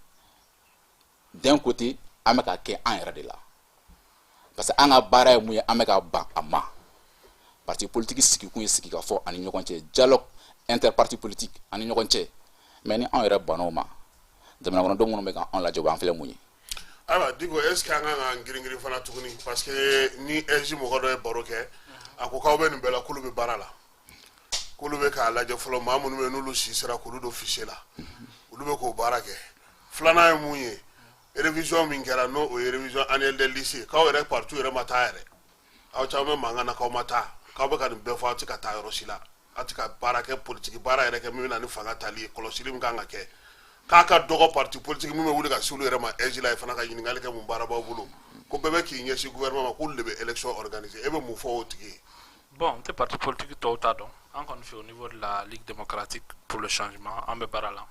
C: d'un côté an bɛ ka kɛ an yɛrɛ de la, parce que an ka baara ye mun ye? An bɛ ka ban a ma. Parti politique sigikun ye sigi ka fɔ ani ɲɔgɔn cɛ, dialogue interparti politique ani ɲɔgɔn cɛ. Mais ni anw yɛrɛ banna o ma, jamana kɔnɔdenw minnu bɛ k'an lajɛ, o b'an filɛ mun ye?
A: Ayiwa Diko, est ce que an kan k'an girin girin fana tuguni? Parce que ni AIGE mɔgɔ dɔ ye baro kɛ, a ko k'aw bɛ nin bɛɛ la, k'olu bɛ baara la, k'olu bɛ k'a lajɛ fɔlɔ, maa minnu bɛ yen n'olu si sera k'olu don fichier la, olu bɛ k'o baara kɛ. Filanan ye mun ye? Révision min kɛra, n'o o ye révision annuelle des listes ye, k'aw yɛrɛ parti yɛrɛ ma taa yɛrɛ, aw caman bɛ mankan na k'aw ma taa, k'aw bɛ ka nin bɛɛ fɔ, aw tɛ ka taa yɔrɔ si la, aw tɛ ka baara kɛ, politique baara yɛrɛ kɛ min bɛ na ni fanga tali ye, kɔlɔsili min kan ka kɛ, k'a ka dɔgɔ parti politique min bɛ wuli ka se olu yɛrɛ ma AIGE la ye fana ka ɲininkali kɛ mun baara b'aw bolo, ko bɛɛ bɛ k'i ɲɛsin gouvernement ma, k'olu de bɛ élection organiser. E bɛ mun fɔ o tigi ye?
B: Bon, n tɛ parti politique tɔw ta dɔn. An kɔni fɛ, au niveau de la Ligue démocratique pour le changement, an bɛ baara la.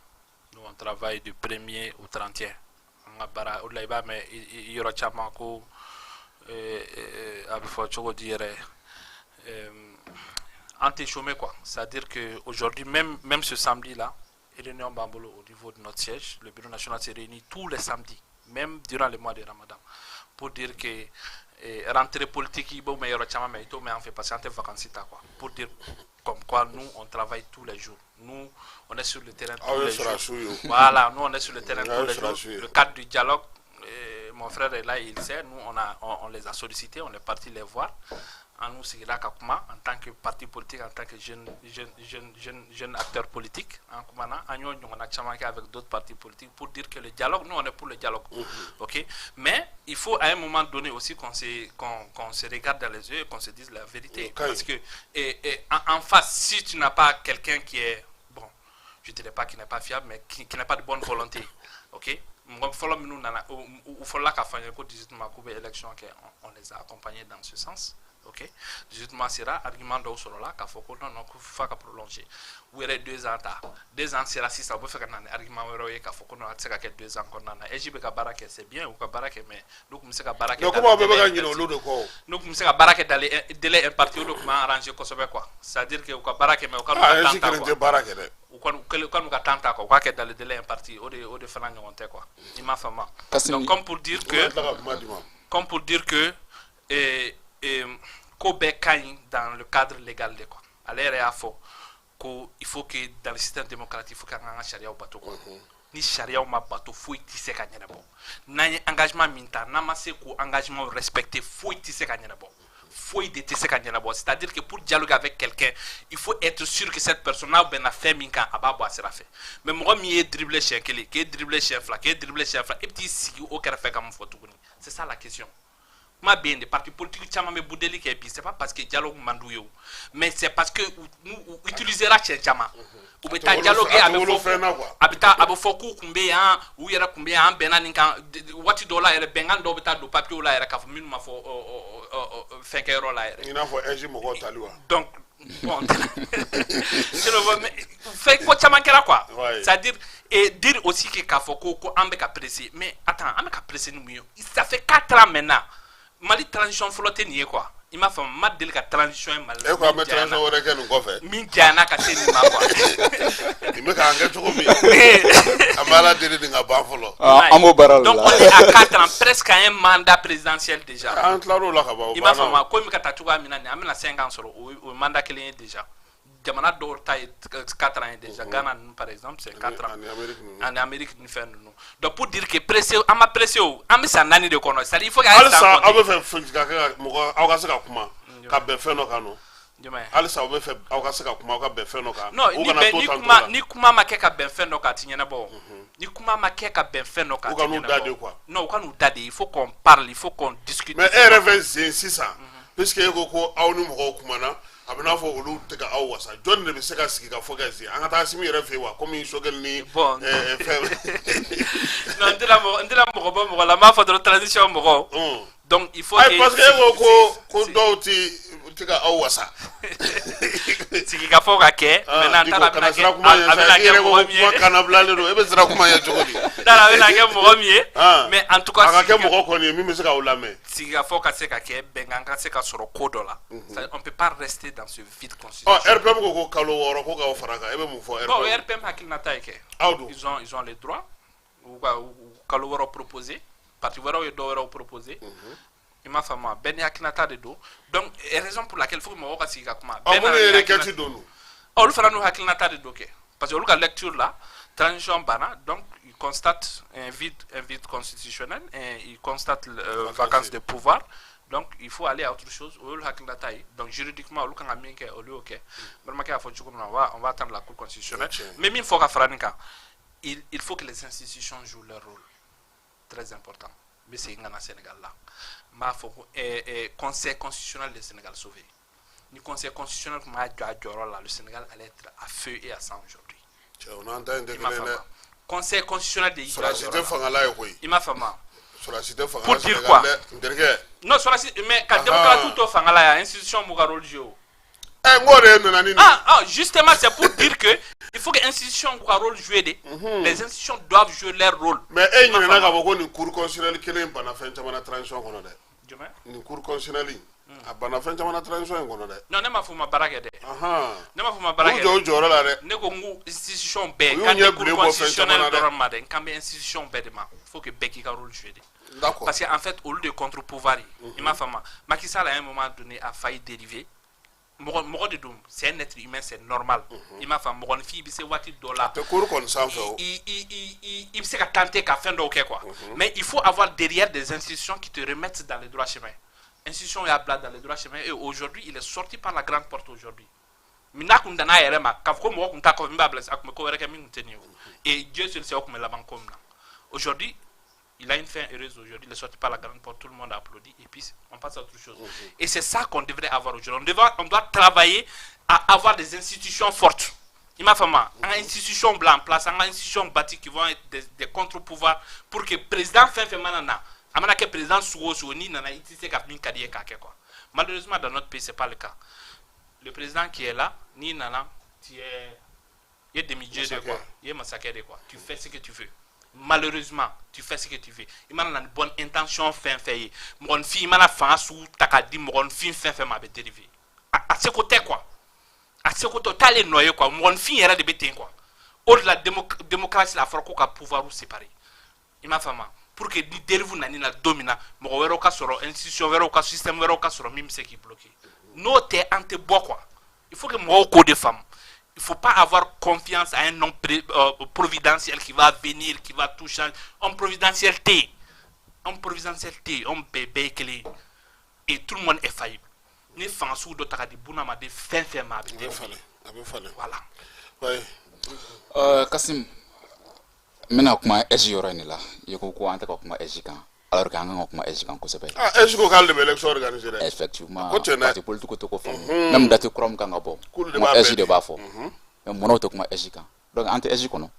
B: Nous, on travaille du 1er au 31. An ka baara o de la, i b'a mɛn yɔrɔ caman ko a bɛ fɔ cogo di yɛrɛ, an tɛ chômer quoi. C'est-à-dire que aujourd'hui même, même ce samedi là, réunion b'an bolo au niveau de notre siège. Le bureau national se réunit tous les samedis, même durant le mois de Ramadan, pour dire que rentrée politique, i b'o mɛn yɔrɔ caman, mais i t'o mɛn an fɛ, parce que an tɛ vacances ta quoi. Pour dire comme quoi nous, on travaille tous les jours, nous, on est sur le terrain tous les jours. Voilà, nous, on est sur le terrain tous les jours. Le cadre du dialogue, mon frère est là, il sait, nous, on les a sollicités, on est parti les voir. An n'u sigira ka kuma en tant que parti politique, en tant que jeune jeune jeune jeune jeune acteur politique. An kumana, an y'o ɲɔgɔnna caman kɛ avec d'autres partis politiques pour dire que le dialogue, nous, on est pour le dialogue. Ok, mais il faut à un moment donné aussi qu'on se regarde dans les yeux et qu'on se dise la vérité, parce que et en face, si tu n'as pas quelqu'un qui est bon, je dirais pas qui n'est pas fiable, mais qui n'a pas de bonne volonté, ok. Mɔgɔ fɔlɔ minnu nana, u fɔlɔla k'a fɔ an ye ko 18 mois k'u bɛ élection kɛ, on les a accompagnés dans ce sens. Ok, 18 mois sera, argument dɔw sɔrɔla k'a fɔ ko non non, ko f'a ka prolonger. U yɛrɛ 2 ans ta, 2 ans sera sisan, u bɛ fɛ ka na ni argument wɛrɛw ye k'a fɔ ko non, a tɛ se ka kɛ 2 ans kɔnɔna na. AIGE bɛ ka baara kɛ, c'est bien, u ka baara kɛ, mais n'u tun bɛ se ka baara kɛ
A: Mais komi aw bɛɛ bɛ ka ɲinɛ olu de kɔ.
B: N'u tun bɛ se ka baara kɛ dans les délais impartis, o de tun b'an arranger kosɛbɛ quoi. C'est à dire que u ka baara kɛ, mais u ka n'u ka temps ta
A: kelen
B: quoi.
A: Tɛ baara kɛ dɛ.
B: U ka u ka n'u ka temps ta quoi, u k'a kɛ dans le délai imparti, o de fana ɲɔgɔn tɛ quoi, i m'a faamu? Donc comme pour dire que
A: tila ka kuma di ma.
B: Comme pour dire que ko bɛɛ ka ɲi dans le cadre légal de quoi. Ale yɛrɛ y'a fɔ ko il faut que dans le système démocratique, il faut qu'an k'an ka sariyaw bato quoi. Ni sariyaw ma bato, foyi tɛ se ka ɲɛnabɔ. N'an ye engagement min ta, n'an ma se k'o engagement respecter, foyi tɛ se ka ɲɛnabɔ, foyi de tɛ se ka ɲɛnabɔ. C'est à dire que pour dialoguer avec quelqu'un, il faut être sûr que cette personne, n'aw bɛnna fɛn min kan, a b'a bɔ a sira fɛ. Mais mɔgɔ min ye dribbler siɲɛ kelen, k'e dribbler siɲɛ fila, k'e dribbler siɲɛ fila, e bɛ t'i sigi o kɛrɛfɛ ka mun fɔ tuguni? C'est ça la question. Kuma bɛ yen de, parti politique caman bɛ budeli kɛ bi, c'est pas parce que dialogue man d'u ye o, mais c'est parce que u utilisera siɲɛ caman. U bɛ taa dialogue, a bɛ fɔ, a bɛ taa, a bɛ fɔ k'u kun bɛ yan, u yɛrɛ kun bɛ yan, an bɛnna nin kan. Waati dɔw la yɛrɛ, bɛnkan dɔw bɛ taa don papier la yɛrɛ k'a fɔ minnu ma fɔ fɛnkɛyɔrɔ la yɛrɛ.
A: I n'a fɔ AIGE mɔgɔw tali wa?
B: Donc bon, je le vois, mais fɛn ko caman kɛra quoi. C'est à dire, et dire aussi que k'a fɔ ko an bɛ ka presser, mais attends, an bɛ ka presser ni mun ye? Ça fait 4 ans maintenant. Mali transition fɔlɔ tɛ nin ye quoi, i m'a faamu? Ma deli ka transition ye Mali la.
A: E ko an bɛ transition wɛrɛ kɛ nin kɔfɛ.
B: Min janyana ka se nin ma quoi.
A: Nin bɛ k'an kɛ cogo min, an bɛ Ala deli nin ka ban fɔlɔ.
C: Ah, an b'o baara de
B: Donc
C: la.
B: on est à 4 ans, presque à un mandat présidentiel déjà.
A: An tilar'o la ka ban, o
B: I m'a
A: banna.
B: faamu, ko in bɛ ka taa cogoya min na nin, an bɛna 5 ans sɔrɔ, o ye mandat kelen ye déjà. Jamana dɔw ta ye 4 ans ye déjà. Ghana ninnu par exemple, c'est 4 ans.
A: Ani Amérique ninnu.
B: Ani Amérique ni fɛn ninnu. Donc pour dire que pressé, an ma pressé o, an bɛ san 4 de kɔnɔ, c'est à dire il faut que a ye san
A: Halisa aw
B: compter.
A: bɛ fɛ ka kɛ ka mɔgɔ, aw ka se ka kuma ka bɛn fɛn dɔ kan nɔ.
B: Jumɛn?
A: Halisa aw bɛ fɛ aw ka se ka kuma, aw ka bɛn fɛn dɔ kan.
B: Non,
A: U
B: ni
A: kana
B: bɛn
A: to
B: ni
A: tan
B: kuma
A: to la.
B: Ni kuma ma kɛ ka bɛn fɛn dɔ kan, a ti ɲɛnabɔ o. Ni kuma ma kɛ ka bɛn fɛn dɔ kan, a
A: U
B: ti
A: ka n'u da
B: ɲɛnabɔ.
A: de quoi.
B: Non, u ka n'u da de, il faut qu'on parle, il faut qu'on discute.
A: Mais e yɛrɛ fɛ zen sisan, puisque e ko ko aw ni mɔgɔw kumana, a bɛ n'a fɔ olu tɛ ka aw wasa, jɔnni de bɛ se ka sigi ka fɔ ka zen? An ka taa Asimi yɛrɛ fɛ yen wa, komi Choguel ni
B: Bon.
A: Fɛn.
B: Non, n tɛna mɔgɔ bɔ mɔgɔ la, n b'a fɔ dɔrɔn transition mɔgɔw. Donc il faut
A: Ayi,
B: que
A: parce que e ko ko dɔw ti ka aw wasa.
B: Sigikafɔ ka kɛ. Maintenant n t'a dɔn a
A: kana
B: bɛna kɛ
A: siran kuma
B: a
A: ɲɛ
B: a
A: sa.
B: bɛna
A: I
B: kɛ
A: yɛrɛ ko
B: mɔgɔ
A: ko
B: min
A: kuma
B: ye.
A: kannabilalen don, e bɛ siran kuma ɲɛ cogo di?
B: N t'a dɔn a bɛna kɛ mɔgɔ min ye. Mais en tout cas
A: A ka kɛ mɔgɔ kɔni ye min bɛ se k'aw lamɛn.
B: Sigikafɔ ka se ka kɛ, bɛnkan ka se ka sɔrɔ ko dɔ la. C'est-à-dire, on peut pas rester dans ce vide
A: Ɔ
B: constitutionnel.
A: RPM ko ko kalo 6 ko k'aw fara kan, e bɛ mun fɔ?
B: Bon,
A: RPM.
B: RPM hakilinata ye kɛ.
A: Aw dun?
B: Ils ont les droits. U ka kalo 6 proposé. Parti wɛrɛw ye dɔ wɛrɛw proposé. I m'a faamu wa? Bɛɛ ni hakilinata de don. Donc raison pour laquelle il faut que mɔgɔw ka sigi ka kuma.
A: Ɔ
B: Bɛɛ
A: minnu
B: nana
A: ye
B: ni hakilina-
A: requête don dun?
B: Ɔ, olu fana n'u hakilinata de don kɛ. Parce que olu ka lecture la, transition banna, donc ils constatent un vide constitutionnel, et ils constatent vacance de pouvoir. Donc il faut aller à autre chose. O y'olu hakilinata ye. Donc juridiquement, olu kan ka min kɛ, olu y'o kɛ. Balimakɛ y'a fɔ cogo min na, on va attendre la Cour constitutionnelle. Mais min fɔ ka fara nin kan, il faut que les institutions jouent leur rôle. Très important. N bɛ segin ka na Sénégal la. N b'a fɔ ko Conseil constitutionnel de Sénégal sauvé. Ni Conseil constitutionnel tun b'a jɔ a jɔyɔrɔ la, le Sénégal allait être à feu et à sang aujourd'hui.
A: Cɛ, o n'an ta in tɛ
B: I m'a
A: kelen ye
B: faamu
A: dɛ.
B: Conseil constitutionnel de y'i jɔ a
A: Sɔrɔdasi
B: jɔyɔrɔ
A: tɛ
B: la.
A: fanga la ye koyi.
B: I m'a faamu wa?
A: Sɔrɔdasi tɛ fanga
B: Pour
A: la
B: dire
A: Sénégal
B: quoi?
A: dɛ, n terikɛ.
B: Non, sɔrɔdasi, mais ka démocrate to fanga la yan, institution b'u ka rôle jouer o.
A: Ɛ, n k'o de nana ni nin ye.
B: Ah, ah, justement, c'est pour dire que il faut que institution k'u ka rôle jouer de. Les institutions doivent jouer leur rôle.
A: Mais e
B: I m'a
A: ɲinɛna
B: faamu
A: k'a fɔ ko nin Cour constitutionnelle kelen in banna fɛn caman na transition kɔnɔ dɛ.
B: Jumɛn?
A: Nin Cour constitutionnelle in, a banna fɛn caman na transition in kɔnɔ dɛ.
B: Non, ne m'a fɔ u ma baara kɛ dɛ. Ne m'a fɔ u ma baara
A: U
B: kɛ
A: jɔ
B: dɛ.
A: u jɔyɔrɔ la dɛ.
B: Ne ko n ko institution bɛɛ
A: U y'u
B: kan
A: ɲɛ
B: tɛ Cour
A: bilen bɔ fɛn caman
B: constitutionnelle
A: na dɛ.
B: dɔrɔn ma dɛ, n kan bɛ institution bɛɛ de ma. Il faut que bɛɛ k'i ka rôle jouer de. Parce qu'en fait, olu de contre pouvoir ye. I m'a faamu wa? Macky Sall, à un moment donné, a failli dériver. Mɔgɔ mɔgɔ de don, c'est un être humain, c'est normal. I m'a faamu, mɔgɔninfin, i bɛ se waati dɔ la,
A: Tɛ cour kɔni sanfɛ o.
B: i bɛ se ka tenter ka fɛn dɔw kɛ quoi. Mais il faut avoir derrière des institutions qui te remettent dans le droit chemin. Institution y'a bila dans le droit chemin et aujourd'hui, il est sorti par la grande porte aujourd'hui. Mais n'a kun danna a yɛrɛ ma k'a fɔ ko mɔgɔ kun t'a kɔfɛ min b'a bila, a kun bɛ ko wɛrɛ kɛ min kun tɛ nin ye o. Et Dieu seul sait o kun bɛ laban ko min na. Aujourd'hui, il a une fin heureuse aujourd'hui. Il est sorti par la grande porte, tout le monde a applaudi et puis on passe à autre chose. Et c'est ça qu'on devrait avoir aujourd'hui. On doit travailler à avoir des institutions fortes. I m'a faamu, an ka institution bila en place, an ka institution bâti qui vont être des contre-pouvoirs pour que président fɛn fɛn mana na, a mana kɛ président sugu o sugu, n'i nana, i tɛ se ka min ka di i ye k'a kɛ quoi. Malheureusement, dans notre pays, c'est pas le cas. Le président qui est là, n'i nana, tu es i ye demi-dieu de quoi, i ye masakɛ de quoi. Tu fais ce que tu veux. Malheureusement, tu fais ce que tu veux. I mana na ni bonne intention fɛn fɛn ye, mɔgɔninfin, i mana fanga sugu ta k'a di mɔgɔninfin fɛn fɛn ma, a bɛ dériver. A seko tɛ quoi, a seko tɛ, o t'ale nɔ ye quoi. Mɔgɔninfin yɛrɛ de bɛ ten quoi. O de la, démocratie la, a fɔra ko ka pouvoir séparer. I m'a faamu, pour que ni dérive nana na don min na, mɔgɔ wɛrɛw ka sɔrɔ, institution wɛrɛw ka, système wɛrɛw ka sɔrɔ min bɛ se k'i bloquer. N'o tɛ, an tɛ bɔ quoi. Il faut que mɔgɔw k'o de faamu. Il faut pas avoir confiance à un homme providentiel qui va venir, qui va tout changer. Homme providentiel tɛ yen, homme providentiel tɛ yen. Homme bɛɛ bɛɛ ye kelen ye et tout le monde est faillible. Ni fanga sugu dɔ ta ka di bunahadamaden fɛn fɛn ma, a bɛ
A: A bɛ
B: dériver.
A: falen, a bɛ falen.
B: Voilà.
A: Oui.
C: Kasim, n bɛna kuma AIGE yɔrɔ in de la. I ko ko an tɛ ka kuma AIGE kan, alors que an kan ka kuma AIGE kan kosɛbɛ.
A: Ah, AIGE ko k'ale de bɛ élection organiser dɛ.
C: Effectivement.
A: Ko tiɲɛ dɛ.
C: Parti politique tɛ ko faamu, même date kura min kan ka bɔ,
A: K'olu de
C: kuma
A: b'a
C: AIGE
A: bɛɛ
C: de
A: di.
C: b'a fɔ. Mais munna o tɛ kuma AIGE kan? Donc an tɛ AIGE kɔnɔ.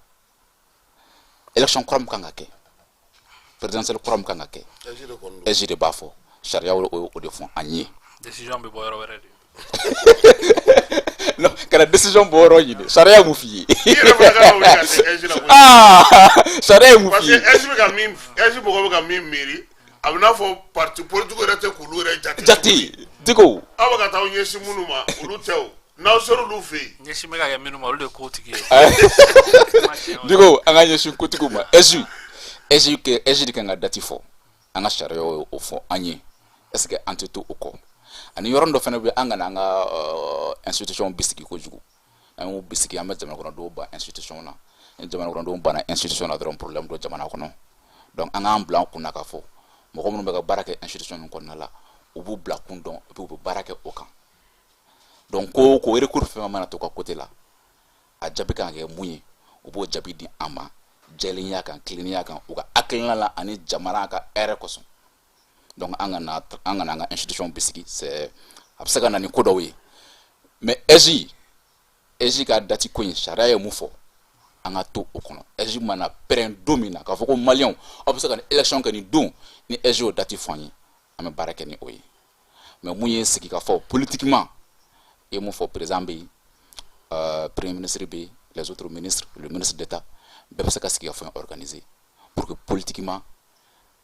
C: Élection kura min kan ka kɛ, présidentielle kura min kan ka kɛ,
A: AIGE de kɔni don.
C: AIGE de b'a fɔ. Sariya o de fɔ an ye.
B: Décision bɛ bɔ yɔrɔ wɛrɛ de.
C: Non, kana décision bɔ yɔrɔ ɲini. Sariya ye mun f'i ye?
A: I yɛrɛ fana kan ka wuli ka se AIGE la koyi.
C: Ah, sariya ye mun
A: Parce
C: f'i ye?
A: que AIGE bɛ ka min, AIGE mɔgɔw bɛ ka min miiri, a bɛ n'a fɔ parti politique yɛrɛ tɛ k'olu yɛrɛ jate.
C: Jate diko.
A: Aw bɛ ka taa aw ɲɛsin minnu ma, olu tɛ o. N'aw sera olu fɛ yen.
B: Ɲɛsin bɛ ka kɛ minnu ma, olu de ye kotigi ye.
C: Diko, an ka ɲɛsin kotigiw ma. AIGE, AIGE kɛ, AIGE de kan ka date fɔ. An ka sariyaw ye o fɔ an ye. Est ce que an tɛ to o kɔ? Ani yɔrɔ dɔ fana bɛ, an kana an ka institution bisigi kojugu. An y'u bisigi, an bɛ jamana kɔnɔdenw ban institution na. Ni jamana kɔnɔdenw banna institution na dɔrɔn, problème don jamana kɔnɔ. Donc an k'an bila an kunna k'a fɔ mɔgɔ minnu bɛ ka baara kɛ institution ninnu kɔnɔna la, u b'u bila kun dɔn, et puis u bɛ baara kɛ o kan. Donc ko o ko, recours fɛn fɛn mana to ka côté la, a jaabi kan ka kɛ mun ye, u b'o jaabi di an ma jɛlenya kan, tilennenya kan, u ka hakilina la ani jamana ka hɛrɛ kosɔn. Donc an kana an ka institution bisigi. C'est a bɛ se ka na ni ko dɔw ye, mais AIGE ka date ko in, sariya ye mun fɔ, an ka to o kɔnɔ. AIGE mana pɛrɛn don min na k'a fɔ ko maliyɛnw, aw bɛ se ka nin élection kɛ nin don, ni AIGE y'o date fɔ an ye, an bɛ baara kɛ ni o ye. Mais mun ye sigi ka fɔ politiquement, i ye mun fɔ, président bɛ yen, premier ministre bɛ yen, les autres ministres, le ministre d'État, bɛɛ bɛ se ka sigi ka fɔ organiser pour que politiquement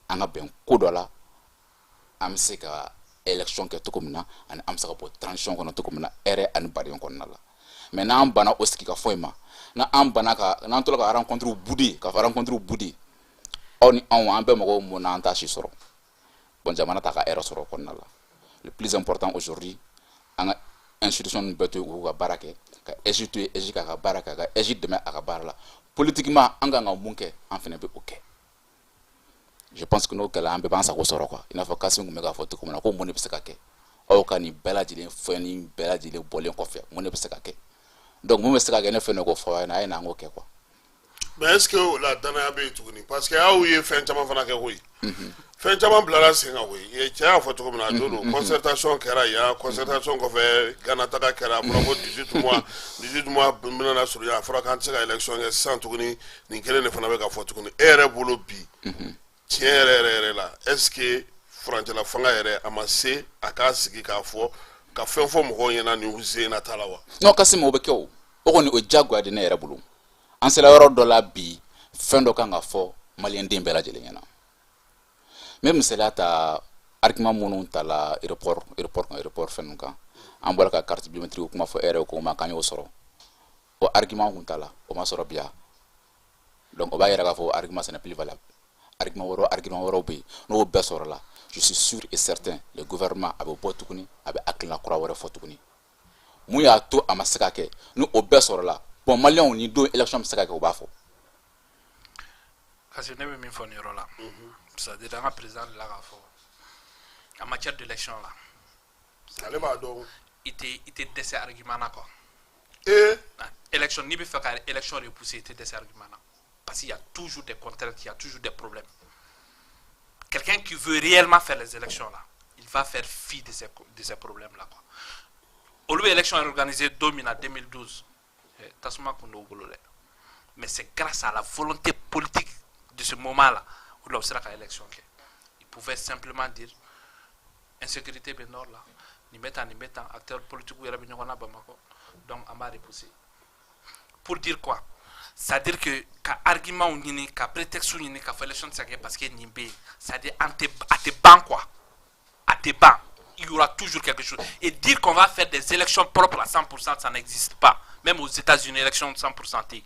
C: an ka bɛn ko dɔ la, an bɛ se ka élection kɛ cogo min na, ani an bɛ se ka bɔ transition kɔnɔ cogo min na, hɛrɛ ani badenya kɔnɔna la. Mais n'an banna o sigi ka fɔ in ma, n'an banna ka n'an tora ka rencontre bouder, ka rencontre bouder, aw ni anw, an bɛɛ mɔgɔw mun na, an t'a si sɔrɔ. Bon, jamana t'a ka hɛrɛ sɔrɔ o kɔnɔna la. Le plus important aujourd'hui, an ka institution ninnu bɛɛ to yen, u k'u ka baara kɛ, ka AIGE to yen, AIGE k'a ka baara kɛ, ka AIGE dɛmɛ a ka baara la. Politiquement, an kan ka mun kɛ, an fana bɛ o kɛ. Je pense que n'o kɛla, an bɛɛ b'an sago sɔrɔ quoi. I n'a fɔ Kassim tun bɛ k'a fɔ cogo min na ko mun de bɛ se ka kɛ aw ka nin bɛɛ lajɛlen fɛn nin bɛɛ lajɛlen bɔlen kɔfɛ, mun de bɛ se ka kɛ? Donc mun bɛ se ka kɛ, ne fɛnɛ k'o fɔ aw ɲɛna, a ye n'an k'o kɛ quoi.
A: Mais est ce que o la danaya bɛ yen tuguni? Parce que aw ye fɛn caman fana kɛ koyi, fɛn caman bilara sen kan koyi. Cɛ y'a fɔ cogo min na, a don don concertation kɛra yan, concertation kɔfɛ Gana taga kɛra. A fɔra ko 18 mois, 18 mois bɛna surunya, a fɔra k'an tɛ se ka élection kɛ sisan tuguni. Nin kelen de fana bɛ ka fɔ tuguni. E yɛrɛ bolo bi, tiɲɛ yɛrɛ yɛrɛ yɛrɛ la, est ce que furancɛla fanga yɛrɛ, a ma se a k'a sigi k'a fɔ ka fɛn fɔ mɔgɔw ɲɛna nin sen na ta la wa?
C: Non Kassim, o bɛ kɛ. O kɔni, o diyagoya de ne yɛrɛ bolo. An sera yɔrɔ dɔ la bi, fɛn dɔ kan ka fɔ maliyɛn den bɛɛ lajɛlen ɲɛna. N bɛ misaliya ta argument minnu ta la report kan, report fɛn ninnu kan. An bɔra ka carte biométrique kuma fɔ, e yɛrɛ ko ma k'an y'o sɔrɔ. O argument kun t'a la, o ma sɔrɔ bi yan. Donc o b'a yira k'a fɔ argument, ce n'est plus valable. Argument wɛrɛw bɛ yen. N'o bɛɛ sɔrɔla, je suis sûr et certain, le gouvernement a bɛ bɔ tuguni, a bɛ hakilina kura wɛrɛ fɔ tuguni mun y'a to a ma se ka kɛ. Ni o bɛɛ sɔrɔla, bon, maliyɛnw, ni don élection bɛ se ka kɛ, o b'a fɔ.
B: Parce que ne bɛ min fɔ nin yɔrɔ la, c'est à dire an ka président de la k'a fɔ en matière d'élection la,
A: ale b'a dɔn.
B: I tɛ dɛsɛ argument na quoi. Élection, n'i bɛ fɛ ka élection repousser, i tɛ dɛsɛ argument na, parce qu'il y a toujours des contraintes, il y a toujours des problèmes. Quelqu'un qui veut réellement faire les élections là, il va faire fi de ces problèmes là quoi. Olu bɛ élection organisée don min na, 2012, tasuma kun t'o bolo dɛ. Mais c'est grâce à la volonté politique de ce moment là o de la u sera ka élection kɛ. Il pouvait simplement dire insécurité bɛ nord la, nin bɛ tan, nin bɛ tan, acteurs politiques yɛrɛ bɛ ɲɔgɔn na Bamakɔ, donc an b'a repousser. Pour dire quoi? C'est à dire que ka argument ɲini, ka prétexte ɲini ka fɔ élection tɛ se ka kɛ parce que nin bɛ yen, c'est à dire an tɛ, a tɛ ban quoi, a tɛ ban. Il y aura toujours quelque chose. Et dire qu'on va faire des élections propres à 100%, ça n'existe pas. Même aux États-Unis, élection 100% tɛ yen.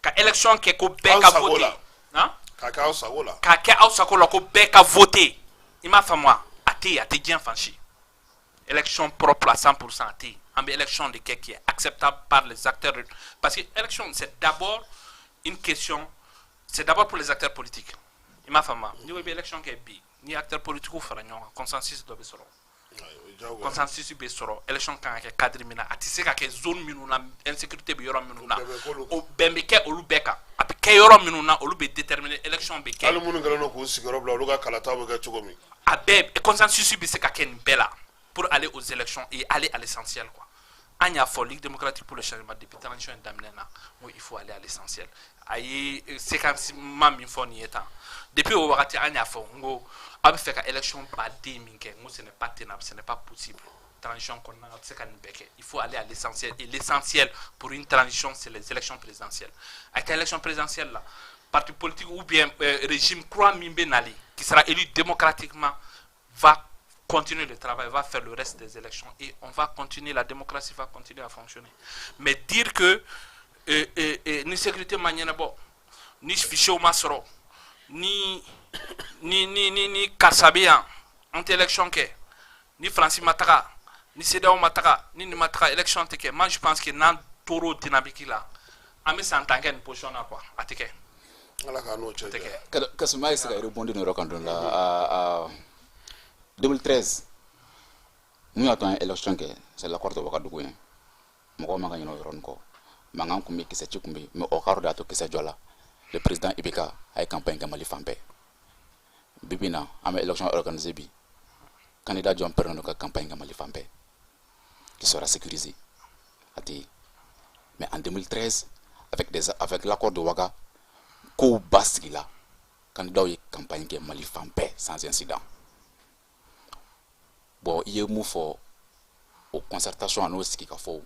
B: Ka élection kɛ ko bɛɛ ka voter, han.
A: K'a kɛ aw sago la.
B: K'a kɛ aw sago la ko bɛɛ ka voter, i m'a faamu wa? A tɛ yen, a tɛ diɲɛ fan si. Élection propre à 100%, a tɛ yen. An bɛ élection de kɛ qui est acceptable par les acteurs, parce que élection, c'est d'abord une question, c'est d'abord pour les acteurs politiques, i m'a faamu wa? N'i ko i bɛ élection kɛ bi, ni acteurs politiques fara ɲɔgɔn kan, consensus dɔ bɛ sɔrɔ, consensus bɛ sɔrɔ. Élection kan ka kɛ cadre min na, a tɛ se ka kɛ zone minnu na, insécurité bɛ yɔrɔ minnu na, o bɛn bɛ kɛ olu bɛɛ kan. A bɛ kɛ yɔrɔ minnu na, olu bɛ déterminer, élection bɛ kɛ.
A: Hali minnu kɛlen don k'u sigiyɔrɔ bila, olu ka kalataw bɛ kɛ cogo min.
B: A bɛɛ consensus bɛ se ka kɛ nin bɛɛ la pour aller aux élections et aller à l'essentiel quoi. An y'a fɔ, Ligue démocratique pour le changement, depuis transition in daminɛ na, n ko il faut aller à l'essentiel. A ye séquence ma min fɔ nin ye tan, depuis o wagati an y'a fɔ n ko aw bɛ fɛ ka élection baden min kɛ, n ko ce n'est pas tenable, ce n'est pas possible. Transition kɔnɔna na, a tɛ se ka nin bɛɛ kɛ. Il faut aller à l'essentiel, et l'essentiel pour une transition, c'est les élections présidentielles. A ka élection présidentielle la, parti politique ou bien régime kura min bɛ nali, qui sera élu démocratiquement, va continuer le travail, va faire le reste des élections et on va continuer, la démocratie va continuer à fonctionner. Mais dire que ni sécurité ma ɲɛnabɔ, ni fichier ma sɔrɔ, ni karisa bɛ yan, an tɛ élection kɛ, ni Faransi ma taga, ni CEDEAO ma taga, ni nin ma taga, élection tɛ kɛ. Moi, je pense que n'an tor'o dynamique la, an bɛ san 10 kɛ nin position na quoi, a tɛ kɛ.
A: Ala k'a n'o cɛ
B: A tɛ
A: janya.
B: kɛ.
C: Kassim, a ye se ka rebondir nin yɔrɔ kan dɔɔni la. 2013, mun y'a to an ye élection kɛ? C'est l'accord de Ouagadougou ye. Mɔgɔw man ka ɲinɛ o yɔrɔnin kɔ. Mankan kun bɛ, kisɛ ci kun bɛ yen, mais o accord de y'a to kisɛ jɔ la. Le président IBK a ye campagne kɛ Mali fan bɛɛ. Bi bi in na, an bɛ élection organiser bi, candidat jɔn pɛrɛnnen don ka campagne kɛ Mali fan bɛɛ qui sera sécurisé? A tɛ yen. Mais en 2013, avec l'accord de Ouaga, kow basigila, candidat ye campagne kɛ Mali fan bɛɛ sans incident. Bon, i ye mun fɔ, o concertation a n'o sigikafɔw,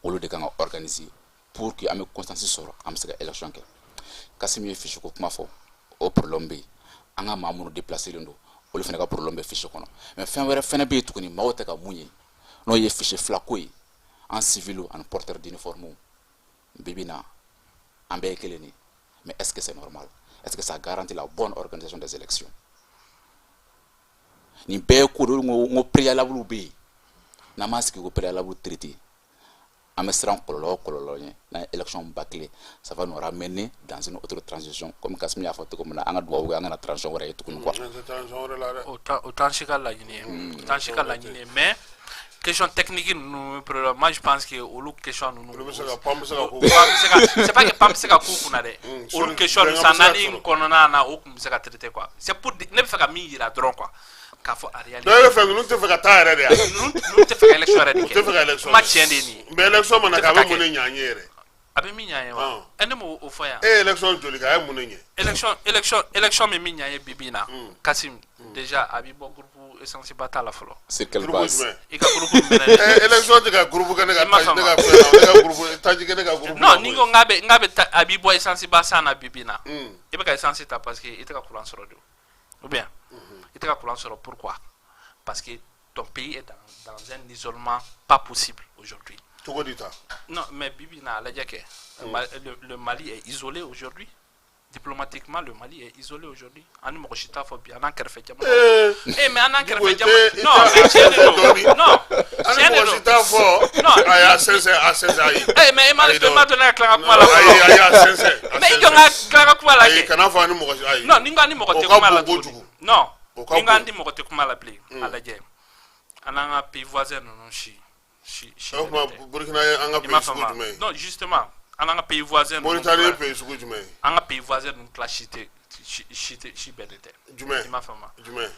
C: olu de kan ka organiser pour que an bɛ consensus sɔrɔ, an bɛ se ka élection kɛ. Kassim ye fiche ko kuma fɔ, o problème bɛ yen. An ka maa minnu déplacé len don, olu fana ka problème bɛ fiche kɔnɔ. Mais fɛn wɛrɛ fɛnɛ bɛ yen tuguni, maaw tɛ ka mun ye, n'o ye fiche fila ko ye, an civil ani porteur d'uniforme. Bi bi in na, an bɛɛ ye kelen de. Mais est-ce que c'est normal? Est-ce que ça garantit la bonne organisation des élections? Nin bɛɛ ye ko de n ko préalable bɛ yen. N'an m'an sigi ko préalable traité, an bɛ siran kɔlɔlɔ o kɔlɔlɔ ɲɛ. N'an ye élection bâclé, ça va nous ramener dans une autre transition, comme Kassim y'a fɔ cogo min na. An ka dugawu kɛ an kana transition wɛrɛ ye tuguni quoi.
A: An tɛ transition wɛrɛ la dɛ.
B: O t'an si ka laɲini ye, o t'an si ka laɲini ye. Mais question technique ninnu problème, moi je pense que olu question ninnu,
A: Olu bɛ se ka pan, bɛ se ka k'u
B: pan bɛ se ka, c'est pas que pan bɛ se ka k'u kunna dɛ. Olu question ninnu,
A: bɛnkan
B: san
A: bɛ se ka
B: 4 in
A: sɔrɔ.
B: kɔnɔna na, o tun bɛ se ka traiter quoi. C'est pour ne bɛ fɛ ka min yira dɔrɔn quoi, k'a fɔ en réalité,
A: Dɔw yɛrɛ fɛ, ninnu tɛ fɛ ka taa yɛrɛ de yan.
B: Ninnu tɛ fɛ ka élection yɛrɛ de
A: U
B: kɛ.
A: tɛ fɛ ka élection
B: Kuma
A: kɛ.
B: tiɲɛ de ye nin ye.
A: Mais élection mana
B: Tɛ
A: kɛ, a
B: fɛ ka
A: bɛ mun
B: kɛ.
A: de ɲɛ an ye yɛrɛ?
B: A bɛ min ɲɛ an ye wa? Ɛ, ne m'o o fɔ yan.
A: E ye élection joli kɛ? A ye mun de ɲɛ?
B: Élection min ɲɛ an ye bi bi in na, Kassim, déjà a b'i bɔ groupe essence ba t'a la fɔlɔ.
C: Sur quelle
A: Groupe
C: base?
A: jumɛn?
B: I ka groupe min mɛnɛ.
A: Ɛ, élection tɛ ka groupe kɛ ne ka
B: I m'a
A: taji ne
B: faamu.
A: ka fɛn na, ne ka groupe taji kɛ ne ka groupe
B: Non,
A: la
B: ni
A: koyi.
B: ko n k'a bɛ ta, a b'i bɔ essence ba san na bi bi in na. I bɛ ka essence ta parce que i tɛ ka courant sɔrɔ de, ou bien i tɛ ka courant sɔrɔ. Pourquoi? Parce que ton pays est dans un isolement pas possible aujourd'hui.
A: Cogo di ta?
B: Non, mais bi bi in na, a lajɛ kɛ. Le Mali est isolé aujourd'hui. Diplomatiquement, le Mali est isolé aujourd'hui. An ni mɔgɔ si t'a fɔ bi, an n'an kɛrɛfɛ jamana. Eh, mais an n'an
A: Diko,
B: kɛrɛfɛ
A: i
B: jamana.
A: tɛ
B: Non, mais tiɲɛ de
A: dɔɔni.
B: don. Non,
A: An ni
B: tiɲɛ de
A: mɔgɔ si
B: don.
A: t'a fɔ.
B: Non.
A: Ayi, a sɛnsɛn, a sɛnsɛn, ayi.
B: Eh, mais e ma
A: Ayi,
B: e ma
A: dɔɔni.
B: to ne ka tila ka kuma la
A: Ayi,
B: fɔlɔ.
A: ayi, a sɛnsɛn, a
B: Mais i jɔ n ka
A: sɛnsɛn.
B: tila ka kuma la
A: Ayi,
B: kɛ.
A: kana fɔ an ni mɔgɔ si, ayi.
B: Non, ni n ko an ni mɔgɔ
A: O
B: tɛ
A: ka
B: kuma la
A: bon
B: tuguni.
A: kojugu.
B: Non,
A: O ka
B: ni n ko an
A: bon.
B: ni mɔgɔ tɛ kuma la bilen, a lajɛ. An n'an ka pays voisin ninnu si
A: O tuma
B: bɛnnen tɛ.
A: Burukina ye an ka
B: I m'a
A: pays sugu
B: faamu wa?
A: jumɛn ye?
B: Non, justement, an n'an ka pays voisin ninnu
A: Mauritanie ye
B: tila-
A: pays sugu jumɛn ye?
B: An ka pays voisin ninnu tila si tɛ si bɛnnen tɛ.
A: Jumɛn?
B: I m'a faamu wa?
A: Jumɛn?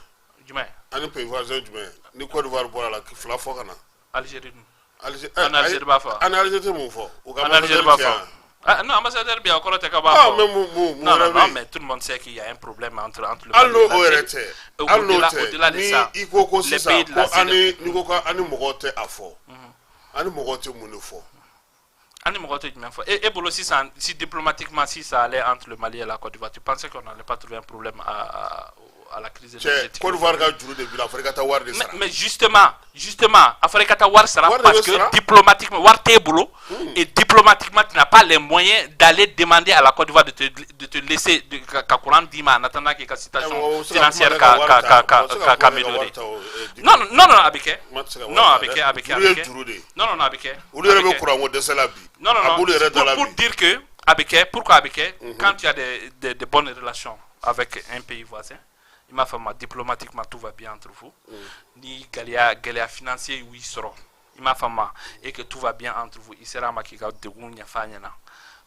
B: Jumɛn?
A: Ani pays voisin jumɛn? Ni Côte d'Ivoire bɔra la, fila fɔ ka na.
B: Algérie dun.
A: Algérie.
B: An Algérie b'a fɔ.
A: An ni Algérie tɛ mun fɔ? U ka
B: An Algérie b'a
A: ambassadeur tɛ
B: fɔ.
A: yan.
B: Ah, non, ambassadeur bɛ yan, o kɔrɔ tɛ k'a b'a
A: Ah,
B: fɔ.
A: mais mun
B: Non,
A: wɛrɛ
B: non,
A: bɛ
B: non,
A: yen?
B: mais tout le monde sait qu'il y a un problème entre le
A: Hali
B: Mali et
A: n'o o yɛrɛ
B: l'Algérie.
A: tɛ, hali n'o
B: Au-delà
A: tɛ,
B: de
A: ni
B: ça,
A: i ko ko
B: les
A: sisan
B: pays de
A: ko
B: la
A: an ni n'i ko ko an ni mɔgɔw tɛ a fɔ, an ni mɔgɔw tɛ mun de fɔ?
B: An ni mɔgɔ tɛ jumɛn fɔ? E bolo sisan, si diplomatiquement, si ça allait entre le Mali et la Côte d'Ivoire, tu pensais qu'on n'allait pas trouver un problème à la crise
A: Cɛ,
B: énergétique?
A: Côte d'Ivoire ka juru de b'i la, a fɔra i ka taa wari de
B: Mais,
A: sara.
B: mais justement, a fɔra i ka taa wari sara
A: Wari de
B: parce
A: bɛ
B: que
A: sara.
B: diplomatiquement, wari t'e bolo et diplomatiquement, tu n'as pas les moyens d'aller demander à la Côte d'Ivoire de te laisser de, ka courant d'i ma en attendant que ka situation financière ka améliorer. Non, non, non, a bɛ kɛ. Non, a bɛ kɛ, a bɛ kɛ, a
A: Juru
B: bɛ
A: ye
B: kɛ.
A: juru de ye.
B: Non, non, non, a bɛ kɛ.
A: Olu yɛrɛ
B: A bɛ
A: bɛ
B: kɛ.
A: courant ko dɛsɛ la bi.
B: Non, non,
A: A
B: non.
A: b'olu yɛrɛ da la
B: Pour
A: bi.
B: dire que, a bɛ kɛ, pourquoi a bɛ kɛ? Quand tu as des bonnes relations avec un pays voisin, i m'a faamu, diplomatiquement tout va bien entre vous. Ni gɛlɛya financier y'u sɔrɔ, i m'a faamu, et que tout va bien entre vous, i sera a ma k'i ka degun ɲɛfɔ a ɲɛna.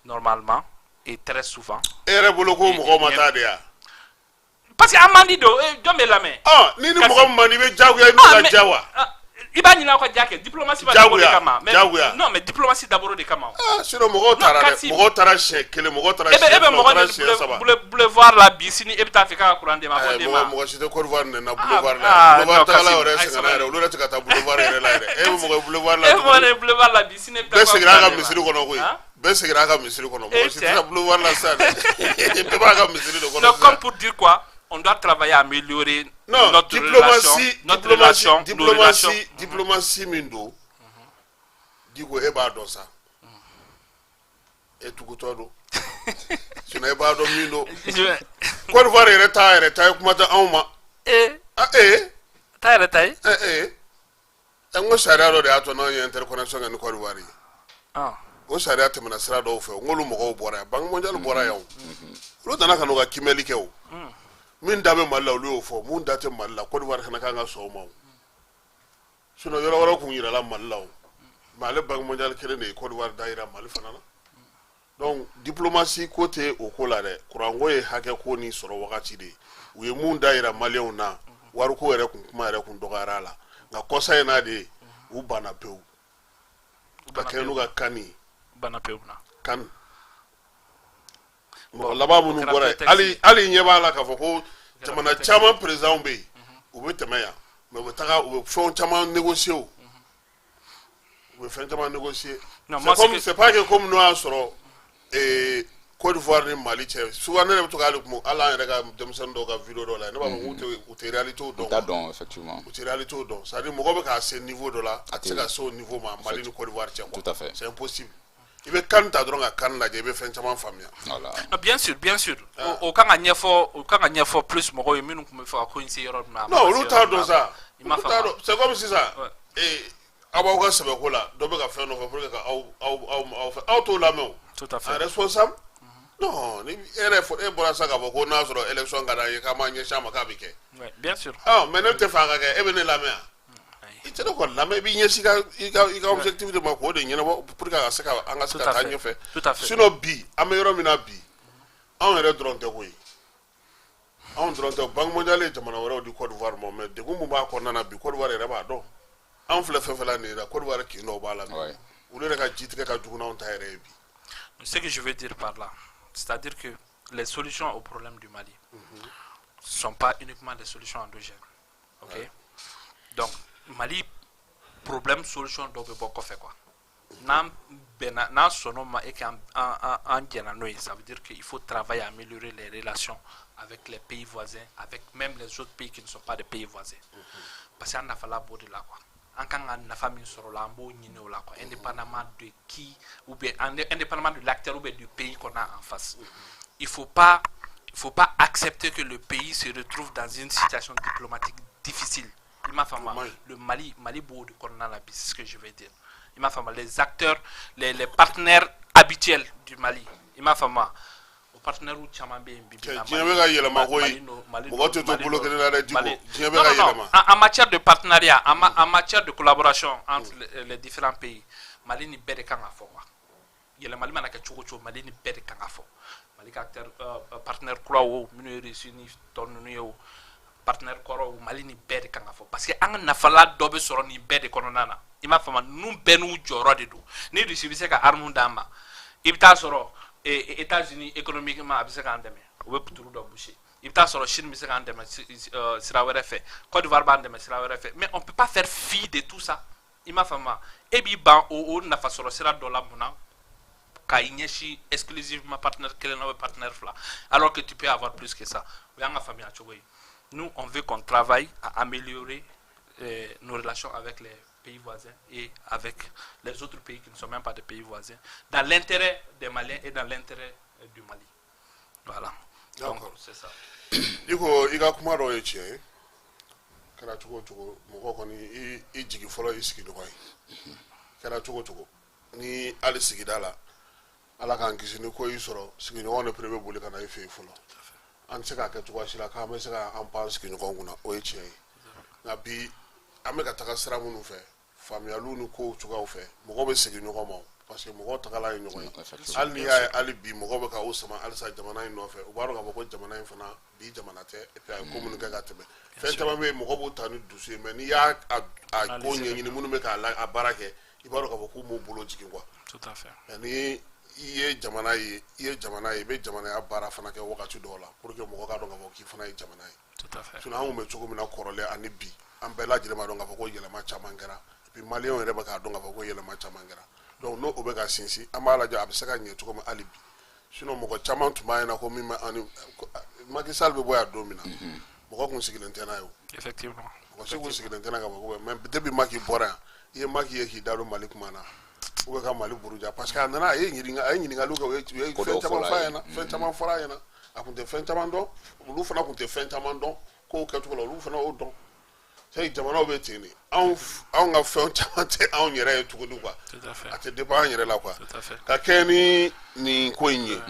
B: Normalement et très souvent.
A: E yɛrɛ bolo ko mɔgɔw ma taa de ya?
B: Parce que an man di don, jɔn bɛ lamɛn?
A: Ɔ, ni mɔgɔ min man di, i bɛ diyagoya i n'u ka diya wa?
B: Ah, i b'a ɲini aw ka diya kɛ, diplomatie b'a dabɔ o de
A: Diyagoya,
B: kama. Mais
A: diyagoya.
B: non, mais diplomatie dabɔra o de kama.
A: Ah, sinon mɔgɔw taara dɛ.
B: Kasi-
A: Mɔgɔw taara siɲɛ kelen, mɔgɔw taara
B: E bɛ
A: siɲɛ
B: e bɛ
A: fila,
B: mɔgɔ
A: u taara
B: de
A: siɲɛ saba.
B: Boulevard la bi, sini e bɛ taa fɛ k'a ka courant d'e ma, a b'o
A: Ayi,
B: d'e
A: mɔgɔ
B: ma.
A: mɔgɔ si tɛ Côte d'Ivoire nɛna
B: Ah,
A: boulevard la.
B: ah,
A: Boulevard
B: non,
A: tagala
B: Kassim,
A: yɛrɛ
B: ayi,
A: sɛgɛnna
B: sabali.
A: yɛrɛ, olu yɛrɛ tɛ ka taa boulevard yɛrɛ la yɛrɛ. E bɛ mɔgɔ ye boulevard la
B: E mɔgɔ
A: tuguni.
B: de boulevard la bi, sini e bɛ taa
A: Bɛɛ
B: k'a
A: seginna a ka
B: courant d'e ma.
A: misiri kɔnɔ koyi.
B: Hein?
A: Bɛɛ seginna a ka misiri kɔnɔ.
B: Eh,
A: Mɔgɔ si tɛ
B: cɛ.
A: taa boulevard la sisan dɛ. Bɛɛ b'a ka misiri de kɔnɔ
B: Donc, comme
A: sisan.
B: pour dire quoi? On doit travailler à améliorer
A: Non,
B: notre relation,
A: diplomatie,
B: notre relation,
A: diplomatie,
B: nos relations.
A: Diplomatie, diplomatie min don, Diko, e b'a dɔn sa, e tugutɔ don, sinon e b'a dɔn min don. Côte d'Ivoire yɛrɛ t'a yɛrɛ ta ye, kuma tɛ anw ma.
B: Eh,
A: Ah ee.
B: Ta yɛrɛ ta ye.
A: Ee ee, n ko sariya dɔ de y'a to n'anw ye interconnexion kɛ ni Côte d'Ivoire ye.
B: Ah.
A: O sariya tɛmɛna sira dɔw fɛ, n k'olu mɔgɔw bɔra yan, Banque mondiale bɔra yan o, olu nana ka n'u ka kimɛli kɛ o. Min da bɛ Mali la, olu y'o fɔ. Mun da tɛ Mali la, Côte d'Ivoire fana kan ka sɔn o ma o. Sinon yɔrɔ wɛrɛw kun yirala Mali la o, mais ale Banque mondiale kelen de ye Côte d'Ivoire da yira Mali fana na. Donc diplomatie ko tɛ o ko la dɛ. Kuranko ye hakɛ ko ni sɔrɔ wagati de ye. U ye mun da yira maliyɛnw na, wariko yɛrɛ kun kuma yɛrɛ kun dɔgɔyara a la, nka kɔsa in n'a de ye u banna pewu ka kɛ n'u ka kan ye.
B: Banna pewu na.
A: Kan mɔgɔ laban minnu
B: O kɛra
A: bɔra yen,
B: prétexte.
A: Hali ɲɛ b'a la k'a fɔ ko jamana
B: prétexte.
A: Caman présidents bɛ yen, u bɛ tɛmɛ yan, mais u bɛ taga, u bɛ fɛn caman négocier o, u bɛ fɛn caman négocier.
B: Non,
A: C'est
B: moi, c'est
A: comme
B: que-
A: c'est pas que comme n'o y'a sɔrɔ Côte d'Ivoire ni Mali cɛ, souvent ne yɛrɛ bɛ to k'ale kuma, hali an yɛrɛ ka denmisɛnnin dɔw ka vidéo dɔw la, ne b'a fɔ k'u tɛ, u tɛ réalité dɔn.
C: U t'a dɔn effectivement.
A: U tɛ réalité dɔn, c'est à dire mɔgɔ bɛ k'a se niveau dɔ la, a tɛ se ka se o niveau ma Mali ni Côte d'Ivoire cɛ quoi.
C: Tout à fait.
A: C'est impossible. I bɛ kan ta dɔrɔn ka kan lajɛ, i bɛ fɛn caman faamuya.
C: Voilà.
B: Ah, bien sûr, bien sûr. O kan ka ɲɛfɔ, o kan ka ɲɛfɔ plus mɔgɔw ye minnu tun bɛ fɛ ka ko in se yɔrɔ min na. A ma
A: Non,
B: se
A: olu
B: yɔrɔ
A: t'a
B: min na.
A: dɔn sa.
B: I m'a
A: Olu t'a
B: faamu.
A: dɔn. C'est comme sisan aw b'aw ka sɛbɛko la, dɔ bɛ ka fɛn dɔ fɔ pour que ka aw aw aw aw fɛ, aw t'o lamɛn o.
B: Tout à fait.
A: Un responsable, non, ni e yɛrɛ fɔ, e bɔra sisan k'a fɔ ko n'a sɔrɔ élection ka d'an ye, k'an b'an ɲɛsin a ma, k'a bɛ kɛ.
B: Ouais, bien sûr.
A: Ɔ, mais ne tɛ fɛ a ka kɛ, e bɛ ne lamɛn wa?
B: Ayi.
A: I tɛ ne kɔni lamɛn, i b'i ɲɛsin i ka objectif de ma k'o de ɲɛnabɔ pour que a ka se ka an ka se
B: Tout
A: ka
B: à
A: taa
B: fait.
A: ɲɛfɛ.
B: Tout à fait.
A: Sinon bi an bɛ yɔrɔ min na bi, anw yɛrɛ dɔrɔn tɛ koyi, anw dɔrɔn tɛ. Banque mondiale ye jamana wɛrɛw di Côte d'Ivoire ma, mais degun mun b'a kɔnɔna na bi, Côte d'Ivoire yɛrɛ b'a dɔn. Anw filɛ fɛn fɛn la nin ye la, Côte d'Ivoire kin dɔw b'a la bi. Olu yɛrɛ ka jitigɛ ka jugu n'anw ta yɛrɛ ye bi.
B: Ce que je veux dire par là, c'est-à-dire que les solutions au problème du Mali ne sont pas uniquement des solutions endogènes. Ok. Donc, Mali problème solution dɔ bɛ bɔ kɔfɛ quoi. N'an bɛnna, n'an sɔnn'o ma et qu'an an an an jɛnna n'o ye, ça veut dire qu'il faut travailler à améliorer les relations avec les pays voisins, avec même les autres pays qui ne sont pas des pays voisins. Parce que an nafala b'o de la quoi. An kan ka nafa min sɔrɔ o la, an b'o ɲini o la quoi, indépendamment de qui ou bien indépendamment de l'acteur ou bien du pays qu'on a en face. Il faut pas accepter que le pays se retrouve dans une situation diplomatique difficile. I m'a faamu?
A: O man ɲi.
B: Le Mali, Mali b'o de kɔnɔna la bi, c'est ce que je veux dire. I m'a faamu? Les acteurs, les partenaires habituels du Mali, i m'a faamu? O partenaires caman bɛ yen bi bi in na.
A: Cɛ, diɲɛ bɛ ka yɛlɛma koyi.
B: Mali
A: Mɔgɔ tɛ to
B: Mali
A: bolo kelen na dɛ, Diko.
B: Mali-
A: Diɲɛ bɛ
B: Non,
A: ka
B: non, non.
A: yɛlɛma.
B: En matière de partenariat, en matière de collaboration entre les différents pays, Mali ni bɛɛ de kan ka fɔ quoi. Yɛlɛmali mana kɛ cogo o cogo, Mali ni bɛɛ de kan ka fɔ. Mali ka acteur, partenaire kura o, minnu ye Russie ni tɔ ninnu ye o, partenaire kɔrɔ o, Mali ni bɛɛ de kan ka fɔ, parce que an ka nafala dɔ bɛ sɔrɔ nin bɛɛ de kɔnɔna na. I m'a faamu? Ninnu bɛɛ n'u jɔyɔrɔ de don. Ni Russie bɛ se ka arme d'an ma, i bɛ taa sɔrɔ États-Unis économiquement a bɛ se k'an dɛmɛ, u bɛ trou dɔ boucher. I bɛ taa sɔrɔ Chine bɛ se k'an dɛmɛ sira wɛrɛ fɛ, Côte d'Ivoire b'an dɛmɛ sira wɛrɛ fɛ, mais on peut pas faire fi de tout ça. I m'a faamu? E b'i ban o nafa sɔrɔ sira dɔ la mun na k'a ɲɛsin exclusivement partenaire kelen na ou partenaire fila, alors que tu peux avoir plus que ça? O y'an ka faamuya cogo ye. Nous, on veut qu'on travaille à améliorer nos relations avec les pays voisins et avec les autres pays qui ne sont même pas des pays voisins, dans l'intérêt des Maliens et dans l'intérêt du Mali. Voilà. Donc,
A: D'accord.
B: c'est ça.
A: I ko i ka kuma dɔw ye tiɲɛ ye. Kɛra cogo o cogo, mɔgɔ kɔni i jigi fɔlɔ i sigiɲɔgɔn ye. Kɛra cogo o cogo, ni hali sigida la, Ala k'an kisi, ni ko y'i sɔrɔ, sigiɲɔgɔn de pere bɛ boli ka na i fɛ yen fɔlɔ. An tɛ se k'a kɛ cogoya si la k'an bɛ se ka an pan sigiɲɔgɔn kunna, o ye tiɲɛ ye. Nka bi an bɛ ka taga sira minnu fɛ, faamuyaliw ni kow cogoyaw fɛ, mɔgɔw bɛ segin ɲɔgɔn ma o, parce que mɔgɔw tagala ye ɲɔgɔn ye. Hali n'i y'a ye, hali bi mɔgɔw bɛ ka o sama halisa jamana in nɔfɛ, u b'a dɔn k'a fɔ ko jamana in fana bi jamana tɛ, et puis a ye ko minnu kɛ ka tɛmɛ, fɛn caman bɛ yen, mɔgɔw b'o ta ni dusu ye, mais n'i y'a a ko ɲɛɲini, minnu bɛ k'a la a baara kɛ, i b'a dɔn k'a fɔ k'u m'u bolo jigin quoi.
B: Tout à fait.
A: Mais ni i ye jamana ye, i ye jamana ye, i bɛ jamanaya baara fana kɛ wagati dɔw la pour que mɔgɔ k'a dɔn k'a fɔ k'i fana ye jamana ye.
B: Tout à fait.
A: Sinon an kun bɛ cogo min na kɔrɔlen ani bi, an bɛɛ lajɛlen b'a dɔn k'a fɔ ko yɛlɛma caman kɛra, et puis maliyɛnw yɛrɛ bɛ k'a dɔn k'a fɔ ko yɛlɛma caman kɛra. Donc n'o o bɛ ka sinsin, an b'a lajɛ a bɛ se ka ɲɛ cogo min hali bi. Sinon mɔgɔ caman tun b'a ɲɛna ko min bɛ an ni Macky Sall bɛ bɔ yan don min na, mɔgɔ kun sigilen tɛ n'a ye o. Mɔgɔ si kun sigilen tɛ n'a ka fɔ ko, mais depuis Macky bɔra yan, i ye Macky ye k'i da don Mali kuma na ou bien ka Mali buruja, parce que a nana, a ye ɲininkaliw kɛ, u ye
C: Ko
A: fɛn
C: dɔw
A: caman
C: fɔra
A: f'a
C: a ye.
A: ɲɛna, fɛn caman fɔra a ɲɛna. A kun tɛ fɛn caman dɔn, olu fana kun tɛ fɛn caman dɔn kow kɛcogo la, olu fana y'o dɔn. C'est jamanaw bɛ ten de, anw ka fɛn caman tɛ anw yɛrɛ ye tuguni quoi.
B: Tout à fait.
A: A tɛ dépend an yɛrɛ la quoi.
B: Tout à fait.
A: Ka kɛ ni nin ko in ye,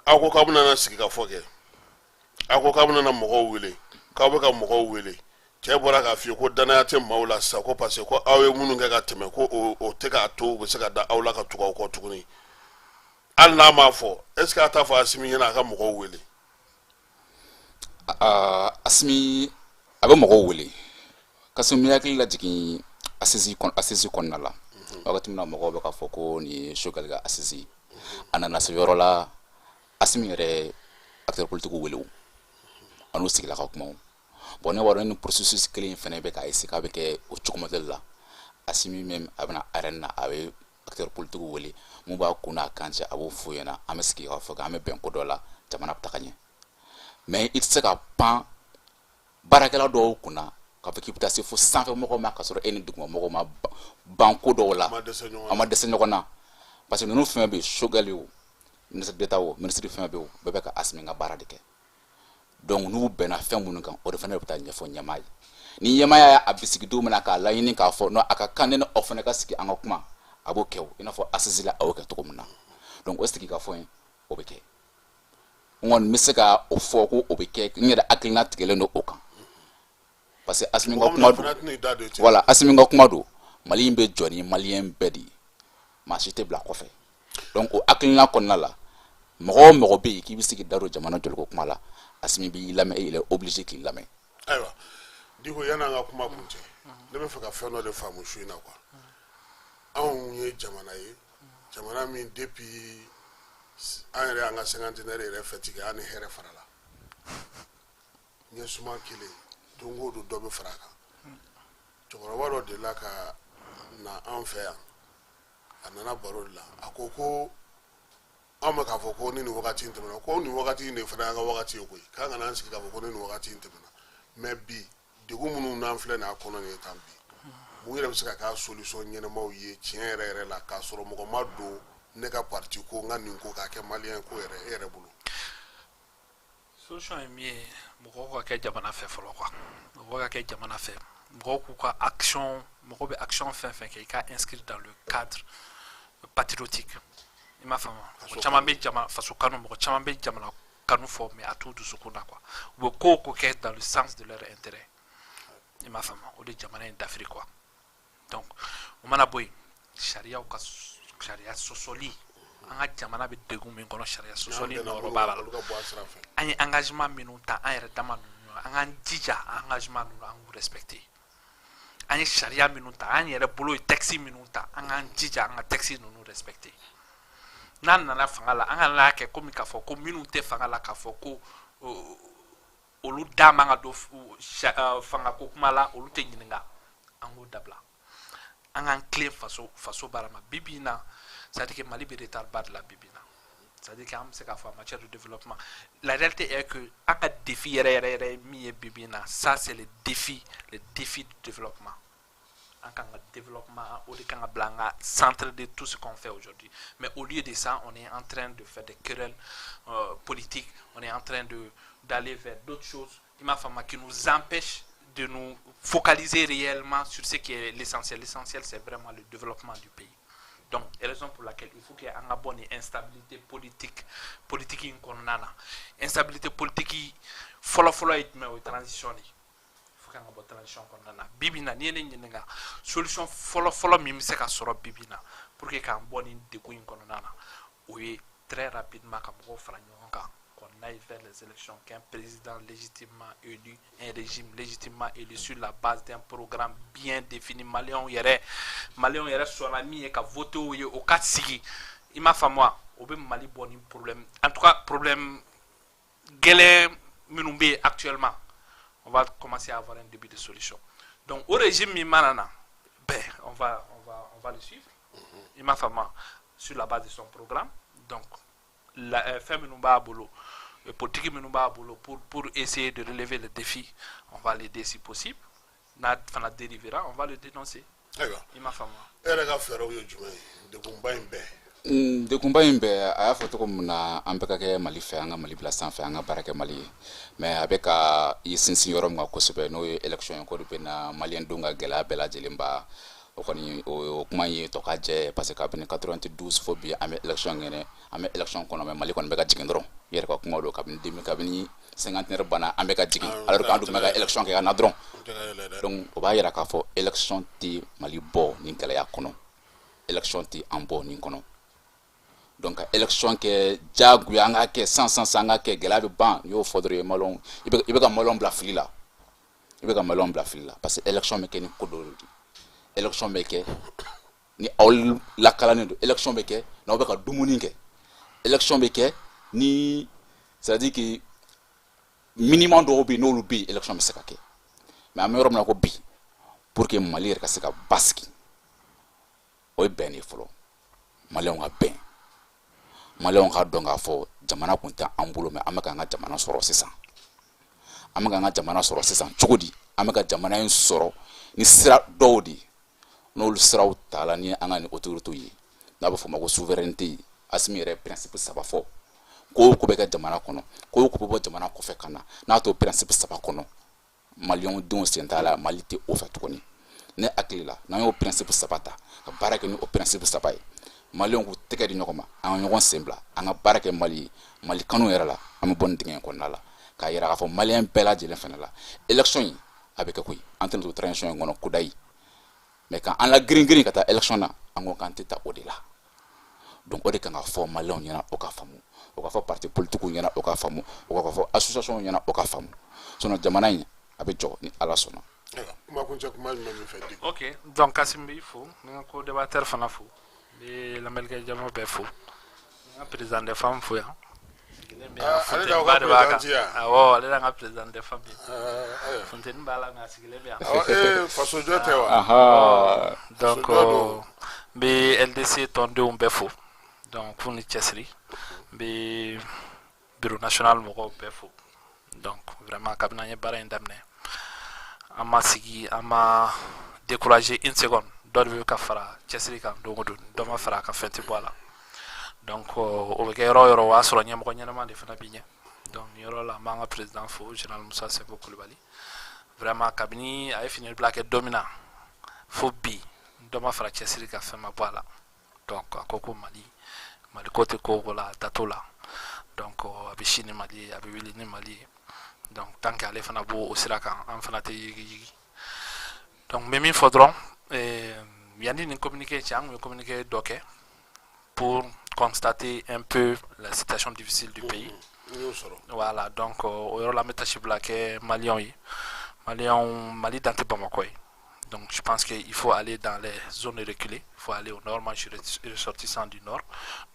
A: aw ko k'aw bɛna na sigi ka fɔ kɛ, aw ko k'aw bɛna na mɔgɔw wele, k'aw bɛ ka mɔgɔw wele. Cɛ bɔra k'a f'i ye ko danaya tɛ maaw la sisan, ko parce que ko aw ye minnu kɛ ka tɛmɛ, ko o tɛ k'a to u bɛ se ka da aw la ka tugu aw kɔ tuguni. Hali n'a m'a fɔ, est ce que a t'a fɔ Asimi ɲɛna a ka mɔgɔw wele?
C: Asimi a bɛ mɔgɔw wele. Kassim, n hakili lajigin assise kɔnɔna la, wagati min na mɔgɔw bɛ k'a fɔ ko nin ye Choguel ka assise ye, a nana se yɔrɔ la, Asimi yɛrɛ acteur politique wele, o a n'u sigila ka kuma. O bon, ne b'a dɔn ni processus kelen in fɛnɛ bɛ k'a essayer k'a bɛ kɛ o cogo modèle la. Asimi même a bɛna arène na, a bɛ acteur politique wele, mun b'a kun n'a kan cɛ, a b'o f'u ɲɛna, an bɛ sigi ka fɔ kɛ, an bɛ bɛn ko dɔ la, jamana bɛ taga ɲɛ. Mais i tɛ se ka pan baarakɛla dɔw kunna k'a fɔ k'i bɛ taa se fo sanfɛ mɔgɔw ma, k'a sɔrɔ e ni duguma mɔgɔw ma ban ko dɔw la.
A: A ma dɛsɛ ɲɔgɔn na.
C: A ma dɛsɛ ɲɔgɔn na, parce que ninnu fɛn bɛ yen, Choguel o, ministre d'État o, ministre fɛn bɛ o, bɛɛ bɛ ka Asimi ka baara de kɛ. Donc n'u bɛnna fɛn minnu kan, o de fana bɛ taa ɲɛfɔ ɲɛmaa ye. Ni ɲɛmaaya y'a bisigi don min na k'a laɲini k'a fɔ non, a ka kan ne ni aw fana ka sigi an ka kuma, a b'o kɛ o, i n'a fɔ assise la a y'o kɛ cogo min na. Donc o sigi ka fɔ in, o bɛ kɛ. N kɔni bɛ se ka o fɔ ko o bɛ kɛ, n yɛrɛ hakilina tigɛlen don o kan, parce que Asimi ka
A: Mɔgɔ min
C: kuma
A: na
C: don.
A: Fana tɛna i da don ten.
C: Voilà, Asimi ka kuma don. Mali in bɛ jɔ ni Malien bɛɛ de ye, maa si tɛ bila kɔfɛ. Donc o hakilina kɔnɔna la, mɔgɔ o mɔgɔ bɛ yen k'i bɛ se k'i da don jamana jɔliko kuma la, Asimi b'i lamɛn, il est obligé k'i lamɛn.
A: Ayiwa Diko, yan'an ka kuma kun cɛ, ne bɛ fɛ ka fɛn dɔ de faamu su in na quoi. Anw ye jamana ye, jamana min depuis an yɛrɛ y'an ka cinquantenaire yɛrɛ fête kɛ, an ni hɛrɛ farala ɲɛsuma kelen, don o don dɔ bɛ fara a kan. Cɛkɔrɔba dɔ delila ka na an fɛ yan, a nana baro de la, a ko ko anw bɛ k'a fɔ ko ni nin wagati in tɛmɛna, ko nin wagati in de fana y'an ka wagati ye koyi, k'an kana an sigi k'a fɔ ko ni nin wagati in tɛmɛna. Mais bi, degun minnu n'an filɛ nin y'a kɔnɔ nin ye tan bi, mun yɛrɛ bɛ se ka k'a solution ɲɛnamaw ye tiɲɛ yɛrɛ yɛrɛ la, k'a sɔrɔ mɔgɔ ma don ne ka parti ko, n ka nin ko k'a kɛ Malien ko yɛrɛ, e yɛrɛ bolo?
B: Solution ye min ye, mɔgɔw ka kɛ jamana fɛ fɔlɔ quoi. Mɔgɔw ka kɛ jamana fɛ, mɔgɔw k'u ka action, mɔgɔw bɛ action fɛn fɛn kɛ, i ka inscrire dans le cadre patriotique. I m'a faamu? Mɔgɔ caman bɛ jamana faso kanu, mɔgɔ caman bɛ jamana kanu fɔ, mais a t'u dusukun na quoi. U bɛ ko o ko kɛ dans le sens de leur intérêt. I m'a faamu? O de jamana in dafiri quoi. Donc o mana bɔ yen, sariyaw ka sariya sɔsɔli, an ka jamana bɛ degun min kɔnɔ, sariya sɔsɔli nɔrɔ b'a la.
A: Olu ka bɔ a sira fɛ.
B: An ye engagement minnu ta an yɛrɛ dama ninnu, an k'an jija engagement ninnu, an k'u respecter. An ye sariya minnu ta an yɛrɛ bolo, ye texte minnu ta, an k'an jija an ka texte ninnu respecter. N'an nana fanga la, an kana kɛ komi k'a fɔ ko minnu tɛ fanga la, k'a fɔ ko olu da man ka don fanga ko kuma la, olu tɛ ɲininka. An k'o dabila, an k'an tilen faso baara ma. Bi bi in na, c'est à dire que Mali bɛ retard ba de la bi bi in na. C'est à dire que an bɛ se k'a fɔ en matière de développement, la réalité est que an ka défi yɛrɛ yɛrɛ yɛrɛ ye min ye bi bi in na, ça c'est le défi du développement. An kan ka développement, o de kan ka bila an ka centre de tout ce qu'on fait aujourd'hui. Mais au lieu de ça, on est en train de faire des querelles politiques, on est en train de d'aller vers d'autres choses, i m'a faamu, qui nous empêche de nous focaliser réellement sur ce qui est l'essentiel. L'essentiel, c'est vraiment le développement du pays. Donc raison pour laquelle il faut que an ka bɔ nin instabilité politique in kɔnɔna na. Instabilité politique fɔlɔ fɔlɔ ye jumɛn? O ye transition de ye. Il faut k'an ka bɔ transition kɔnɔna na. Bi bi in na, n'i ye ne ɲininka, solution fɔlɔ fɔlɔ min bɛ se ka sɔrɔ bi bi in na pour que k'an bɔ nin degun in kɔnɔna na, o ye très rapidement ka mɔgɔw fara ɲɔgɔn kan, qu'on aille vers les élections, qu'un président légitimement élu, un régime légitimement élu sur la base d'un programme bien défini, Maliens yɛrɛ sɔnna min ye ka voter o ye, o ka sigi. I m'a faamu wa? O bɛ Mali bɔ ni problème, en tout cas problème gɛlɛn minnu bɛ yen actuellement, on va commencer à avoir un début de solution. Donc au régime min mana na, ben on va le suivre, i m'a faamu wa, sur la base de son programme. Donc la fɛn minnu b'a bolo, politique minnu b'a bolo pour essayer de relever le défi, on va l'aider si possible. N'a fana dérivera, on va le dénoncer.
A: Ayiwa.
B: I m'a faamu?
A: E yɛrɛ ka fɛɛrɛw ye jumɛn ye degunba in bɛɛ?
C: Degunba in bɛɛ, a y'a fɔ cogo min na, an bɛɛ ka kɛ Mali fɛ, an ka Mali bila sanfɛ, an ka baara kɛ Mali ye. Mais a bɛ ka i sinsin yɔrɔ min kan kosɛbɛ, n'o ye élection ye, ko de bɛ na maliyɛn denw ka gɛlɛya bɛɛ lajɛlen ba. O kɔni, o kuma in ye tɔ ka jɛ, parce que kabini 92 fo bi, an bɛ élection kɛnɛ, an bɛ élection kɔnɔ, mais Mali kɔni bɛ ka jigin dɔrɔn. I yɛrɛ ka kuma don, kabini 2000, kabini cinquantenaire banna, an bɛ ka jigin, alors que an dun bɛ ka élection kɛ ka na dɔrɔn. Donc o b'a yira k'a fɔ élection tɛ Mali bɔ nin gɛlɛya kɔnɔ, élection tɛ an bɔ nin kɔnɔ. Donc ka élection kɛ diyagoya, an k'a kɛ san san san, an k'a kɛ, gɛlɛya bɛ ban, n'i y'o fɔ dɔrɔn, i ye maliyɛnw, i bɛ ka maliyɛnw bila fili la, i bɛ ka maliyɛnw bila fili la, parce que élection bɛ kɛ ni ko dɔ de ye. Élection bɛ kɛ ni aw lakalannen don, élection bɛ kɛ n'aw bɛ ka dumuni kɛ, élection bɛ kɛ ni, c'est à dire que minimum dɔw bɛ yen, n'olu bɛ yen, élection bɛ se ka kɛ. Mais an bɛ yɔrɔ min na ko bi, pour que Mali yɛrɛ ka se ka basigi, o ye bɛn de ye fɔlɔ. Maliyɛnw ka bɛn, maliyɛnw ka dɔn k'a fɔ jamana kun tɛ an bolo, mais an bɛ k'an ka jamana sɔrɔ sisan. An bɛ k'an ka jamana sɔrɔ sisan cogo di? An bɛ ka jamana in sɔrɔ ni sira dɔw de ye, n'olu siraw tala ni an ka nin autorités ye, n'a bɛ fɔ o ma ko souveraineté. Asimi yɛrɛ ye principe saba fɔ: ko o ko bɛ kɛ jamana kɔnɔ, ko o ko bɛ bɔ jamana kɔfɛ ka na, n'a t'o principe saba kɔnɔ, maliyɛnw denw sen t'a la, Mali tɛ o fɛ tuguni. Ne hakili la, n'an y'o principe saba ta ka baara kɛ ni o principe saba ye, maliyɛnw k'u tɛgɛ di ɲɔgɔn ma, an ka ɲɔgɔn sen bila, an ka baara kɛ Mali ye, Mali kanu yɛrɛ la, an bɛ bɔ nin dingɛ in kɔnɔna la, k'a yira k'a fɔ maliyɛn bɛɛ lajɛlen fana la, élection in a bɛ kɛ koyi. An tɛna to transition in kɔnɔ kudayi, mais k'an la girin girin ka taa élection na, an ko k'an tɛ taa o de la. Donc o de kan ka fɔ maliyɛnw ɲɛna, o ka faamu, o ka fɔ parti politique ɲɛna, o ka faamu, o ka fɔ association ɲɛna, o ka faamu. Sinon jamana in a bɛ jɔ ni Ala sɔnna.
A: Kuma kuncɛ kuma jumɛn bɛ fɛ di?
B: Ok, donc Kasim b'i fo, n ka co-débatteur fana fo, n bɛ lamɛnnikɛ jama bɛɛ fo, n ka président des femmes fo yan.
A: Ale d'aw ka président yan?
B: Awɔ, ale d'an ka président des femmes ye. Funteni b'a la, nka a sigilen bɛ yan.
A: Awɔ, fasojɔ tɛ wa?
B: Donc n bɛ LDC tɔndenw bɛɛ fo, donc k'u ni cɛsiri. N bɛ bureau national mɔgɔw bɛɛ fo. Donc vraiment, kabini an ye baara in daminɛ, an ma sigi, an ma décourager une seconde. Dɔ de bɛ ka fara cɛsiri kan don o don, dɔ ma fara a ka fɛn tɛ bɔ a la. Donc o bɛ kɛ yɔrɔ o yɔrɔ, o y'a sɔrɔ ɲɛmɔgɔ ɲɛnama de fana b'i ɲɛ. Donc nin yɔrɔ la, an b'an ka président fo, général Musa Seko Kulibali. Vraiment, kabini a ye fini bila kɛ don min na fo bi, dɔ ma fara cɛsiri kan, fɛn ma bɔ a la. Donc a ko ko Mali, Mali ko tɛ ko o ko la, a da t'o la. Donc a bɛ si ni Mali ye, a bɛ wuli ni Mali ye. Donc tant que ale fana b'o o sira kan, an fana tɛ yigiyigi. Donc n bɛ min fɔ dɔrɔn, yanni nin communiqué cɛ, an tun ye communiqué dɔ kɛ pour constater un peu la situation difficile du pays. Voilà, donc o yɔrɔ la, an bɛ tasi bila kɛ maliyɛnw ye. Maliyɛnw, Mali dan tɛ Bamakɔ ye. Donc je pense qu'il faut aller dans les zones reculées, il faut aller au nord. Moi, je suis ressortissant du nord,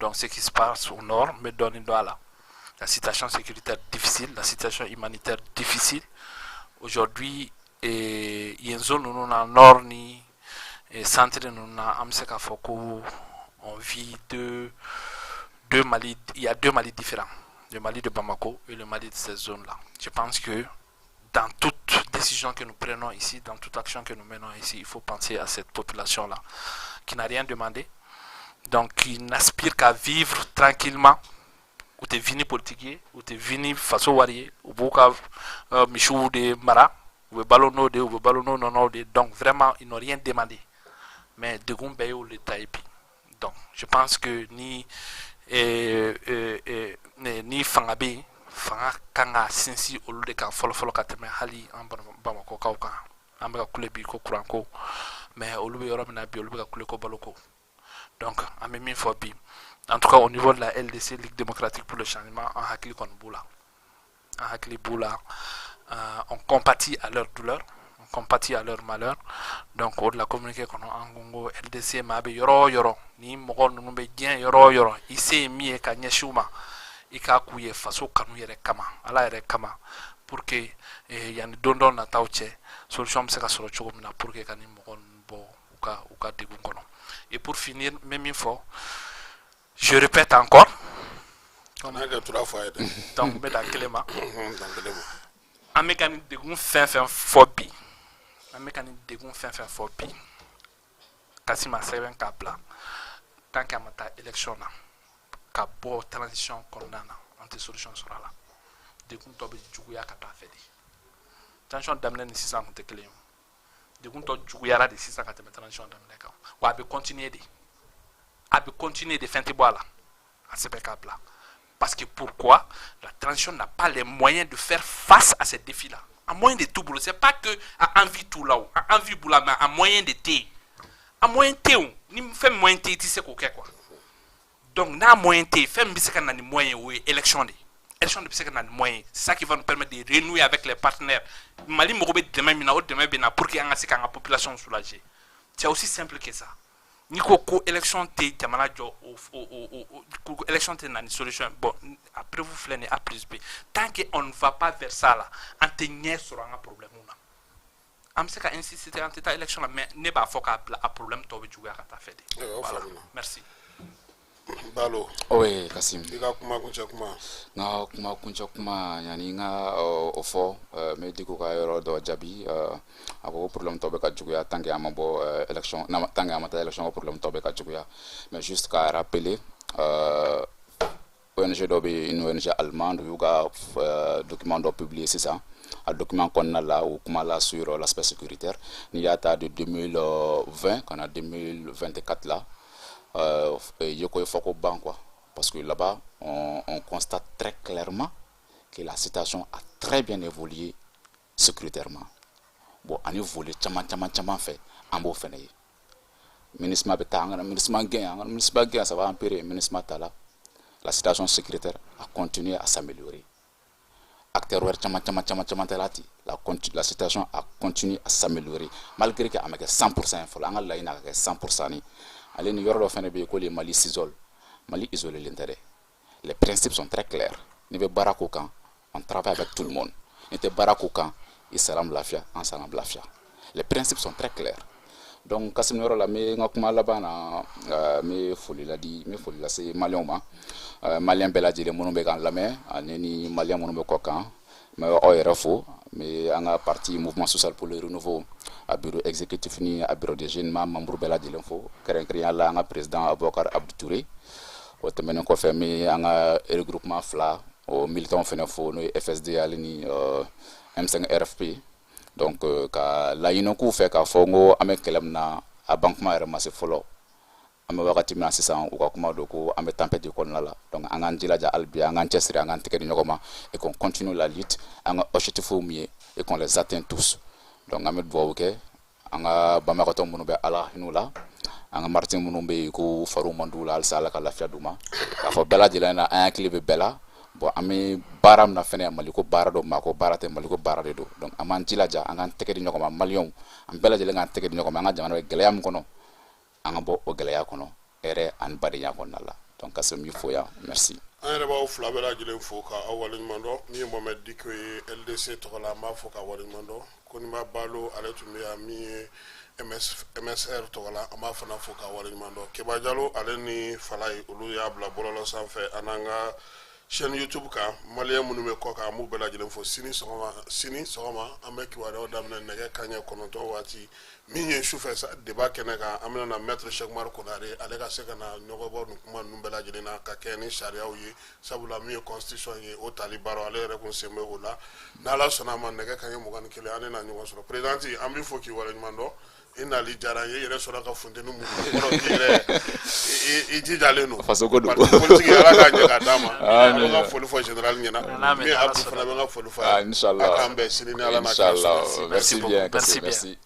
B: donc ce qui se passe au nord n bɛ dɔɔnin dɔn a la. La situation sécuritaire difficile, la situation humanitaire difficile aujourd'hui, et yen zone ninnu na, nord ni centre ninnu na, an bɛ se k'a fɔ ko on vit deux Mali, il y a deux Mali différents, le Mali de Bamako et le Mali de ces zones-là. Je pense que dans toute décision que nous prenons ici, dans toute action que nous menons ici, il faut penser à cette population-là qui n'a rien demandé, donc qui n'aspire qu'à vivre tranquillement. U tɛ vini politique ye, u tɛ vini faso wari ye, u b'u ka misiw de mara, u bɛ balo n'o de ye, u bɛ balo n'o nɔnɔw de. Donc vraiment, ils n'ont rien demandé, mais degun bɛɛ y'olu ta ye bi. Donc je pense que ni fanga bɛ yen, fanga kan ka sinsin olu de kan fɔlɔ fɔlɔ ka tɛmɛ hali an Bamakɔkaw kan. An bɛ ka kule bi ko kuran ko, mais olu bɛ yɔrɔ min na bi, olu bɛ ka kule ko balo ko. Donc an bɛ min fɔ bi, en tout cas au niveau de la LDC, Ligue démocratique pour le changement, an hakili kɔni b'u la, an hakili b'u la. On compatit à leur douleur, on compatit à leur malheur. Donc o de la, communiqué kɔnɔ, an ko ko LDC maa bɛ yɔrɔ o yɔrɔ, ni mɔgɔ ninnu bɛ diɲɛ yɔrɔ o yɔrɔ, i se ye min ye ka ɲɛsin u ma, i k'a k'u ye faso kanu yɛrɛ kama, Ala yɛrɛ kama, pour que yanni don dɔ nataw cɛ, solution bɛ se ka sɔrɔ cogo min na pour que ka nin mɔgɔ ninnu bɔ u ka degun kɔnɔ. Et pour finir, n bɛ min fɔ, je répète encore.
A: N'a kɛ tura fɔ a ye dɛ.
B: Donc n bɛ dan kelen ma.
A: Dan kelen ma.
B: An bɛ ka nin degun fɛn fɛn fɔ bi, an bɛ ka nin degun fɛn fɛn fɔ bi, Kassim a sɛbɛn k'a bila, tant que a ma taa élection na ka bɔ transition kɔnɔna na, an tɛ solution sɔrɔ a la. Degun tɔ bɛ juguya ka taa fɛ de. Transition daminɛ ni sisan kun tɛ kelen ye. Degun tɔ juguyara de sisan ka tɛmɛ transition daminɛ kan. Wa a bɛ continuer de, a bɛ continuer de, fɛn tɛ bɔ a la. A sɛbɛn k'a bila, parce que pourquoi? La transition n'a pas les moyens de faire face à ces défis là. A moyen de tout bolo. C'est pas que a envie t'u la, o a envie b'u la, mais a moyen de tɛ yen, a moyen tɛ yen. O ni fɛn moyen tɛ yen, i tɛ se k'o kɛ quoi. Donc n'a moyen tɛ yen, fɛn min bɛ se ka na ni moyen ye, o ye élection de ye. Élection de bɛ se ka na ni moyen ye. C'est ça qui va nous permettre de renouer avec les partenaires. Mali mago bɛ dɛmɛ min na, o dɛmɛ bɛ na pour que an ka se k'an ka population soulager. C'est aussi simple que ça. N'i ko ko élection tɛ jamana jɔ, o o o o ko élection tɛ na ni solution ye, bon, a preuve filɛ nin ye, A plus B. Tant que on ne va pas vers ça là, an tɛ ɲɛ sɔrɔ an ka problème na. An bɛ se ka insister, an tɛ taa élection na, mais ne b'a fɔ k'a bila, a problème tɔ bɛ juguya ka taa fɛ de.
A: Ayiwa, o
B: Voilà.
A: Faamuna.
B: Merci.
A: Balo.
C: Oui, Kassim.
A: I ka kuma kuncɛ kuma.
C: N ka kuma kuncɛ kuma, yanni n ka o fɔ, n bɛ Diko ka yɔrɔ dɔ jaabi. A ko ko problème tɔ bɛ ka juguya tant que an ma bɔ élection, tant que an ma taa élection, ko problème tɔ bɛ ka juguya. Mais juste ka rappeler, ONG dɔ bɛ yen, une ONG allemande, u y'u ka document dɔ publier sisan. A document kɔnɔna la, u kuma la sur l'aspect sécuritaire. N'i y'a ta de 2020 ka na 2024 la, yeko ye fɔ ko ban quoi, parce que là-bas on constate très clairement que la situation a très bien évolué sécuritairement. Bon, ani volet caman caman caman fɛ, an b'o fɛnɛ ye. MINUSMA bɛ taa, an kana MINUSMA gɛn, an kana MINUSMA gɛn, ça va empirer. MINUSMA ta la, la situation sécuritaire a continué à s'améliorer. Acteur wɛrɛ caman caman caman caman tɛ la ten, la situation a continué à s'améliorer, malgré que a ma kɛ 100% ye fɔlɔ. An ka laɲini a ka kɛ 100% ni ale. Ni yɔrɔ dɔ fɛnɛ bɛ yen ko le Mali s'isole, Mali isolé len tɛ dɛ. Les principes sont très clairs. N'i bɛ baara k'o kan, on travaille avec tout le monde. N'i tɛ baara k'o kan, i salam lafiya, an salam lafiya. Les principes sont très clairs. Donc Kassim, yɔrɔ la, n bɛ n ka kuma laban na, n bɛ foli ladi, n bɛ foli lase maliyɛnw ma, maliyɛn bɛɛ lajɛlen minnu bɛ k'an lamɛn ani ni maliyɛn minnu bɛ kɔ kan. N bɛ aw yɛrɛ fo. N bɛ an ka parti Mouvement social pour le renouveau, a bureau exécutif ni a bureau de jeunes ma membre bɛɛ lajɛlen fo, kɛrɛnkɛrɛnnenya la an ka président Abubakar Abdou Touré. O tɛmɛnen kɔfɛ, n bɛ an ka regroupement fila o militants fɛnɛ fo, n'o ye FSD ale ni M5 RFP. Donc ka laɲini k'u fɛ k'a fɔ n ko an bɛ kɛlɛ min na, a ban kuma yɛrɛ ma se fɔlɔ. An bɛ wagati min na sisan, u ka kuma don ko an bɛ tempête kɔnɔna la. Donc an k'an jilaja hali bi, an k'an cɛsiri, an k'an tɛgɛ di ɲɔgɔn ma et qu'on continue la lutte. An ka objectif ye min ye, et qu'on les atteint tous. Donc an bɛ dugawu kɛ an ka banbagatɔ minnu bɛ, Ala hin'u la, an ka martyrs minnu bɛ yen ko fariw man d'u la, halisa Ala ka lafiya d'u ma. K'a fɔ bɛɛ lajɛlen na, an hakili bɛ bɛɛ la. Bon, an bɛ baara min na fɛnɛ, Mali ko baara don, maa ko baara tɛ, Mali ko baara de don. Donc an b'an jilaja, an k'an tɛgɛ di ɲɔgɔn ma. Maliyɛnw, an bɛɛ lajɛlen k'an tɛgɛ di ɲɔgɔn ma. An ka jamana bɛ gɛlɛya min kɔnɔ, an ka bɔ o gɛlɛya kɔnɔ hɛrɛ ani badenya kɔnɔna la. Donc ka se min fo yan, merci.
A: An yɛrɛ b'aw fila bɛɛ lajɛlen fo ka aw waleɲuman dɔn. Min ye Mohamed Diko ye LDC tɔgɔ la, an b'a fɔ ka waleɲuman dɔn. Koniba Balo, ale tun bɛ yan, min ye MS, MSR tɔgɔ la, an b'a fana fo ka waleɲuman dɔn. Keba Jalo ale ni Falaye, olu y'a bila bɔlɔlɔ sanfɛ an n'an ka chaîne YouTube kan. Maliyɛn minnu bɛ kɔ kan, an b'u bɛɛ lajɛlen fo. Sini sɔgɔma, sini sɔgɔma, an bɛ kibaruyaw daminɛ nɛgɛ kanɲɛ 9 waati. Min ye sufɛ sa débat kɛnɛ kan, an bɛna na maître Cheikh Umar Konare, ale ka se ka na ɲɔgɔn bɔ nin kuma ninnu bɛɛ lajɛlen na ka kɛ ni sariyaw ye, sabula min ye constitution ye, o tali baara, ale yɛrɛ kun sen bɛ o la. N'Ala sɔnna a ma, nɛgɛ kanɲɛ 21, an na ɲɔgɔn sɔrɔ. Président, an b'i fo k'i waleɲuman dɔn. I nali diyara an ye. I yɛrɛ sɔrɔ ka funteni mun kɔrɔ, k'i yɛrɛ i jijalen don.
C: Faso ko don.
A: Parti politique, Ala k'a ɲɛ k'a d'a ma. An bɛ ka foli fɔ général ɲɛna. Min ye Abdou fana bɛ n ka foli fɔ a ye.
C: Inchallah.
A: A k'an bɛn sini ni Ala n'a kira
C: Inchallah.
A: sɔnna.
C: Merci bien.
B: Merci bien.
C: Merci.